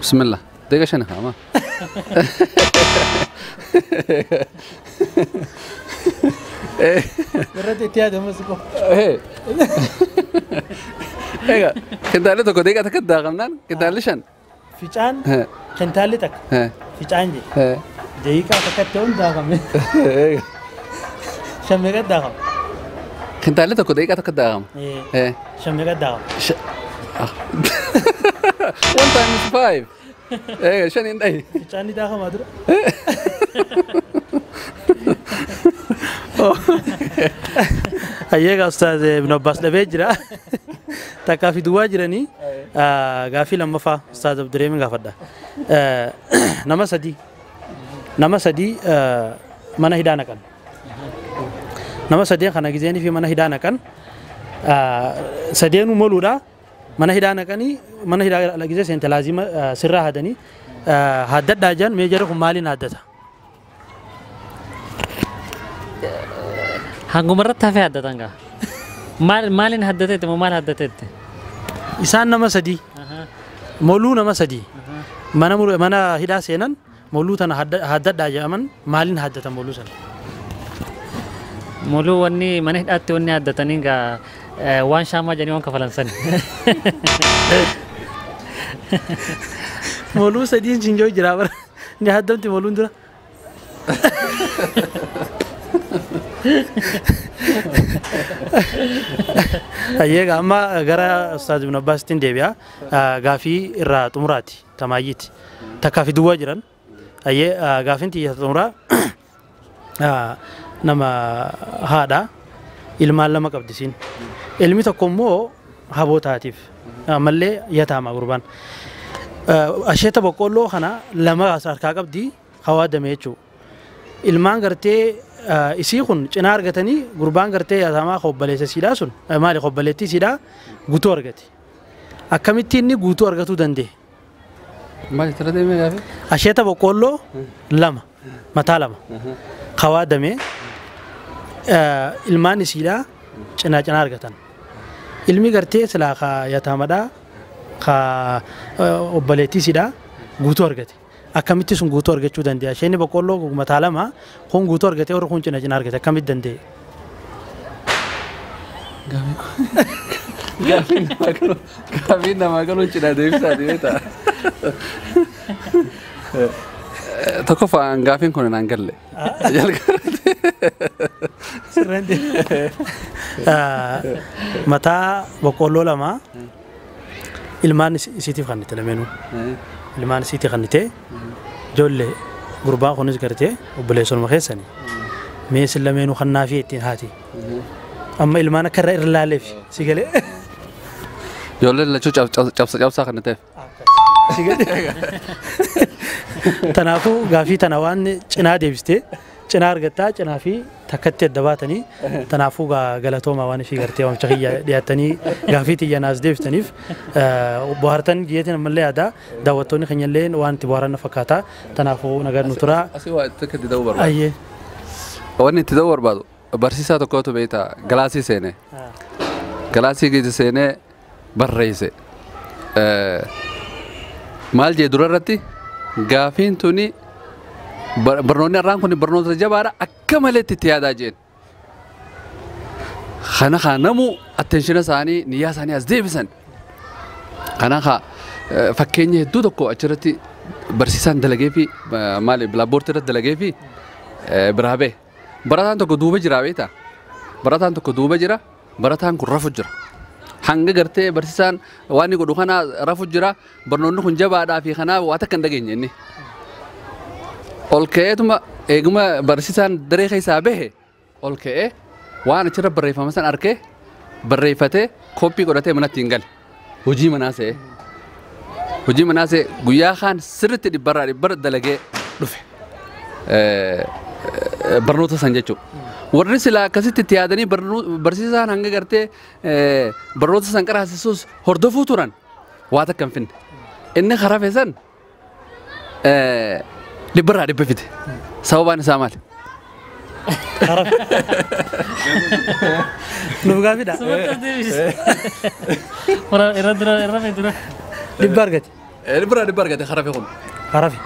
[SPEAKER 5] Bismillah. Daqiiqa 5 ama.
[SPEAKER 10] Irratti itti yaadamu siqo.
[SPEAKER 5] Egaa kintaalli tokko daqiiqaa takka daakamnaan kintaalli 5.
[SPEAKER 10] Ficaan kintaalli takka. Ficaan je. Daqiiqaa takkatti yoon daakame. 5 meeqa daakama?
[SPEAKER 5] Kintaalli tokko daqiiqaa takka daakama.
[SPEAKER 10] 5 meeqa daakama?
[SPEAKER 5] 1 times 5. 5 hin dhahi.
[SPEAKER 10] Ficaan ni daakama dura. Hayyeega ustaaz Ibn Abbaas dhabee jira. Takkaa fi duwwaa jiranii gaafii lammaffaa ustaaz Abdureemin gaafadha. Nama sadii mana hidhaa naqan. Nama sadeen kana gizeenii fi mana hidhaa naqan sadeenuu moluudha. Mana hidhaa naqanii mana hidhaa gizee seente laazima sirraa haadanii haaddadhaa jiran mee jarri kun maaliin haaddata?
[SPEAKER 4] Hanguma irratti hafee haddatan gaa. Maaliin haddateette moo maal haddateette?
[SPEAKER 10] Isaan nama sadii. Moluu nama sadii. Mana hidhaa seenan moluu tana haddadhaa jedhaman maaliin haddatan moluu sana?
[SPEAKER 4] Moluu wanni mana hidhaatti wanni haddatanii gaa waan shaamaa jedhanii waan kafalan sani.
[SPEAKER 10] Moluu sadiin sinjoo jira bara. Ni haddamti moluun dura. Hayyeega amma gara Ustaaz Ibn Abbaasittiin deebi'a. Gaafii irraa xumuraati tamaayyiiti. Takkaa fi duwwaa jiran. Hayyee gaafiin xiyya xumuraa nama haadha ilmaan lama qabdi siin. Ilmi tokko immoo haboo taatiif ammallee yataama gurbaan. Asheeta boqqolloo kana lama harkaa qabdi hawaa dame jechuudha. Ilmaan gartee isii kun cinaa argatanii gurbaan gartee yataamaa kobbaleessa siidhaa sun maali kobbaleettii siidhaa guutuu argate. Akkamitti inni guutuu argatuu danda'e?
[SPEAKER 5] Maali tira deemee gaafii?
[SPEAKER 10] Asheeta boqqolloo lama mataa lama hawaa dame ilmaan isiidhaa cinaa cinaa argatan. Ilmi gartee silaa ka yataamadhaa ka obboleettii isiidhaa guutuu argate. Akkamitti sun guutuu argachuu danda'a? Isheen boqqolloo mataa lama kun guutuu argate warri kun cina cina argate akkamitti danda'e?
[SPEAKER 5] Gaafiin namaa galuun cinaa deebisaa deemee ta'a. Tokkoffaan gaafiin kun naan galle.
[SPEAKER 10] Mataa boqqolloo lama ilmaan isiitiif kennite lameenuu. Ilmaan isiitii kennite ijoollee gurbaan kunis gartee obboleessuma keessanii mee isin lameenuu kannaa fi ittiin haati. Amma ilmaan akka irra irra laaleef si galee.
[SPEAKER 5] Ijoolleen lachuu cabsa cabsaa kenniteef.
[SPEAKER 10] Si galee. Kanaafuu gaafii tana waan cinaa deebistee cinaa argattaa cinaa fi takkatti adda baatanii kanaafuu galatooma waan ishii gartee waamicha kiyya dhiyaatanii gaafii xiyya naas deebistaniif bohaartan jeetiin ammallee aadaa daawwattoonni keenyallee waan itti bohaaran fakkaata kanaafuu nagaan nu turaa.
[SPEAKER 5] Asii waa itti itti da'uu barbaadu.
[SPEAKER 10] Ayyee.
[SPEAKER 5] Wanni itti da'uu barbaadu barsiisaa tokkotu beektaa galaasii seenee. Galaasii keessa seenee barreesse. Maal jee dura irratti gaafiin tuni barnoonni har'aan kun barnoota jabaadha akka maleetti itti yaadaa jeen. Kana haa namu attention isaanii niyyaa isaanii as deebisan. Kana haa fakkeenya hedduu tokko achirratti barsiisaan dalagee fi maali bilaaboortii irratti dalagee fi biraa ba'e. Barataan tokko duuba jira beektaa? Barataan tokko duuba jira, barataan kun rafu jira. Hanga gartee barsiisaan waan inni godhu kana rafu jira, barnoonni kun jabaadhaa fi kanaaf waa takka hin dhageenye inni. Ol ka'eetuma eeguma barsiisaan daree keessaa bahe ol ka'ee waan achirra barreeffama san arkee barreeffatee kooppii godhatee manatti hin gale. Hojii manaa se'ee. Hojii manaa se'ee guyyaa kaan sirriitti dhibbarraa dhibbarra dalagee dhufe. Barnoota san jechuudha. Warri silaa akkasitti itti yaadanii barsiisaan hanga gartee barnoota san qaraasisuus hordofuu turan waa takka hin finne. Inni karafe san dhibbarraa dhibba fide. Sababaan isaa maali?
[SPEAKER 10] Nuuf gaafidha. Dhibba argate.
[SPEAKER 5] Dhibbarraa dhibba argate karafe kun.
[SPEAKER 10] Karafe.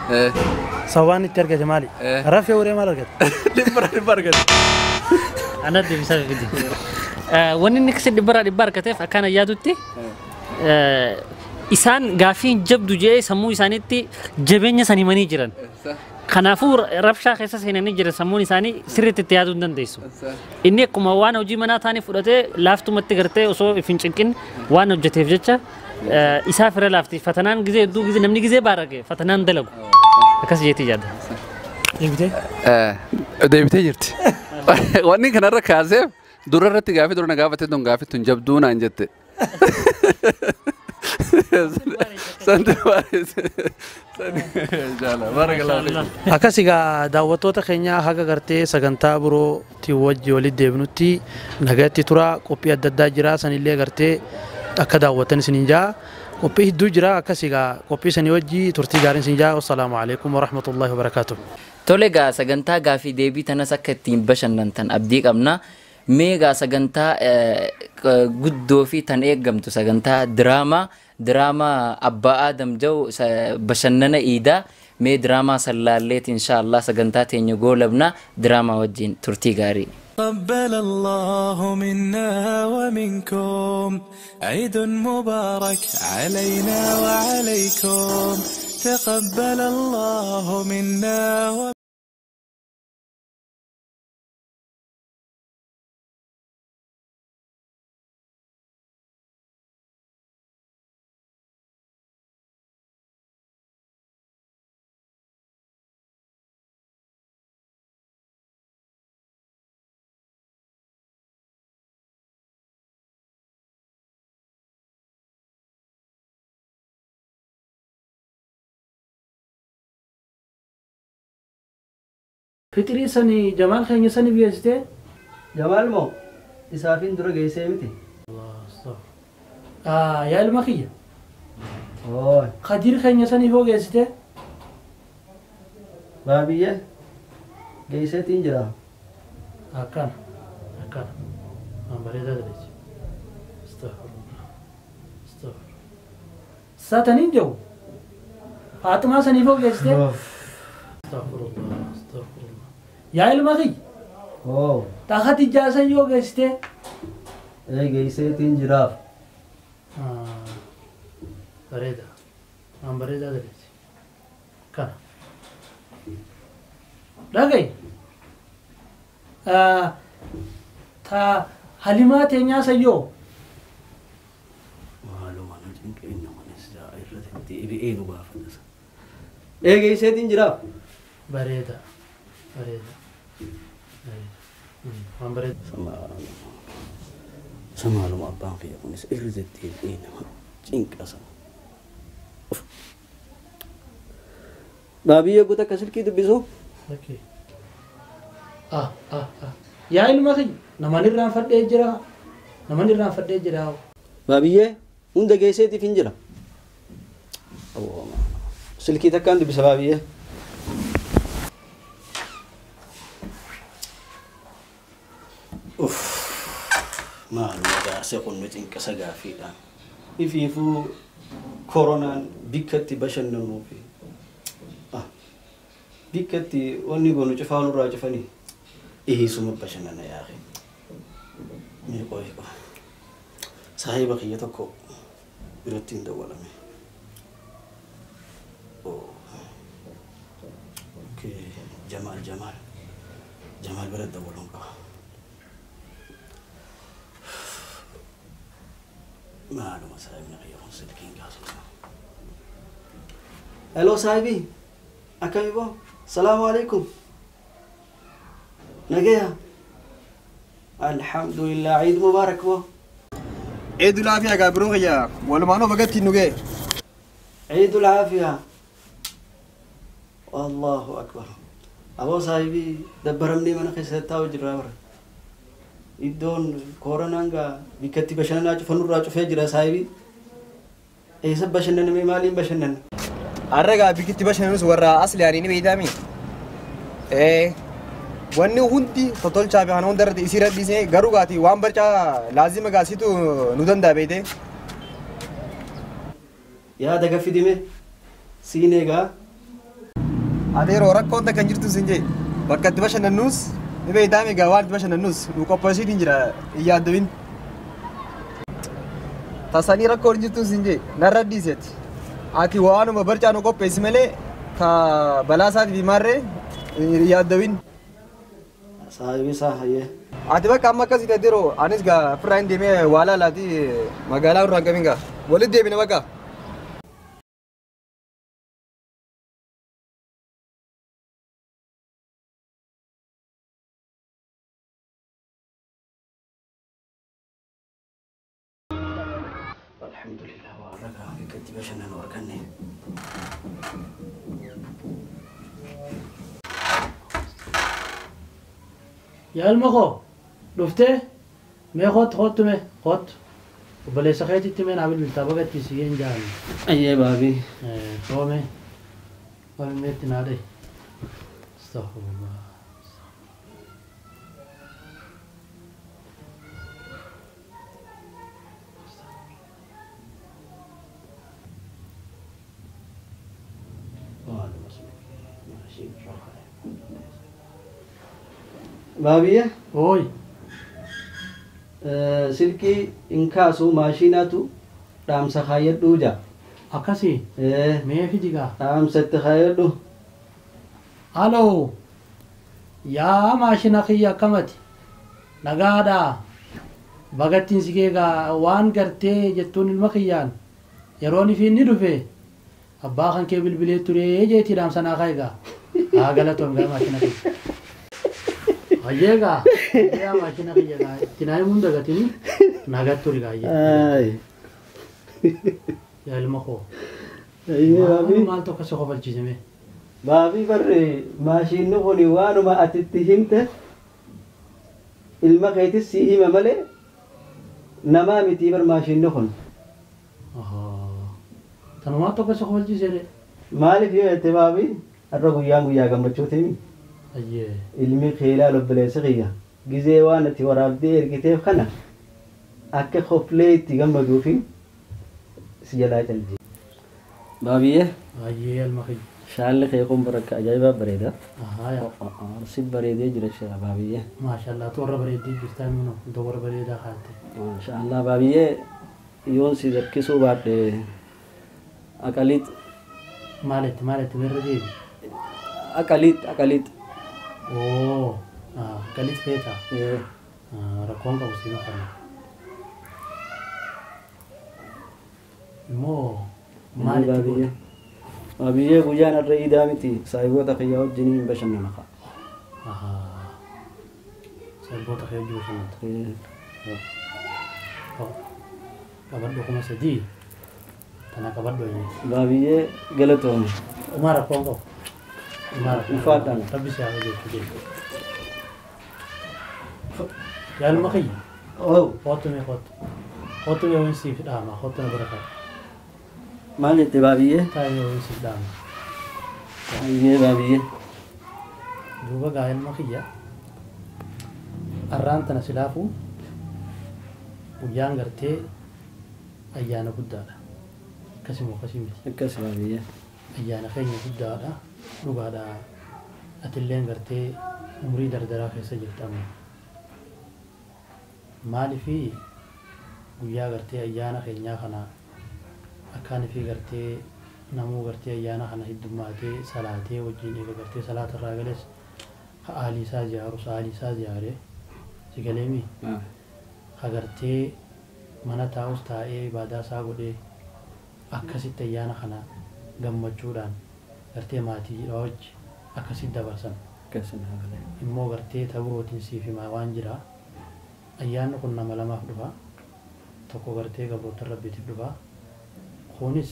[SPEAKER 10] Sababaan itti argate maali? Rafee horee maal argate?
[SPEAKER 5] Dhibbarraa dhibba argate.
[SPEAKER 4] Ana deebisaa fide. Wanni inni akkasii dhibbarraa dhibba argateef akkaan yaadutti isaan gaafiin jabdu jedhee sammuu isaaniitti jabeenya san himanii jiran. Kanaafuu rabshaa keessa seenanii jiran sammuun isaanii sirriitti itti yaaduu hin dandeessu. Inni akkuma waan hojii manaa taanii fudhatee laaftumatti gartee osoo if hin cinqin waan hojjeteef jecha isaa fira laafti. Fatanaan gizee hedduu gizee namni gizee baarage fatanaan dalagu. Akkas jeetii yaada.
[SPEAKER 10] Deebitee?
[SPEAKER 5] Deebitee jirti. Wanni kanarra kaaseef dura irratti gaafii dura na gaafate tun gaafii tun jabduu naan jette.
[SPEAKER 10] Akkas egaa daawwattoota keenya haga gartee sagantaa birootti wajji walitti deebinutti nagatti tura qophii adda addaa jira sanillee gartee akka daawwattan isiniin jaa qophii hedduu jira akkas egaa qophii sanii wajji turtii gaariin isin jaa wassalaamu alaikum warahmatullahi wabarakaatuh.
[SPEAKER 1] Tole egaa sagantaa gaafii deebii tanas akka ittiin bashannantan abdii qabna. Mee egaa sagantaa guddoo fi tan eeggamtu sagantaa diraamaa Abbaa Aadam jedhu bashannana iidaa mee diraamaa sallaalleeti inshaallah sagantaa teenya goolabna diraamaa wajjin turtii gaarii.
[SPEAKER 7] تقبل الله منا ومنكم عيد مبارك علينا وعليكم تقبل الله منا
[SPEAKER 10] Fitrii sani Jamaal keenya sani geessitee?
[SPEAKER 3] Jamaal moo isaafin dura geessee miti?
[SPEAKER 10] Yaa ilma kiyya. Khadiir keenya sani hoo geessitee?
[SPEAKER 3] Baabiyye geesseetiin jira.
[SPEAKER 10] Akkana akkana waan bareedaa daleechi. Astaghfirullah astaghfirullah. Saataniin jiru Faatimaa saniif hoo geessitee? Astaghfirullah astaghfirullah. Yaa ilma kiyya. Ta Khadijaa san yoo geessitee?
[SPEAKER 3] Geesseetiin jiraaf.
[SPEAKER 10] Bareeda waan bareedaa daleechi. Kana. Dhagayi. Ta Halimaa teenyaa san yoo?
[SPEAKER 3] Maaluma nu cinqeenna manis irratti deebi'ee nu gaafata. Geesseetiin jiraaf.
[SPEAKER 10] Bareeda bareeda waan bareeda.
[SPEAKER 3] Samaaluma abbaan kiyya kunis irra deddeebi'ee nama cinqasa. Baabiyye guuta akka silkii dubbisuu?
[SPEAKER 10] Yaa ilma kiyya naman irraanfadhee jira naman irraanfadhee jira.
[SPEAKER 3] Baabiyye hunda geesseetiif hin jira. Silkii takkaan dubbisa baabiyye. Maaluma jaarsee kun nu cinqasa gaaffiidhaan. Ifiifuu koronaan bikkatti bashannanuu fi bikkatti wanni goonu cufaa nurraa cufanii dhiyeessuma bashannana yaaqe. Mee qoyi qoyi. Saahiba kiyya tokko biratti hin dawwalame. Jamaal Jamaal. Jamaal bira dawwaluun qaba. Maaluma saahibni kiyya kun silkiin kaasuudha. Hello saahibi. Akkami boo? Salaamu alaikum. Nagaya. Alhamdulillah Eid Mubarak boo.
[SPEAKER 11] Eidul Afiya gaa biroo kiyya walumaanuu bagatti nu ga'e.
[SPEAKER 3] Eidul Afiya. Allahu akbar. Aboo saahibii dabbaramnee mana keessatti taa'u jirra bara. Iddoon koronaan gaa bikkatti bashannanaa cufannurraa cufee jira saahibii. Eessa bashannaname maaliin bashannanna?
[SPEAKER 11] Har'a gaa bikkitti bashannanus warra asli ani ni beeytaami. Wanni hundi totolchaa fi kan hunda irratti isii irra dhiisee garuu gaati waan barcaa laazima gaasitu nu danda'a beeyte.
[SPEAKER 3] Yaada gaffidime siin eegaa.
[SPEAKER 11] Ati yeroo rakkoon takka hin jirtu siin jee bakka itti bashannannuus ni beeytaami gaa waan itti bashannannuus nu qopheessiitiin jira hin yaaddawin. Tasanii rakkoon hin jirtu siin jee narra dhiiseeti. Ati waanuma barcaa nu qopheessi malee ta balaa isaatiif maarree hin yaaddawin.
[SPEAKER 3] Saahibii isaa hayyee.
[SPEAKER 11] Ati bakka amma akkasii ta'e yeroo anis gaa ofirraa hin deemee waa laalaati magaalaa irraa hin qabin gaa walitti deebina bakka.
[SPEAKER 3] Alhamdulillah warra gaa bikkatti bashannanu arganne.
[SPEAKER 10] Yaa ilma koo dhuftee mee kootu kootu mee kootu obboleessa keetitti mee naa bilbiltaa bagatti si hin jaallu.
[SPEAKER 3] Ayyee baabii.
[SPEAKER 10] Toome waan meetti naa dhahi. Astaghfirullah.
[SPEAKER 3] Baabiyya.
[SPEAKER 10] Ooy.
[SPEAKER 3] Silkii hin kaasu maashinaatu dhaamsa kaayyadhuu jaa.
[SPEAKER 10] Akkasii. Mee fidi gaa.
[SPEAKER 3] Dhaamsa itti kaayyadhu.
[SPEAKER 10] Aloo. Yaa maashina kiyya akkamati. Nagaadhaa. Bagattiin si keegaa waan gartee jettuun ilma kiyyaan yeroon ifiin ni dhufe abbaa kan kee bilbilee turee jeetii dhaamsa naa kaayigaa. Haa galatoon gaa maashina kiyya. Ayyeegaa yaa maashina kiyya gaa itti naa himuun dagatini nagatti turi gaa ayyee. Yaa ilma koo. Maal tokko si kofalchiise mee?
[SPEAKER 3] Baabii barre maashinni kun waanuma ati itti himte ilma keetis si hima malee namaa miti bar maashinni kun.
[SPEAKER 10] Tanumaa tokko si kofalchiise ree?
[SPEAKER 3] Maaliif yoo jette baabii har'a guyyaan guyyaa gammachuuti.
[SPEAKER 10] Ayyee.
[SPEAKER 3] Ilmi keelaa obboleessa kiyya gizee waan ati waraabdee ergiteef kana akka koflee itti gammaduu fi si jalaa calji. Baabiyyee.
[SPEAKER 10] Ayyee ilma kiyya.
[SPEAKER 3] Shaalli kee kun bakka ajaa'ibaa bareeda.
[SPEAKER 10] Ahaa.
[SPEAKER 3] Si bareedee jira baabiyyee.
[SPEAKER 10] Maashaallah tu warra bareeddee jirtaa minoo iddoo warra bareedaa kaatte.
[SPEAKER 3] Maashaallah baabiyyee yoon si rakkisuu baadhe aqaliit.
[SPEAKER 10] Maalitti maalitti mirra deebi?
[SPEAKER 3] Aqaliit aqaliit.
[SPEAKER 10] Oo aqaliit feeta. Rakkoon qabu si maqana. Immoo maalitti godhe?
[SPEAKER 3] Baabiyyee guyyaan har'a iidaa miti saahiboota kiyyaa wajjin hin bashannana kaa.
[SPEAKER 10] Saahiboota kiyyaa wajjin bashannanta. Qabadhu 3000 tana qabadhu ayyee.
[SPEAKER 3] Baabiyyee galatoome.
[SPEAKER 10] Umaa rakkoon qabu. Umaa rakkoon qabu.
[SPEAKER 3] Ulfaadhaan.
[SPEAKER 10] Rabbi si haa qajeelchu jechuudha. Yaa ilma kiyya. Kootu mee kootu. Kootu mee waan siif dhaama kootu na bira kaa'u.
[SPEAKER 3] Maal jette baabiyyee?
[SPEAKER 10] Taa'ee waan siif dhaama.
[SPEAKER 3] Ayyee baabiyyee.
[SPEAKER 10] Duuba gaa ilma kiyya. Arraan tana silaafuu guyyaan gartee ayyaana guddaadha. Akkasuma akkasii miti.
[SPEAKER 3] Akkas baabiyyee.
[SPEAKER 10] Ayyaana keenya guddaadha. Dhugaadha. Atilleen gartee umrii dardaraa keessa jirta amma. Maaliifii guyyaa gartee ayyaana keenyaa kana akkaan fi gartee namuu gartee ayyaana kana heddummaatee salaatee wajjin eega gartee salaata irraa gales Ka aalii isaa ziyaaru aalii isaa ziyaaree si galeemi ka gartee mana taa'us taa'ee ibaadaa isaa godhee akkasitti ayyaana kana gammachuudhaan gartee maatii wajji akkasitti dabarsan. Immoo gartee tabirootiin siif himaa waan jira. Ayyaanni kun nama lamaaf dhufa. Tokko gartee gabroota rabbiitiif dhufa. Kunis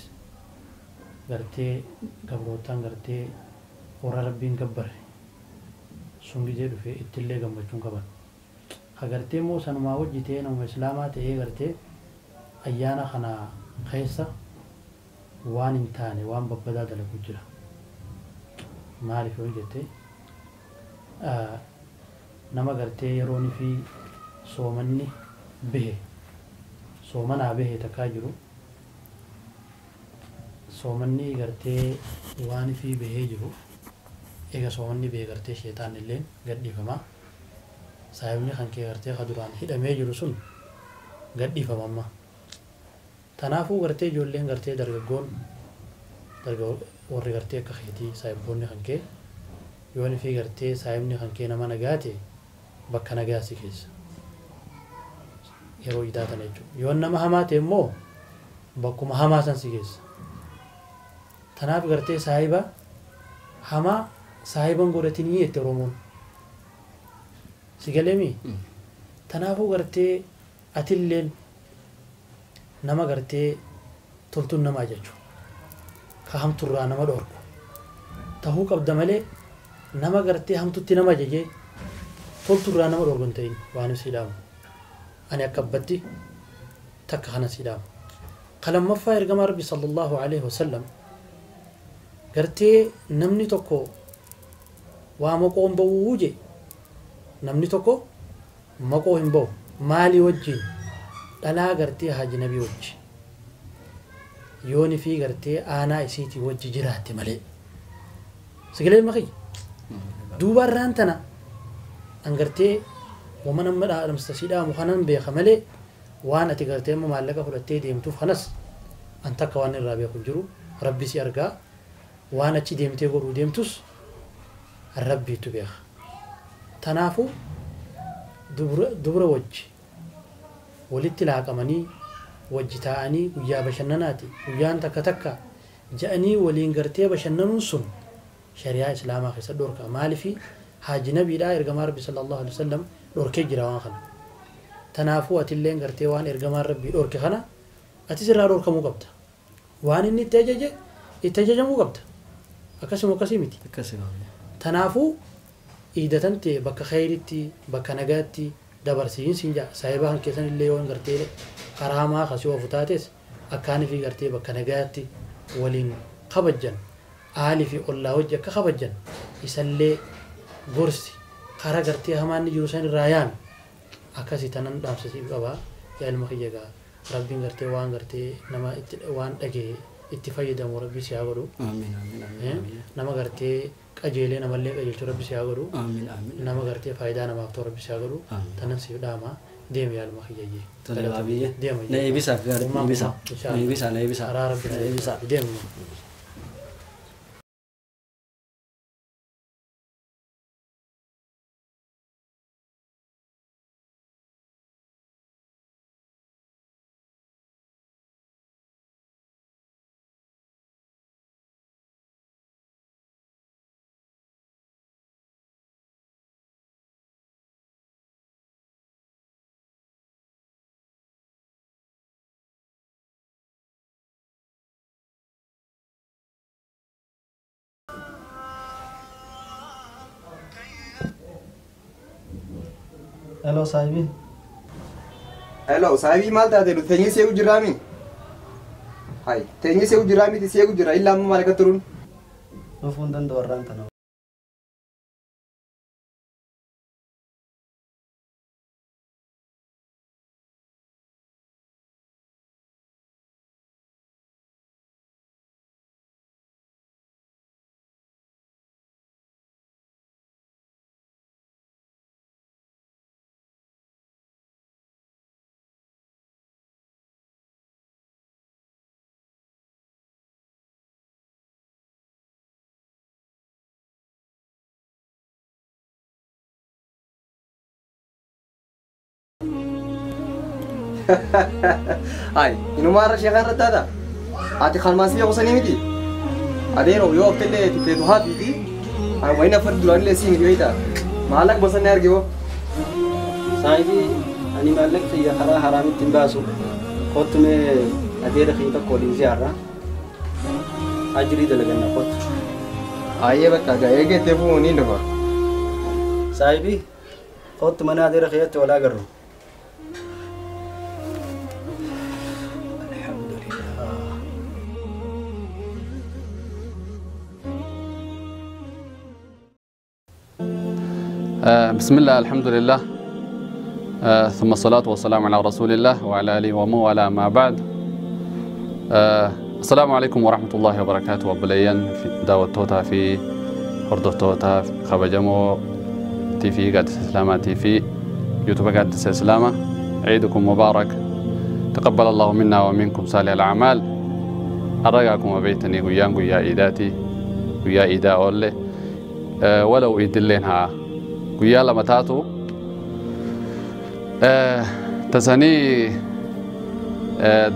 [SPEAKER 10] gartee gabrootaan gartee warra rabbiin gabbarre sun gizee dhufe ittillee gammachuun qaban. Ka gartee immoo sanumaa wajji ta'ee nama islaamaa ta'ee gartee ayyaana kana keessa waan hin taane waan babbadaa dalagu jira. Maaliif yoo jette nama gartee yeroon fi soomanni bahe soomanaa bahe takkaa jiru soomanni gartee waan fi bahee jiru eega soomanni bahe gartee sheetaan illee gadhiifama. Saayibni kan kee gartee ka duraan hidhamee jiru sun gadhiifama amma. Tanaafuu gartee ijoolleen gartee dargaggoon warri gartee akka keetii saayibboonni kan kee yoon fi gartee saayibni kan kee nama nagaa ta'e bakka nagaa si keessa yeroo idaa tana jechuudha. Yoon nama hamaa ta'e immoo bakkuma hamaa san si keessa. Tanaaf gartee saayiba hamaa saayiban godhatinii jette Oromoon. Si galeemi? Tanaafuu gartee atilleen nama gartee toltuun namaa jechuudha. Ka hamturraa nama dhorku. Tahuu qabda malee nama gartee hamtutti nama ajajee tolturraa nama dhorku hin ta'in waan si dhaamu. Ani akka abbatti takka kana si dhaamu. Ka lammaffaa ergamaa Rabbi sallallahu alaihi wasallam gartee namni tokko waa maqoo hin ba'uu je namni tokko maqoo hin ba'u maalii wajjin dhalaa gartee hajnabii wajji yooni fi gartee aanaa isiitii wajji jiraatte malee. Sagalee makii duuba irraan tana an gartee waman amma dhaadhamsa si dhaamu kanan beeka malee waan ati gartee amma maallaqa fudhattee deemtuuf kanas an takka waan irraa beeku hin jiru rabbi si argaa waan achi deemtee godhuu deemtus rabbiitu beeka. Tanaafuu dubra wajji walitti laaqamanii wajji taa'anii guyyaa bashannanaati guyyaan takka takka ja'anii waliin gartee bashannanuun sun shari'aa islaamaa keessa dhorka. Maaliifi haaji nabiidhaa ergamaa rabbi sallallahu alaihi wasallam dhorkee jira waan kana. Tanaafuu atilleen gartee waan ergamaan rabbii dhorke kana atis irraa dhorkamuu qabda. Waan inni itti ajaje itti ajajamuu qabda. Akkasuma akkasii miti. Tanaafuu iidatan ta'e bakka khayritti bakka nagaatti dabarsiin siin jaa saayiba kan keessan illee yoo gartee karaa hamaa kasii ofu taates akkaanii fi gartee bakka nagaatti waliin kabajjan aalii fi ollaa wajji akka kabajjan isallee gorsi karaa gartee hamaan jiru san irraa yaami akkasii tanan dhaamsisiif qaba. Yaa ilma kiyya gaa rabbiin gartee waan gartee nama itti waan dhagee itti fayyadamu rabbi si haa godhu.
[SPEAKER 3] Amiin amiin amiin.
[SPEAKER 10] Nama gartee qajeelee namallee qajeelchu rabbi si haa godhu.
[SPEAKER 3] Amiin amiin.
[SPEAKER 10] Nama gartee faayidaa namaaf ta'u rabbi si haa godhu. Tanan siif dhaama deemi yaa ilma kiyya.
[SPEAKER 3] Tole baabiyye.
[SPEAKER 10] Deema.
[SPEAKER 3] Na eebisaa gaarii na eebisaa. Na eebisaa na eebisaa.
[SPEAKER 10] Karaa rabbi
[SPEAKER 3] na eebisaa.
[SPEAKER 10] Deemi.
[SPEAKER 3] Hello saahibi.
[SPEAKER 11] Hello saahibi maal taate nuti teenyee seequ jirraami? Hai teenyee seequ jirraamiti seequ jira illaa amma maal akka turuun?
[SPEAKER 3] Dhufuu hin danda'u warraan tana.
[SPEAKER 11] Ay, inumaarra sheekaa irra taata. Ati kalmaasii beeku miti. Adeeroo yoo haftellee feetu haafiiti. Ani wayina afar duraanillee sii miti beektaa. Maallaqa bosannee arge hoo.
[SPEAKER 3] Saahibii ani maallaqa kiyya karaa haraamitti hin baasu. Kottu mee adeera kiyya tokko waliin ziyaarra. Ajirii dalaganna kottu.
[SPEAKER 11] Ayyee bakka gaa eegettee fuun ni dhufa.
[SPEAKER 3] Saahibii kottu mana adeera kiyyatti wal agarru.
[SPEAKER 5] بسم الله الحمد لله ثم الصلاة والسلام على رسول الله وعلى آله ومن والاه ما بعد. السلام عليكم ورحمة الله وبركاته. وبليان في دعوة توتا في هردف توتا في خبجمو تي في قادس إسلامة تي في يوتيوب قادس إسلامة. عيدكم مبارك، تقبل الله منا ومنكم صالح الأعمال. أرجعكم وبيتني ويان ويا إيداتي ويا إيدا أولي ولو إيدلينها guyyaa lama taatu tasanii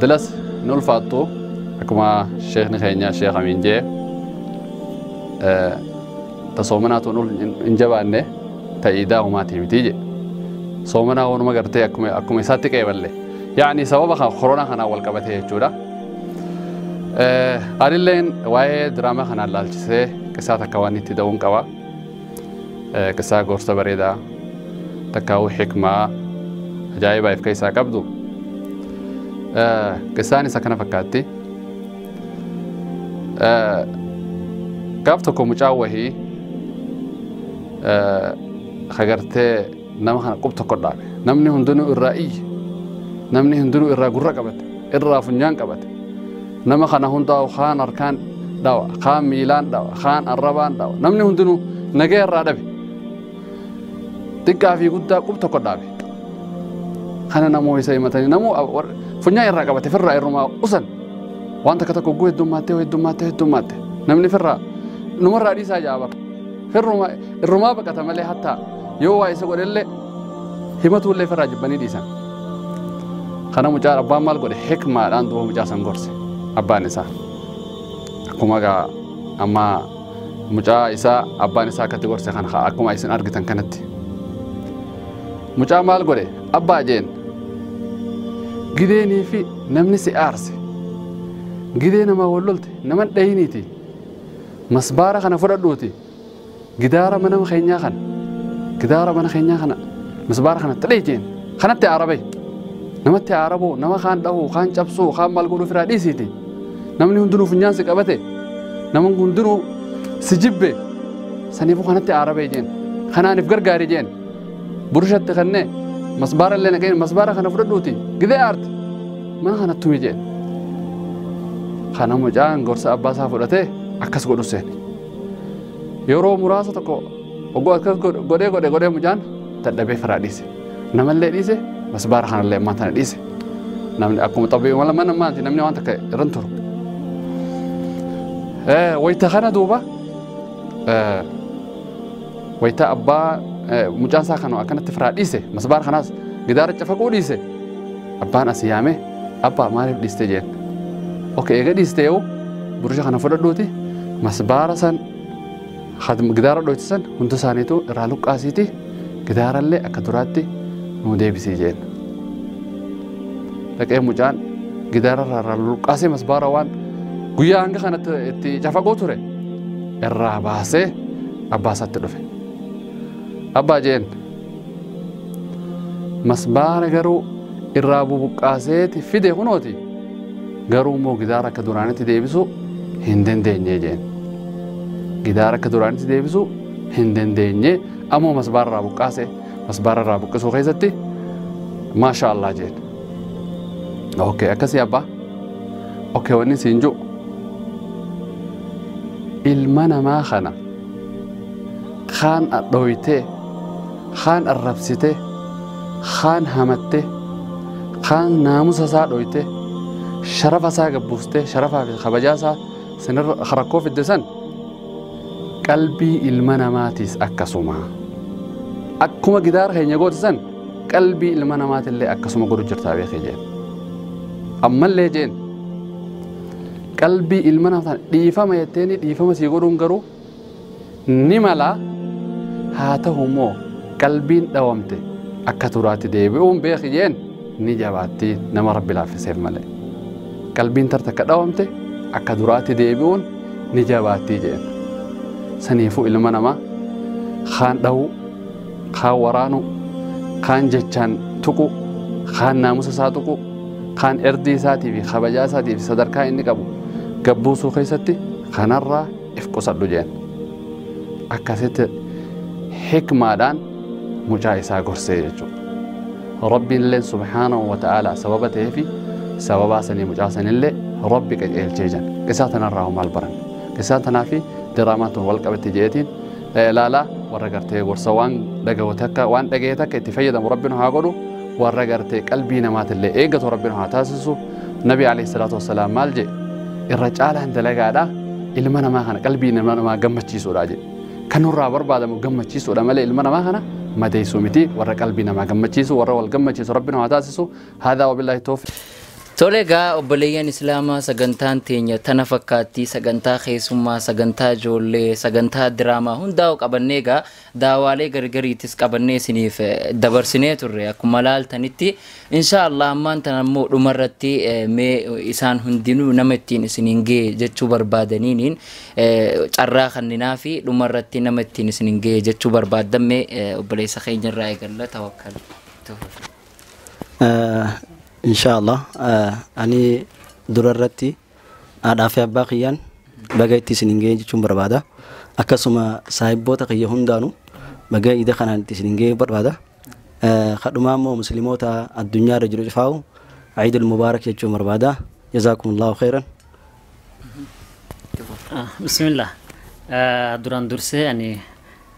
[SPEAKER 5] dilas ni ulfaattu akkuma sheekni keenya sheekh Amiin jee ta soomanaatu hin jabaanne ta iidaa humaatii miti je soomanaa waanuma gartee akkuma isaatti qeeballe yaani sababa koronaa kanaan wal qabatee jechuudha. Anilleen waa'ee diraamaa kanaan laalchisee qisaa takka waan itti da'uun qaba. Qisaa gorsa bareedaa takkaa'uu xikmaa ajaa'ibaa if keessaa qabdu. Qisaan isa kana fakkaatti. Gaaf tokko mucaan wahii hagartee nama kana qub tokko dhaabe. Namni hundinuu irraa iyye. Namni hundinuu irraa gurra qabate. Irraa funyaan qabate. Nama kana hundaa'u kaan harkaan dhawa, kaan miilaan dhawa, kaan arrabaan dhawa. Namni hundinuu nagee irraa dhabe. Xiqqaa fi guddaa qub tokko dhaabe. Kana namoo isa himatanii namoo funyaan irraa qabate firraa irrumaa usan. Waan takka tokko guu heddummaatee heddummaatee heddummaate. Namni firraa numarraa dhiisaa jaa bara. Firrumaa irrumaa baqata malee hattaa yoo waa isa godhellee himatuullee firraa jibbanii dhiisan. Kana mucaa abbaan maal godhe hikmaadhaan duuba mucaa san gorse abbaan isaa. Akkuma gaa amma mucaa isaa abbaan isaa akkatti gorse kana akkuma isin argitan kanatti. Mucaa maal godhe abbaa jeen gideenii fi namni si aarse gidee nama wallolte nama dhayiniiti masbaara kana fudhadhuuti gidaara mana keenyaa kana gidaara mana keenyaa kana masbaara kana xidhee jeen kanatti aarabay namatti aaraboo nama kaan dhahuu kaan cabsuu kaan maal godhuu firaa dhiisiiti namni hundinuu funyaan si qabate namni hundinuu si jibbe saniifuu kanatti aarabay jeen kanaaniif gargaari jeen burushatti kannee masbaara illee naqeen masbaara kana fudhadhuuti gidee aarte mana kana tumi jeen kana mucaan gorsa abbaa isaa fudhatee akkas godhu seene yeroo muraasa tokko oggoo akkas godhee godhee godhee mucaan dadhabee firaa dhiise namallee dhiise masbaara kanallee ammaa tana dhiise namni akkuma xabii wala mana maanti namni waan takka irran turu wayita kana duuba wayita abbaa mucaan isaa kana akkanatti firaa dhiise masbaara kanaas gidaara cafaquu dhiise abbaan as yaame abbaa maaliif dhiiste jeen okay eega dhiiste yoo burusha kana fudhadhuuti masbaara san gidaara dhoytisan hunda isaaniitu irraa luqqaasiiti gidaarallee akka duraatti nuu deebisii jeen dhaqee mucaan gidaara irraa luqqaasee masbaara waan guyyaa hanga kanatti itti cafaquu ture irraa baasee abbaa isaatti dhufe. Abbaa jeen masbaara garuu irraa bubuqqaaseeti fide kunooti garuu immoo gidaara akka duraanitti deebisuu hin dandeenye jeen. Gidaara akka duraanitti deebisuu hin dandeenye ammoo masbaara irraa buqqaase masbaara irraa buqqisuu keessatti maasha Allah jeen. Okay akkasii abbaa okay wanni siin jiru ilma namaa kana kaan dhooytee kaan arrabsitee kaan hamattee kaan naamusa isaa dhooytee sharafa isaa gabbuustee sharafaa fi kabajaa isaa sanirra rakkoo fidde san qalbii ilma namaatiis akkasuma akkuma gidaara keenya goote san Qalbii ilma namaatillee akkasuma godhu jirtaa beekee jeen. Ammallee jeen qalbii ilma namaa dhiifama jetteeni dhiifama sii godhuun garuu ni mala haa ta'u immoo qalbiin dhawamte akka turaatti deebi'uun beeki jeen ni jabaatti nama rabbi laaffiseef malee. Qalbiin tartakka dhawamte akka duraatti deebi'uun ni jabaatti jeen. Saniifuu ilma namaa kaan dhawuu, kaan waraanuu, kaan jechaan tuqu, kaan naamusa isaa tuqu, kaan erdii isaatii fi kabajaa isaatii fi sadarkaa inni qabu gabbuusuu keessatti kanarraa if qusadhu jeen. Akkasitti hikmaadhaan mucaa isaa gorsee jechuudha. Rabbiin illee subhaanahu wa ta'aalaa sababa ta'eefi sababaa sanii mucaa sanillee rabbi qajeelchee jiran. Qisaa tanarraa maal baran? Qisaan tanaa fi diraamaan tun wal qabatti jeetiin ilaalaa warra gartee gorsa waan dhagahu takka waan dhagahe takka itti fayyadamu rabbiin haa godhu warra gartee qalbii namaatillee eeggatu rabbiin haa taasisu. Nabi alayhi salaatu wassalaam maal jedhe? Irra caalaan dalagaadha ilma namaa kana qalbii namaa gammachiisuudha jedhe. Kan nurraa barbaadamu gammachiisuudha malee ilma namaa kana madeessuu miti warra qalbii namaa gammachiisu warra wal gammachiisu rabbiin haa taasisu. Haadhaa wabillaahi tawfiiq.
[SPEAKER 1] Tole egaa obboleeyyan Islaamaa sagantaan teenya tana fakkaatti sagantaa keessummaa sagantaa ijoollee sagantaa diraamaa hundaa'u qabannee egaa daawaalee gargariitis qabannee isiniif dabarsinee turre akkuma laaltanitti insha Allah ammaan tana immoo dhumarratti mee isaan hundinuu nama ittiin isiniin ga'e jechuu barbaadaniiniin carraa kanninaa fi dhumarratti nama ittiin isiniin ga'e jechuu barbaaddan mee obboleessa keenyarraa eegalla tawakkal.
[SPEAKER 3] Inshallah ani durarratti haadhaa fi abbaa kiyyaan baga itti isiniin ga'e jechuun barbaada. Akkasuma saahibboota kiyya hundaanuu baga iida kanaan itti isiniin ga'e barbaada. Kadhumaa immoo musliimoota addunyaarra jiru cufaa'u Eidul Mubaarak jechuun barbaada. Jazaakumullahu khairan.
[SPEAKER 4] Bismillah. Duraan dursee ani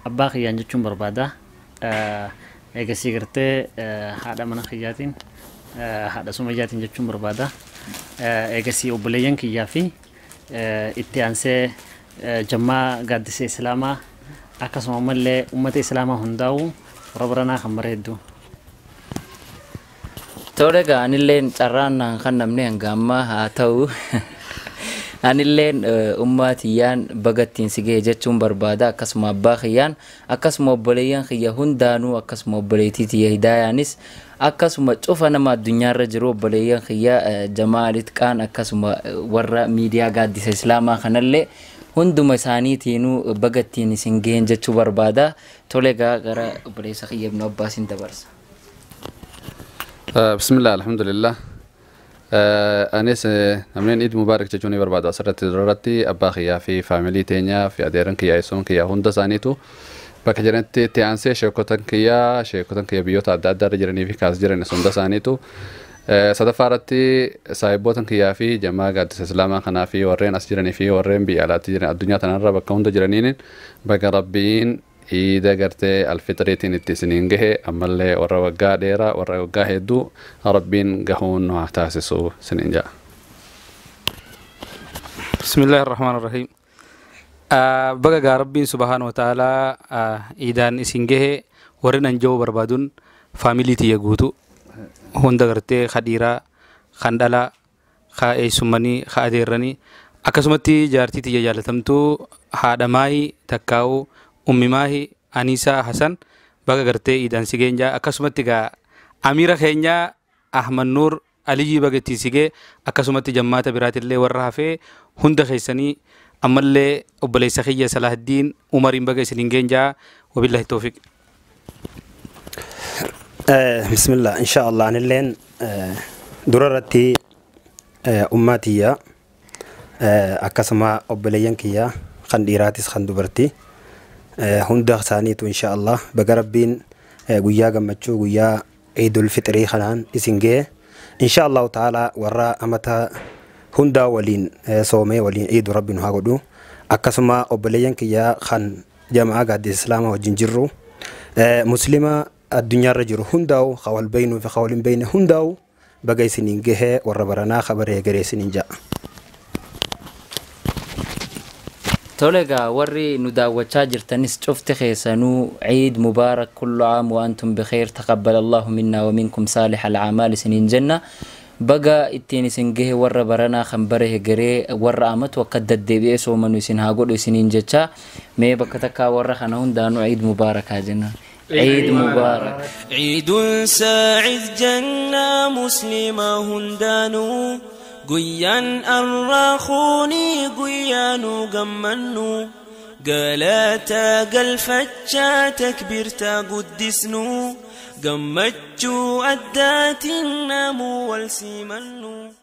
[SPEAKER 4] abbaa kiyyaan jechuun barbaada. Eegasii gartee haadha mana kiyyaatiin haadha sumayyaatiin jechuun barbaada. Eegasii obboleeyyan kiyyaa fi itti aansee jammaa gaaddisa Islaamaa akkasuma ammallee uummata Islaamaa hundaa'u warra baranaa kan bareeddu.
[SPEAKER 1] Tole egaa anilleen carraan naan kan namni hanga ammaa haa ta'u anilleen ummaa tiyyaan baga ittiin si ga'e jechuun barbaada akkasuma abbaa kiyyaan akkasuma obboleeyyan kiyya hundaanuu akkasuma obboleettii tiyya hidaayaanis akkasuma cufa nama addunyaarra jiru obboleeyyan kiyya jamaa alitqaan akkasuma warra miidiyaa gaaddisa Islaamaa kanallee hunduma isaaniitiinuu baga ittiin isin ga'een jechuu barbaada. Tole egaa gara obboleessa kiyya Ibnu Abbaasin dabarsa.
[SPEAKER 5] Bismillah alhamdulillah. Anis namni Eid Mubarak jechuun barbaadu asirratti duratti abbaa kiyyaa fi faamilii teenyaa fi adeeran kiyyaa eessuun kiyyaa hunda isaaniitu bakka jiranitti itti aansee sheekotan kiyyaa biyyoota adda addaa irra jiranii fi kaas jiran hunda isaaniitu sadaffaa irratti saahibboota kiyyaa fi jamaa gaaddisa Islaamaa kanaa fi warreen as jiranii fi warreen biyya alaatti jiran addunyaa tanarra bakka hunda jiraniin baga rabbiin iida gartee alfitriitiin itti isiniin gahe ammallee warra waggaa dheeraa warra waggaa hedduu rabbiin gahuun nu haa taasisu isiniin jedha.
[SPEAKER 6] Bismillaahi Rahmaan Rahiim. Baga gaa rabbiin subhaanahu wa ta'aalaa iidaan isin gahe warreen anja'uu barbaaduun faamilii tiyya guutuu hunda gartee ka dhiiraa kan dhalaa ka eessummanii ka adeerranii akkasumatti jaartii tiyya jaalatamtuu haadha maayii takkaa'uu ummi maahi Aniisaa Hasan baga gartee iidaan si geenyaa akkasumatti gaa amiira keenyaa Ahmad Nuur Aliyyi baga ittiin si ga'e akkasumatti jammaata biraatillee warra hafee hunda keessanii ammallee obboleessa kiyya Salahaddiin Umariin baga isiniin geenyaa wabillahi tawfiiq.
[SPEAKER 2] Bismillah insha Allah anilleen durarratti ummaa tiyya akkasuma obboleeyyan kiyya kan dhiiraatis kan dubartii hunda isaaniitu insha Allah baga rabbiin guyyaa gammachuu guyyaa Eidul Fitrii kanaan isin ga'e insha Allahu ta'ala warra amata hundaa waliin soomee waliin iidu rabbiin haa godhu akkasuma obboleeyyan kiyya kan jamaa gaaddisa Islaamaa wajjin jirru muslima addunyaarra jiru hundaa'u ka wal beeynuu fi ka wal hin beeyne hundaa'u baga isiniin gahee warra baranaa kabaree garee isiniin ja'a.
[SPEAKER 1] Tole egaa warri nu daawwachaa jirtanis cufti keessanuu Ciid Mubaarak kullu caam wa antum bikheer taqabbal Allahu minna wa minkum saalih al-aamaal isiniin jenna. Baga ittiin isin gahe warra baranaa kan bara hegeree warra amatu akka deddeebi'ee soomanu isin haa godhu isiniin jecha mee bakka takkaa warra kana hundaanuu Ciid Mubaarak haa jenna. عيد مبارك.
[SPEAKER 12] عيد ساعد جنة مسلمة هندانو قيان الراخوني قيانو قمنو قالاتا قلفتشا تكبيرتا قدسنو قمتشو أدات النامو والسيمنو.